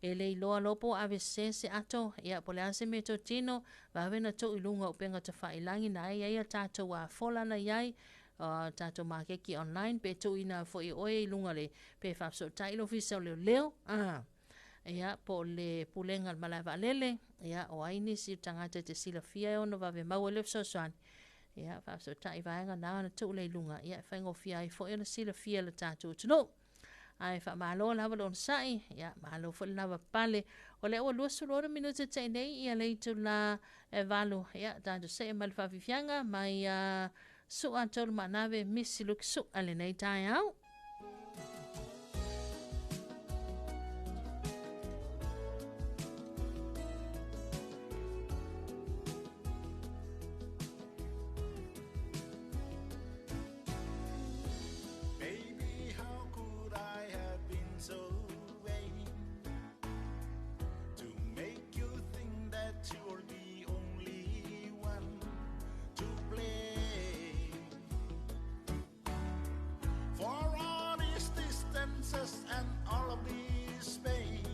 E le iloa loa po o ave sese se ato, ia, po o le a se meatotino, vave ona tuu i luga o upega tafailagi na e i ai a tatou afola na i ai, o tatou makeki online, pe tuuina foi e oe i luga le, pe faafesootai le ofisa o leoleo, ia, po o le pulega o le malae vaalele, ia, o ai nisi o tagata e te silafia e ono vave maua ai le fesoasoani, Ia, faafesootai vaega na ona tuu lea i luga, ia, e faigofie ai foi ona silafia e le tatou atunuu. Ae faamalo lava le onosai, ia, malo foi le lavapapale. O lea ua 26 minute tea nei ia le itula e 8, ia, tatou see mai le faafiafiaga mai ia Sua Taulumaanave Misi Luke Sua lenei taeao. Baby, how could I have been so vain to make you think that you're the only one to blame for all these distances and all of this pain?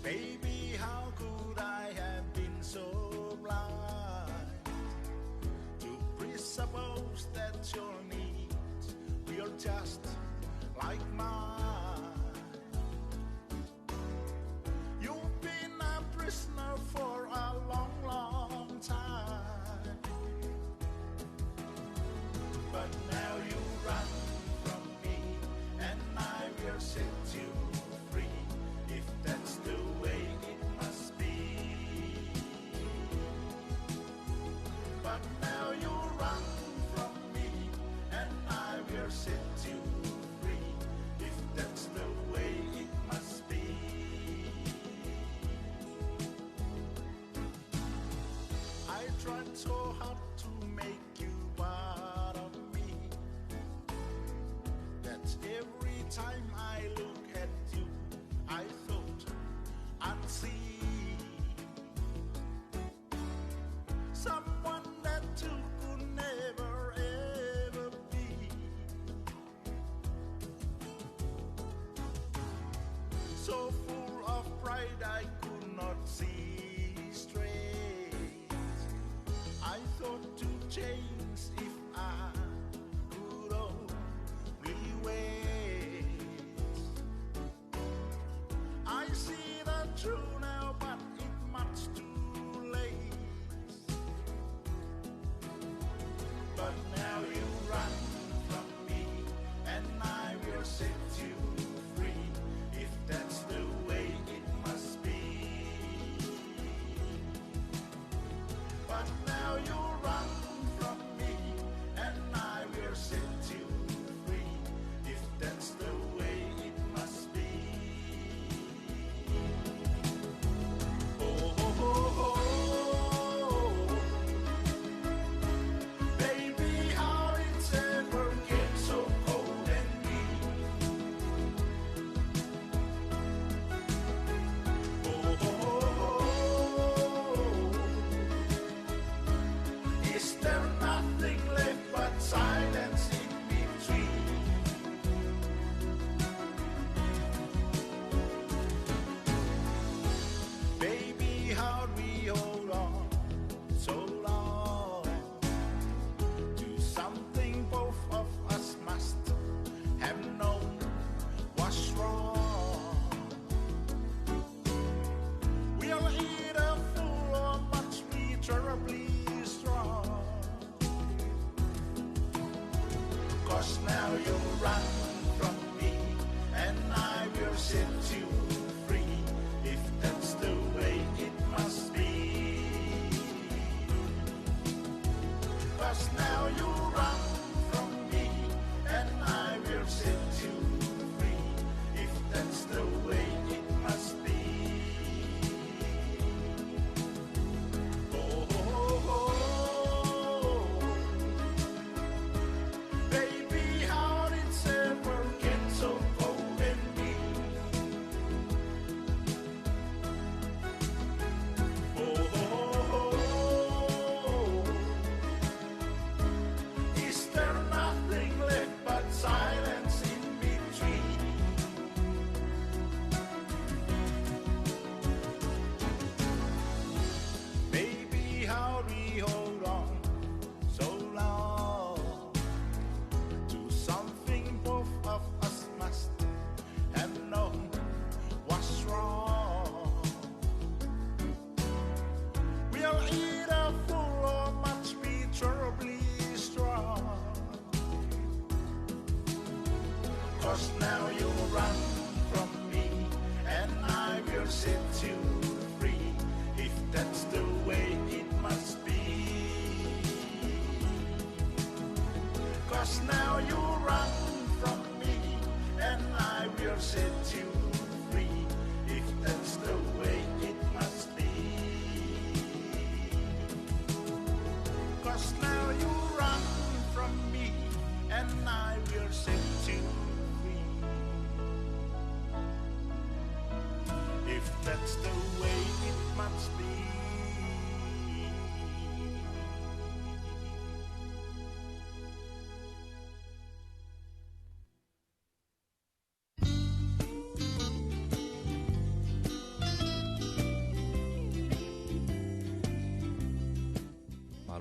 Baby, how could I have been so blind to presuppose that your needs were just like mine? You've been a prisoner for a long, long time. But now you run from me, and I will set you free if that's the way it must be. But now you run from me, and I will set you free if that's the way it must be. I tried so hard to make you part of me. That every time I look at you, I thought I'd see someone that you could never ever be. So full of pride I could not see straight. I thought to change if I could only wait. I see the truth now, but it's much too late. But now you run from me, and I will set you free if that's the way it must be. But now you run from me, and I will set you free if that's the way it must be. Oh, oh, oh, oh. Baby, how it's ever get so cold and mean. Oh, oh, oh, oh. Is there nothing left but silence in between? Baby, how we hold on so long to something both of us must have known was wrong. We are either fool or much be terribly strong. 'Cause now you run from me, and I will set you free if that's the way it must be. 'Cause now you run from me, and I will set you free if that's the way it must be. Oh, oh, oh, oh. Baby, how did it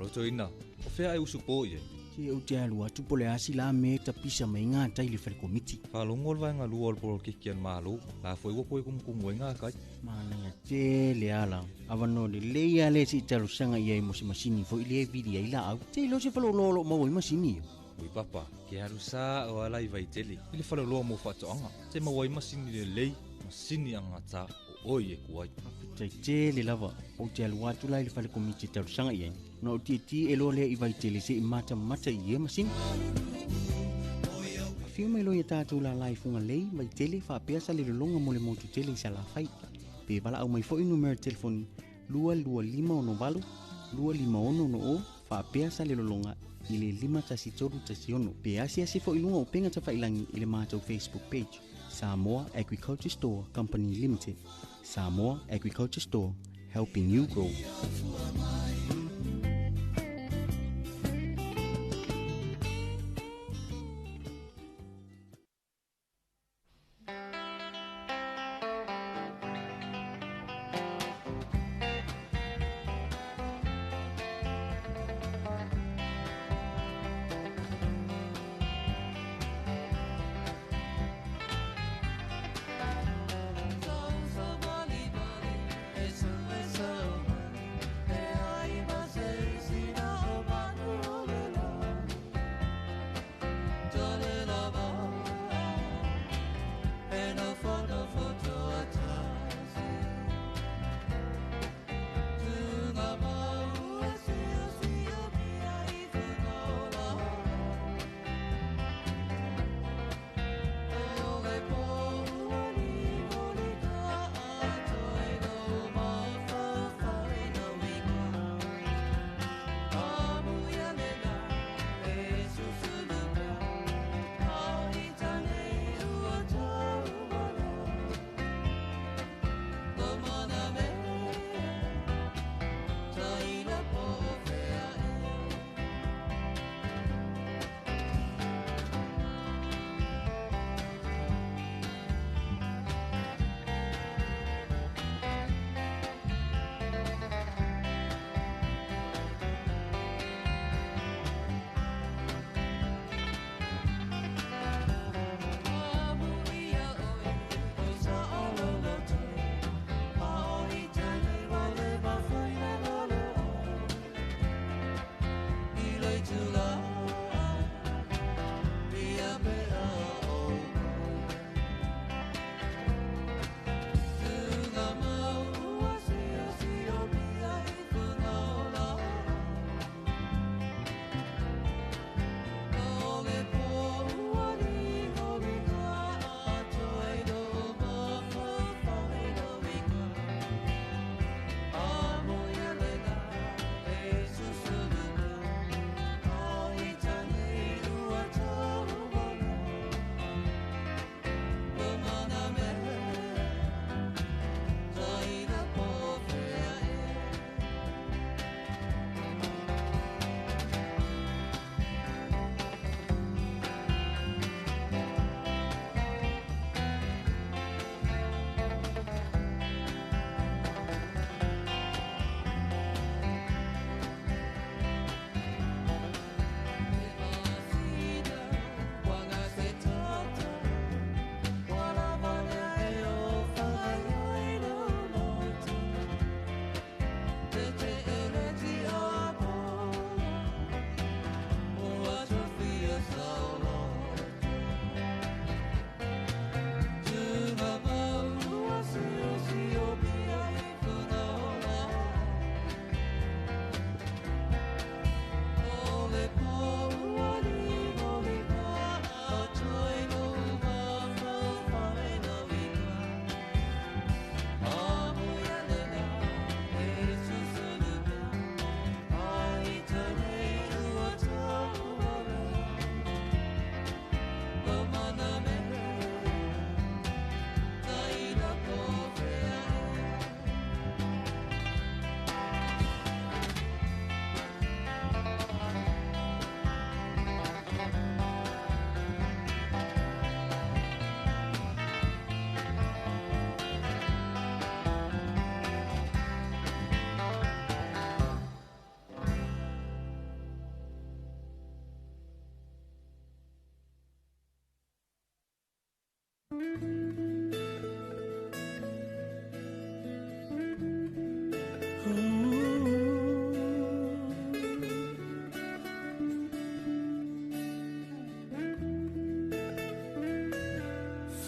Toeina, o fea e usu po i ai. Se ou te alu atu po o le a se la mea e tapisa mai ai gatai i le fale komiti. Faalogo le vaega lua o le poloketi a le Malo, la foi ua toe kumukumu ai gatai. Manaia tele a la. Avanoa lelei lava lea se i talosaga i ai mo se masini foi lea e vili ai laau. Se iloa se faleoloa o lo o maua ai masini ia. Ui papa, ke alu sa'o lava la i Vaitele i le faleoloa mo faatoaga. Se maua ai masini lelei, masini agata o oe e ku ai. Faafetai tele lava. Ou te alu atu la i le fale komiti e talosaga i ai, ona ou tietie loa lea i Vaitele se i matamata i ia masini. Afio mai loa ia tatou lala i Fugalei, Vaitele, faapea Salelologa mo le motu tele i Salafai. Pe valaau mai foi i numera telefoni 22568 25660 faapea Salelologa i le 51316 pe asiasi foi i luga o upega tafailagi i le matou Facebook page Samoa Agriculture Store Company Limited. Samoa Agriculture Store, helping you grow.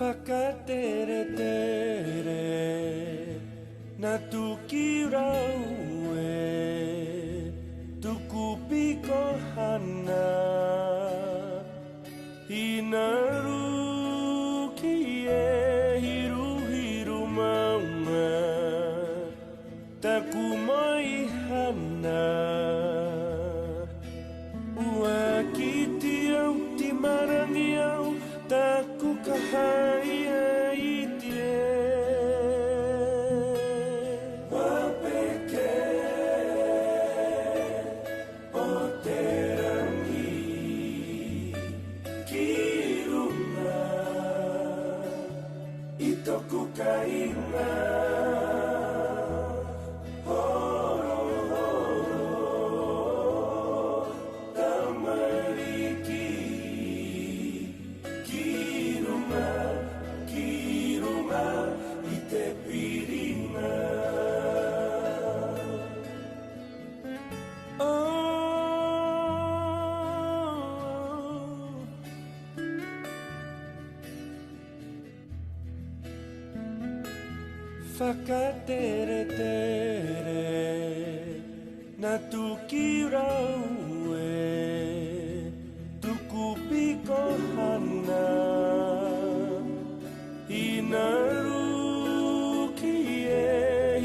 Whakatere tere na tuki rau e tuku piko hana ina ruki e hiru hiru maunga taku mai hana ua kiti au ti marangi au taku kahaia i te Wapeke o te rangi ki runga i toku kainga. Horo, horo, tamariki, ki runga, ki runga i te piringa. Oh. Whakatere tere na tuki rau e tuku piko hana ina ruki e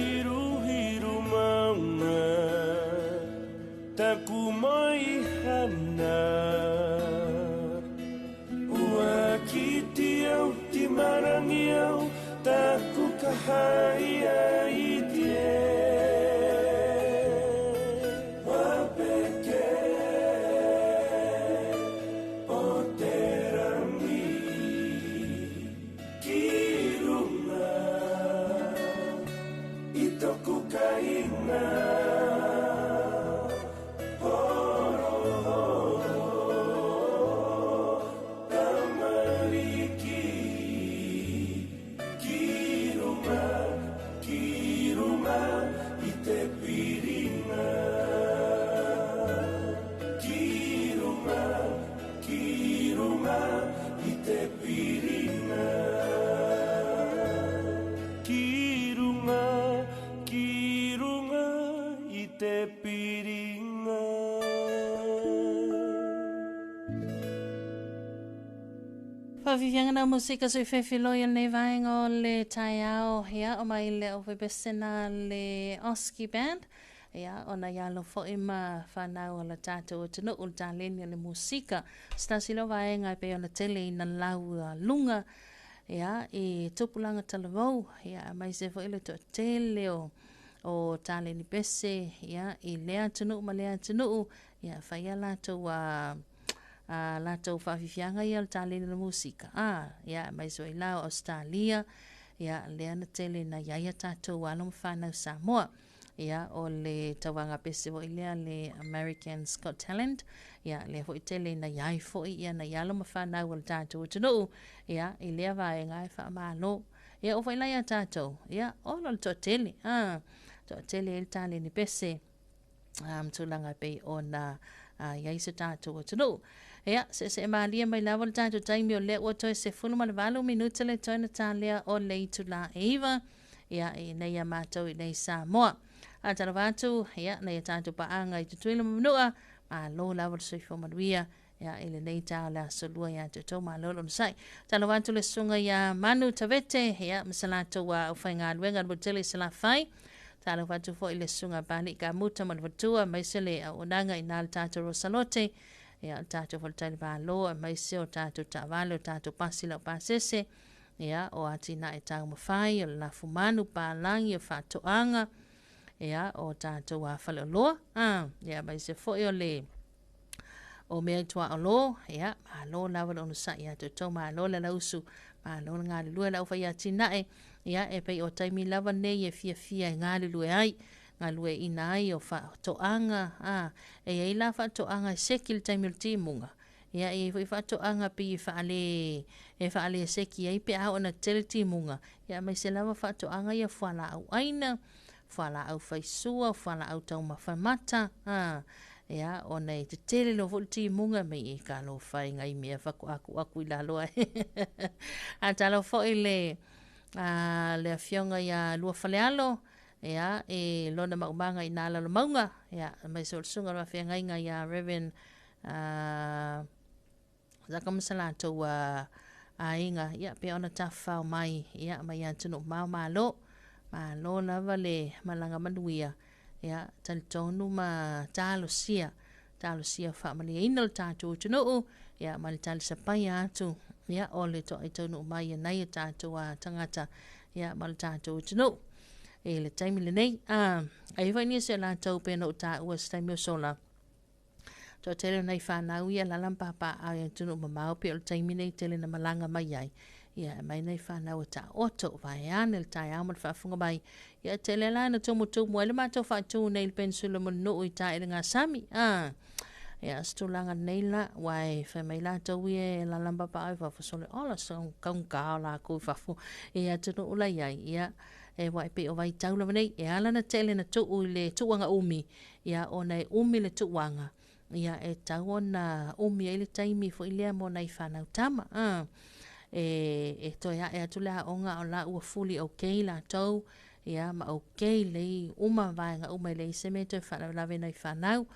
hiru hiru maunga taku mai hana ua kiti au ti marangi au taku kahaia i te Wapeke o te rangi ki runga i toku kainga. Horo, horo, tamariki, ki runga, ki runga i te piringa. Ki runga, ki runga i te piringa. Ki runga, ki runga i te piringa. Faafiafiaga na musika soifefiloi o lenei vaega o le taeao, ia, o mai le au fepesena le Oski Band, ia, ona i alo foi ma whanau o la tātou atunuu le taleni o le musika. Se tasi lea o vaega e pei ona tele ina lau lunga, ia, i tupulaga talavou, ia, aemaise foi le toatele o o taleni pese, ia, i lea atunuu ma lea atunuu, ia, fai a latou a a latou faafiafiaga ia o le taleni o le musika, a, ia, aemaise foi la o Ausetalia, ia, lea na tele na i ai a tatou alo ma fanau Samoa. Ia, o le tauvaga pese foi lea le American's Got Talent, ia, lea foi tele na i ai foi ia nai alo ma fanau o le tatou atunuu, ia, i lea vaega e faamalo. Ia, oo foi la ia tatou, ia, ola le toatele, a, toatele ai le taleni pese, ma tulaga e pei ona i ai so tatou atunuu. Ia, seesee malie mai lava le tatou taimi o lea ua toe 18 minute le toe na talea o le itulā e 9, ia, i inei ia matou i nei Samoa. A talofa atu, ia, nai a tatou paaga i Tutuila ma Manua, malo lava le soifua manuia, ia, i lenei taeao o le aso lua ia te outou, malo le onosai. Talofa atu le susuga ia Manu Tavete, ia, ma sa latou aufaigaluega le Motele i Salafai. Talofa atu foi i le susuga Pali'i Kamuta ma le faletua, aemaise le auaunaga i ina le tatou Rosalote, ia, o le tatou faletalimalo, aemaise o tatou taavale, o tatou pasi laupasese, ia, o atinae taumafai, o le lafumanu, palagi, o faatoaga, ia, o tatou faleoloa, ia, aemaise foi o le o mea i tuaolo, ia, malo lava le onosai ia te outou, malo le alausu, malo le galulue le aufai atinae, ia, e pei o taimi lava nei e fiafia e galulue ai, galueaiina ai o faatoaga, e i ai la faatoaga e seki i le taimi o le timuga, Ia, e i ai foi faatoaga pei e faale, e faaleseki ai pe a oo ina tele timuga, ia aemaise lava faatoaga ia fualaau aina, fualaau faisua, fualaau taumafa mata, a, ia, ona e tetele loa foi le timuga, mai e talofa e nai mea faatoa tuu atu i lalo ae. Ae talofa foi i le, a, le afioga ia Luafalealo, ia, i lona maumaga i nā Lalomauga, ia, aemaise o le susuga i le faafeagaiga ia Reverend Zaka ma sa latou aiga, ia, pei ona tafafao mai, ia, mai atunuu mamao, malo, malo lava le malaga manuia, ia, talitonu ma talosia, talosia faamalieina lo tatou atunuu, ia, ma le talisapaia atu, ia, o le toai taunuu mai e nai o tatou tagata, ia, ma lo tatou atunuu. I le taimi lenei, ai foi nisi o latou pei ona ou taua i se taimi o sola, Toatele o nai fanau ia lala ma papaaao i atunuu mamao pei o le taimi nei tele na malaga mai ai. Ia e aumai nai fanau e taoto, vaeane le taeao ma le faafofoga mai. Ia tele la na tumutumu ai le matou faatu nei i le penisula Mulinuu i Taelegasami. Ah. Ia se tulaga nei la, ua e fai mai latou ia e lala ma papaaao i fafo, sole ola se kaugata o lakou i fafo i atunuu la i ai. Ia, e ua e pei o vaitau lava nei, e ala na tele na tuu i le tuuaga umi, ia ona e umi le tuuaga, ia e tau ona umi ai le taimi foi lea mo nai fanau tama. A, e, e toe ae atu le aoga a o la ua fully okay latou, ia ma okay lelei uma vaega uma e leai se mea e toe faalavelave i nai fanau.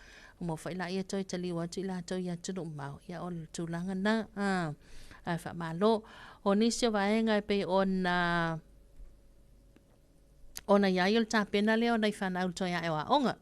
Uma foi la ia toe taliu atu i latou i atunuu mamao, ia o le tulaga na. A, ae faamalo. O nisi o vaega e pei ona Ona i a ia o le tapena lea o nai fanau i le toe ae o aoga.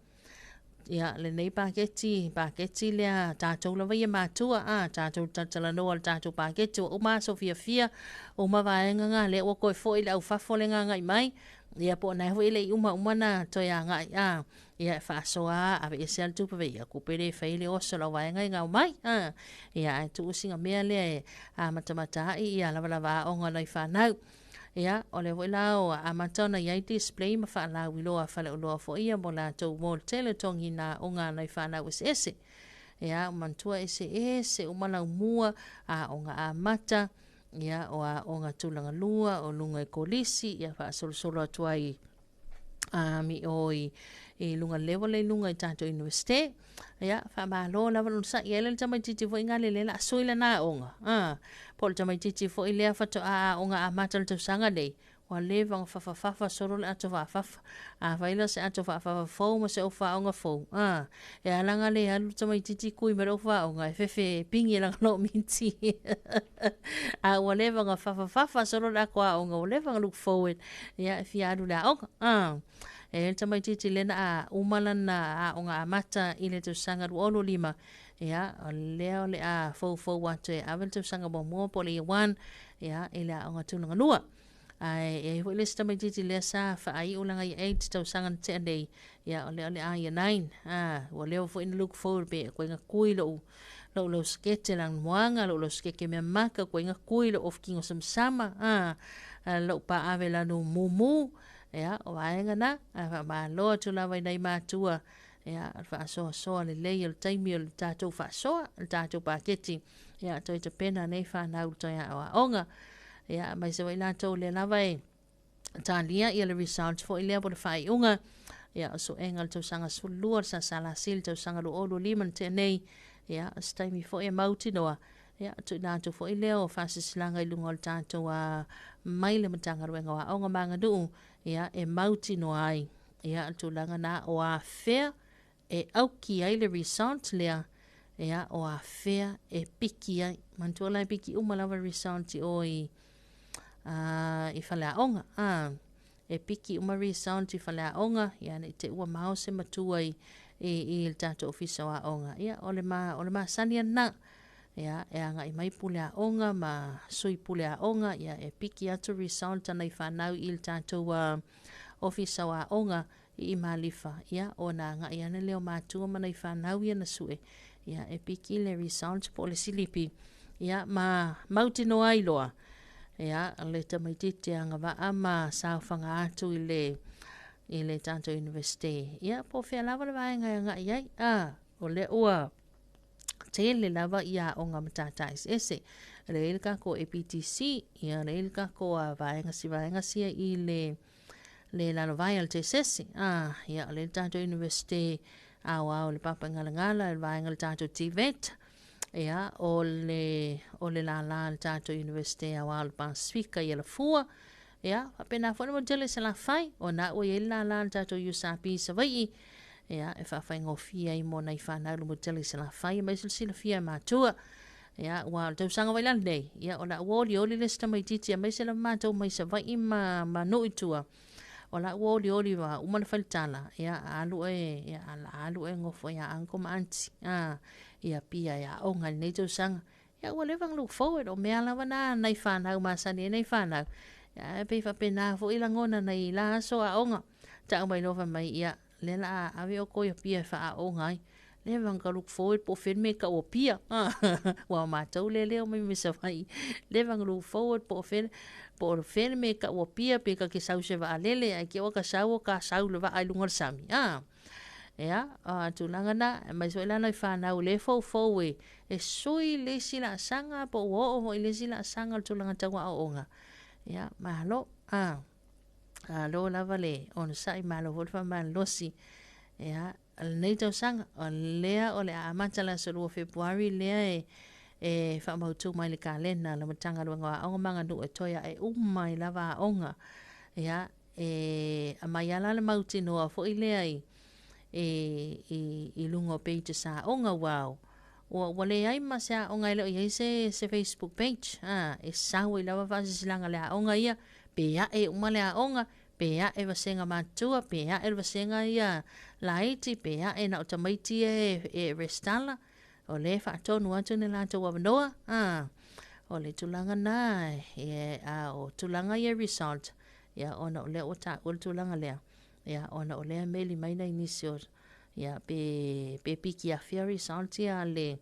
Ia, lenei paketi, paketi lea tatou lava ia matua, a, tatou talatalanoa i le tatou paketi, ua uma aso fiafia, uma vaega na, lea ua toe foi le aufafo lea na agai mai, ia po o na foi e le i uma uma ona toe agai, a, ia e faasoa lava, aveese lava le tupe, ia tupe lea e fai ai le oso o lau vaega e gau mai, a, ia ae tuu sina mea lea e amatamata ai ia lavalava aoga o nai fanau. Ia, o lea foi la ua amata ona i ai display ma faalauiloa a faleoloa foi ia mo latou mo le tele o togiina aoga a nai fanau eseese. Ia, manatua eseese uma laumua, aoga amata, ia, o aoga tulaga lua, o luga i kolisi, ia faasolosolo atu ai a mi o i, i luga level le i luga i tatou Universite. Ia, faamalo lava le onosai. Ia, le tamaitiiti foi ngale lea la sui lana aoga. Ah, po o le tamaitiiti foi lea faatoa aoga amata le tausaga nei, ua leva ona fafafafa solo le ato faafafa. Afai la se ato faafafa fou ma se ofa aoga fou, ah, e ala ona le alu le tamaitiiti kui ma le ofa aoga e fefe e pingi e lana lomiti. A ua leva ona fafafafa solo le ato aoga, ua leva ona look forward, ia, e fia alu i le aoga. Ah, e le tamaitiiti lea na a uma lana aoga amata i le tausaga 2025, ia, o lea o le a foufou atu e ave le tausaga muamua po o le year 1, ia, i le aoga tulaga lua. Ae e i ai foi le isi tamaitiiti lea sa faaiu lana year 8 tausaga na tea nei, ia, o lea o le a year 9. Ah, ua leva foi na look forward pe koe na kui lou lou lau sikete lana moaga, lou lau sikeke mea maka, koe na kui lou off kingo samasama, ah, lou paave lanu mumu, ia, o vaega na, ae faamalo atu lava i nai matua, ia, o le faasoasoa lelei o le taimi o le tatou faasoa, le tatou paketi, ia, toe tapena nei fanau i le toe aoaoga. Ia, aemaise foi latou lea lava e talia ia le result foi lea po o le faaiuga, ia, o suega o le tausaga 12 o le SSLC le tausaga 2025 na tea nei, ia, o se taimi foi e mautinoa, ia, tuuina atu foi lea o faasilasilaga i luga o le tatou mai le Matagaluega o Aoga ma Aganuu, ia, e mautinoa ai, ia, le tulaga na o afea e auki ai le result lea, ia, o afea e piki ai. Manatua la e piki uma lava le result i o i, i faleaoga. A, e piki uma result i faleaoga, ia, ne i te i ua mao se matua i, i, i le tatou ofisa o aoga. Ia, o le, ma, o le masani lena. Ia, e agai mai pule aoga ma sui pule aoga, ia, e piki atu result a nai fanau i le tatou ofisa o aoga i Malifa, ia, ona agai ane lea o matua ma nai fanau ia na sue, ia, e piki le result po o le silipi, ia, ma mautinoa ai loa, ia, le tamaitiiti agavaa ma saofaga atu i le, i le tatou Universite, ia, po o fea lava le vaega e agai ai, a, o lea ua Tele lava ia aoga matata eseese. O lea e i ai le tatou APTC, ia o lea e i ai le tatou vaega si vaega sia i le le lalovae a le Tesese, a, ia o lea le tatou Universite aoao le Papaigalagala, le vaega o le tatou TVET, ia o le o le lala a le tatou Universite aoao le Pasefika i Alafua, ia faapena foi le motu tele i Salafai, o na ua i ai le lala a le tatou USP i Savaii, ia e faafaigofie ai mo nai fanau le motu tele i Salafai, aemaise le silafia e matua. Ia, aua o le tausaga foi la lenei, ia o la ua olioli le isi tamaitiiti aemaise lava matou mai Savaii ma, ma nuu i tua, o la ua olioli ua uma ona fai le tala, ia alu oe, ia alu oe gofo ia uncle ma aunty, a, i Apia e aoga i lenei tausaga. Ia ua leva ona look forward, o mea lava na nai fanau masani ai nai fanau. Ia, e pei faapena foi lagona nai la aso aoga. Tau mai loa fai mai, ia, lea la a ave outou i Apia e faaaoga ai. Leva ona look forward po o fea le mea e tau o Apia. Aua o matou lea lea omai mai Savaii. Leva ona look forward po o fea, po o fea le mea e tau o Apia pe ta te sau i se vaalele ae te i ua ta sau o ta sau i le vaa i luga o le sami. Ia, o tulaga na, aemaise foi la nai fanau lea e foufou e, e sui le isi laasaga po ua oo foi i le isi laasaga o le tulaga tau aoaoga. Ia, malo. Malo lava le onosai, malo foi le faamalolosi. Ia, lenei tausaga, o lea o le a amata le aso 2 o Fepuari lea e e faamautu mai le kalena a le Matagaluega o Aoga ma Aganuu e toe ae uma ai lava aoga. Ia, e aumai lava la le mautinoa foi lea i, i, i, i luga o pages a aoga aua ua, ua leai ma se aoga e le o i ai se, se Facebook page. A, e sau ai lava faasilasilaga a le aoga ia, pe ae uma le aoga, pe ae vasega matutua, pe ae le vasega ia laiti, pe ae na o tamaiti ia e, e resitala, o lea e faatonu atu ni latou avanoa, a, o le tulaga na, e, a o tulaga ia result, ia ona o lea ua taua le tulaga lea, ia ona o lea e meli mai nai nisi o, ia pe, pe piki afea result ia a le,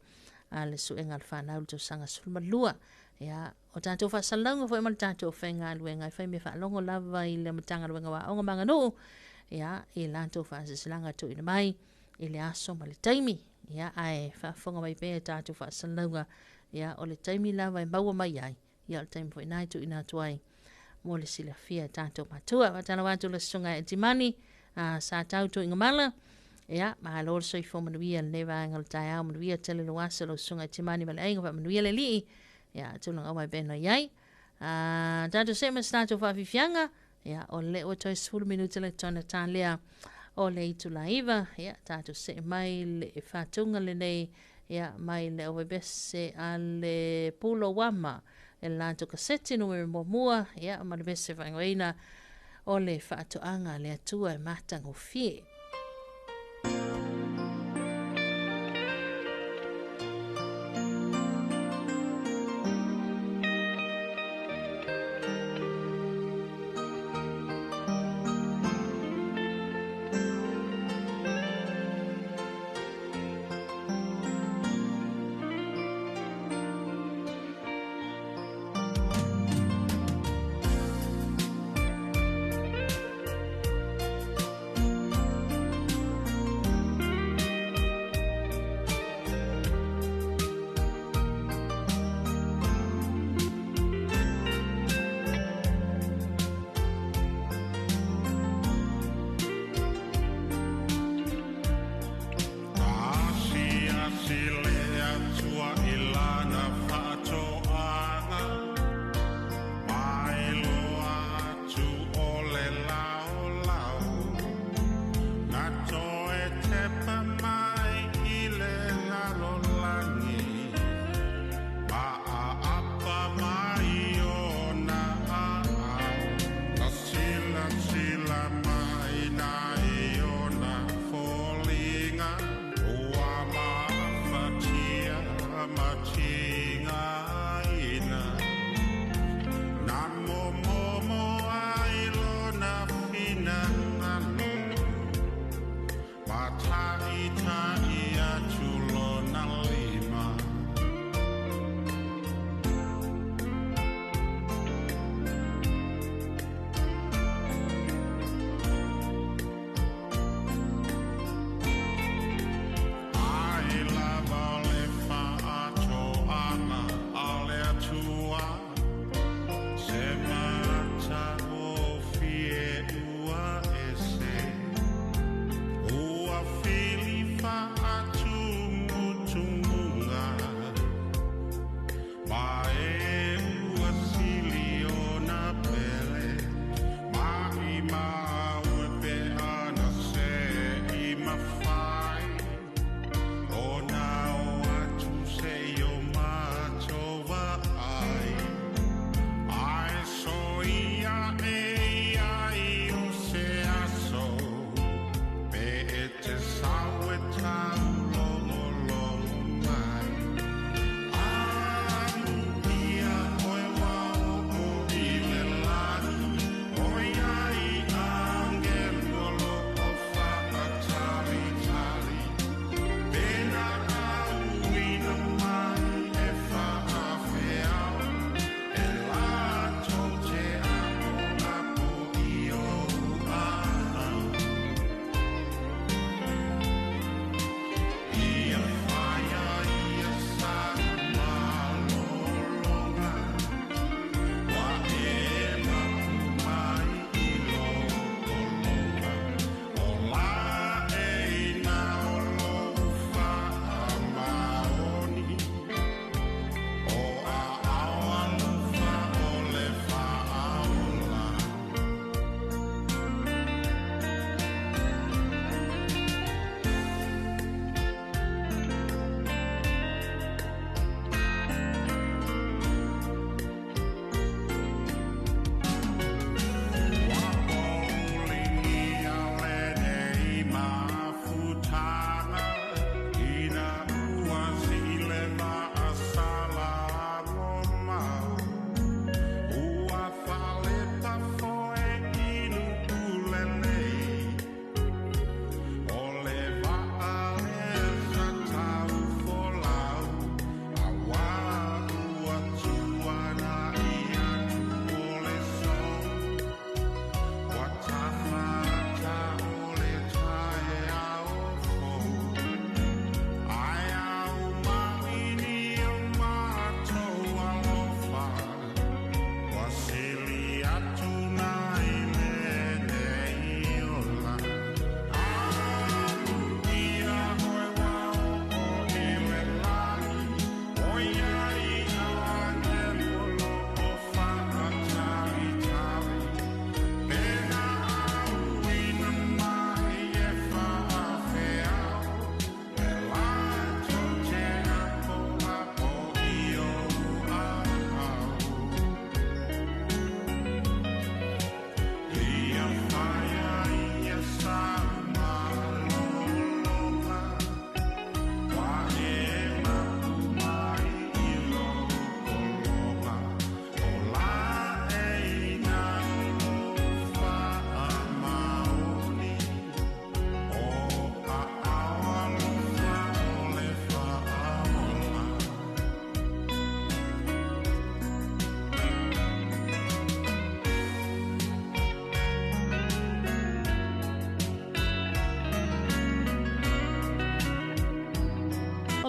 a le suega a le fanau i le tausaga 12. Ia, o tatou faasalalauga foi ma le tatou faigaluega e fai mea faalogo lava i le Matagaluega o Aoga ma Aganuu, ia, i latou faasilasilaga tuuina mai i le aso ma le taimi. Ia, ae faafofoga mai pea i tatou faasalalauga, ia, o le taimi lava e maua mai ai, ia, o le taimi foi lena e tuuina atu ai mo le silafia e tatou matua. Faatalofa atu le susuga e Timani, a sa tau tuigamala. Ia, malo le soifua manuia i lenei vaega o le taeao, manuia tele lou aso lau susuga e Timani ma le aiga, faamanuia le Alii. Ia, tulaga uma e pei ona i ai. A, tatou see ma se tatou faafiafiaga. Ia, o lea ua toe 10 minute le tona talea o le itula 9. Ia, tatou see mai le faatuga lenei, ia, mai le auvaivese a le Pulo Wama, e le latou kaseti numera muamua, ia, ma le vese faaigoaina o le faatoaga a le Atua e matagofie.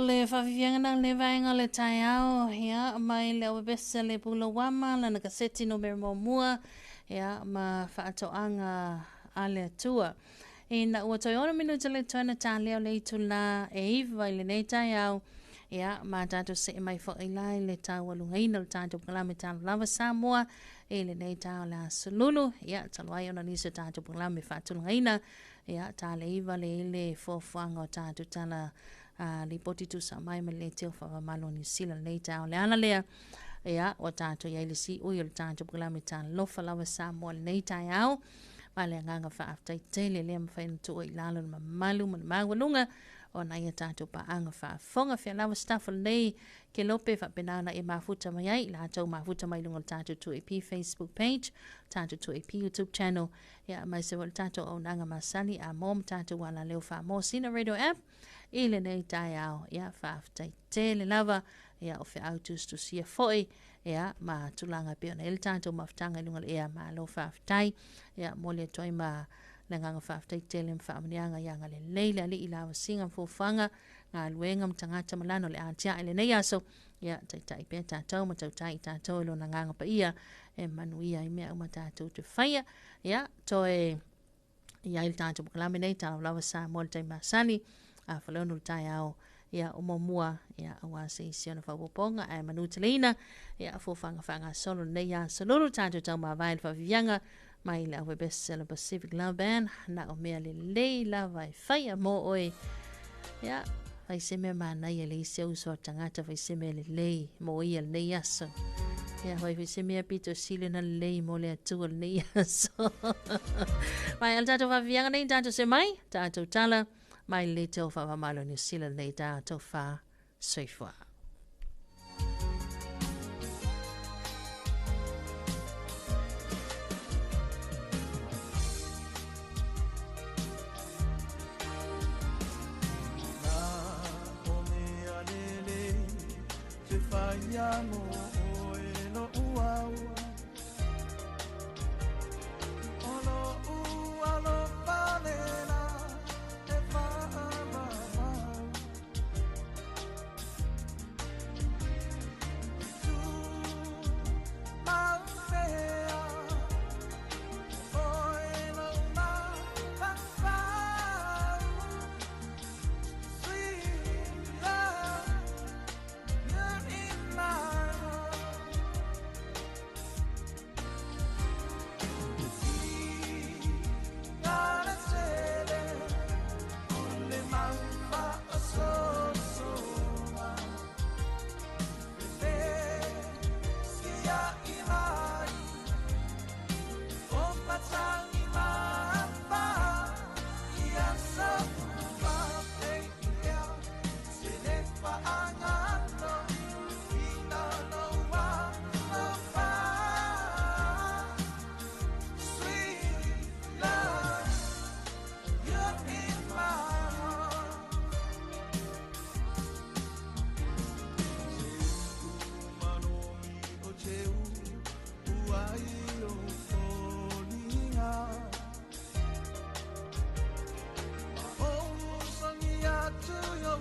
le faafiafiaga na le vaega o le taeao, ia, mai le aupepese le Pulauama, lana kaseti numera muamua, ia, ma faatoaga a le Atua. Ina ua toe 6 minute le toe na talea o le itulā e 9 i lenei taeao, ia, ma tatou see mai foi la i le taualugaina o le tatou polokalame Talo Lava Samoa i lenei taeao o le Aso Lulu, ia, talu ai ona o nisi o tatou polokalame faatulagaina, ia, tale 9 le i le fuafuaga o tatou tala lipoti tusa mai ma le leitio faamamalu o Niu Sila lenei taeao. O le ala lea, ia, ua tatou i ai le siui o le tatou polokalame Talofa Lava Samoa lenei taeao, ma le agaga faafetai tele lea mafai ona tuua i lalo le mamalu ma le maualuga o nai a tatou paaga faafofoga. Fea lava staff o lenei kelope faapena ona e mafuta mai ai, latou mafuta mai luga o le tatou 2AP Facebook page, tatou 2AP YouTube channel, ia, mai se le tatou auaunaga masani a mo ma tatou alaleo faamo Sina Radio app i lenei taeao. Ia, faafetai tele lava, ia, o feau tusitusia foi, ia, ma tulaga e pei ona i ai le tatou mafutaga i luga o le ea. Malo faafetai, ia, momoli atu ai ma le agaga faafetai tele ma faamanuiaga ia agalelei le Alii i lavasiga ma fuafuaga, galuega ma tagata ma lana o le atiae lenei aso. Ia, taitai pea tatou ma tautai i tatou i lona agaga paia e manuia ai mea uma tatou te faia. Ia, toe i ai le tatou polokalame nei Talo Lava Samoa le taimi masani a Faleolo le taeao, ia, o muamua, ia, aua se isi ona faaopoopoga ae manuteleina, ia, fuafuaga faagasolo lenei aso lulu tatou taumavae le faafiafiaga mai le aupepese le Pacific Love Band, na o mea lelei lava e faia mo oe. Ia, fai se mea manaia le isi au uso a tagata, fai se mea lelei mo ia lenei aso. Ia, fai foi se mea pito sili na lelei mo le Atua lenei aso. Mai al tatou faafiafiaga nei tatou se mai, tatou tala mai le tau faamamalo Niu Sila lenei tatou fa soifua. Te whaia mo oe lo uau O lo ua lo whalela e whaamamau Tu mau pea oe lo ma whawhau Sweet love, you're in my heart. Sweet love, you're in my heart. O te u ai o foliga O songi atu i o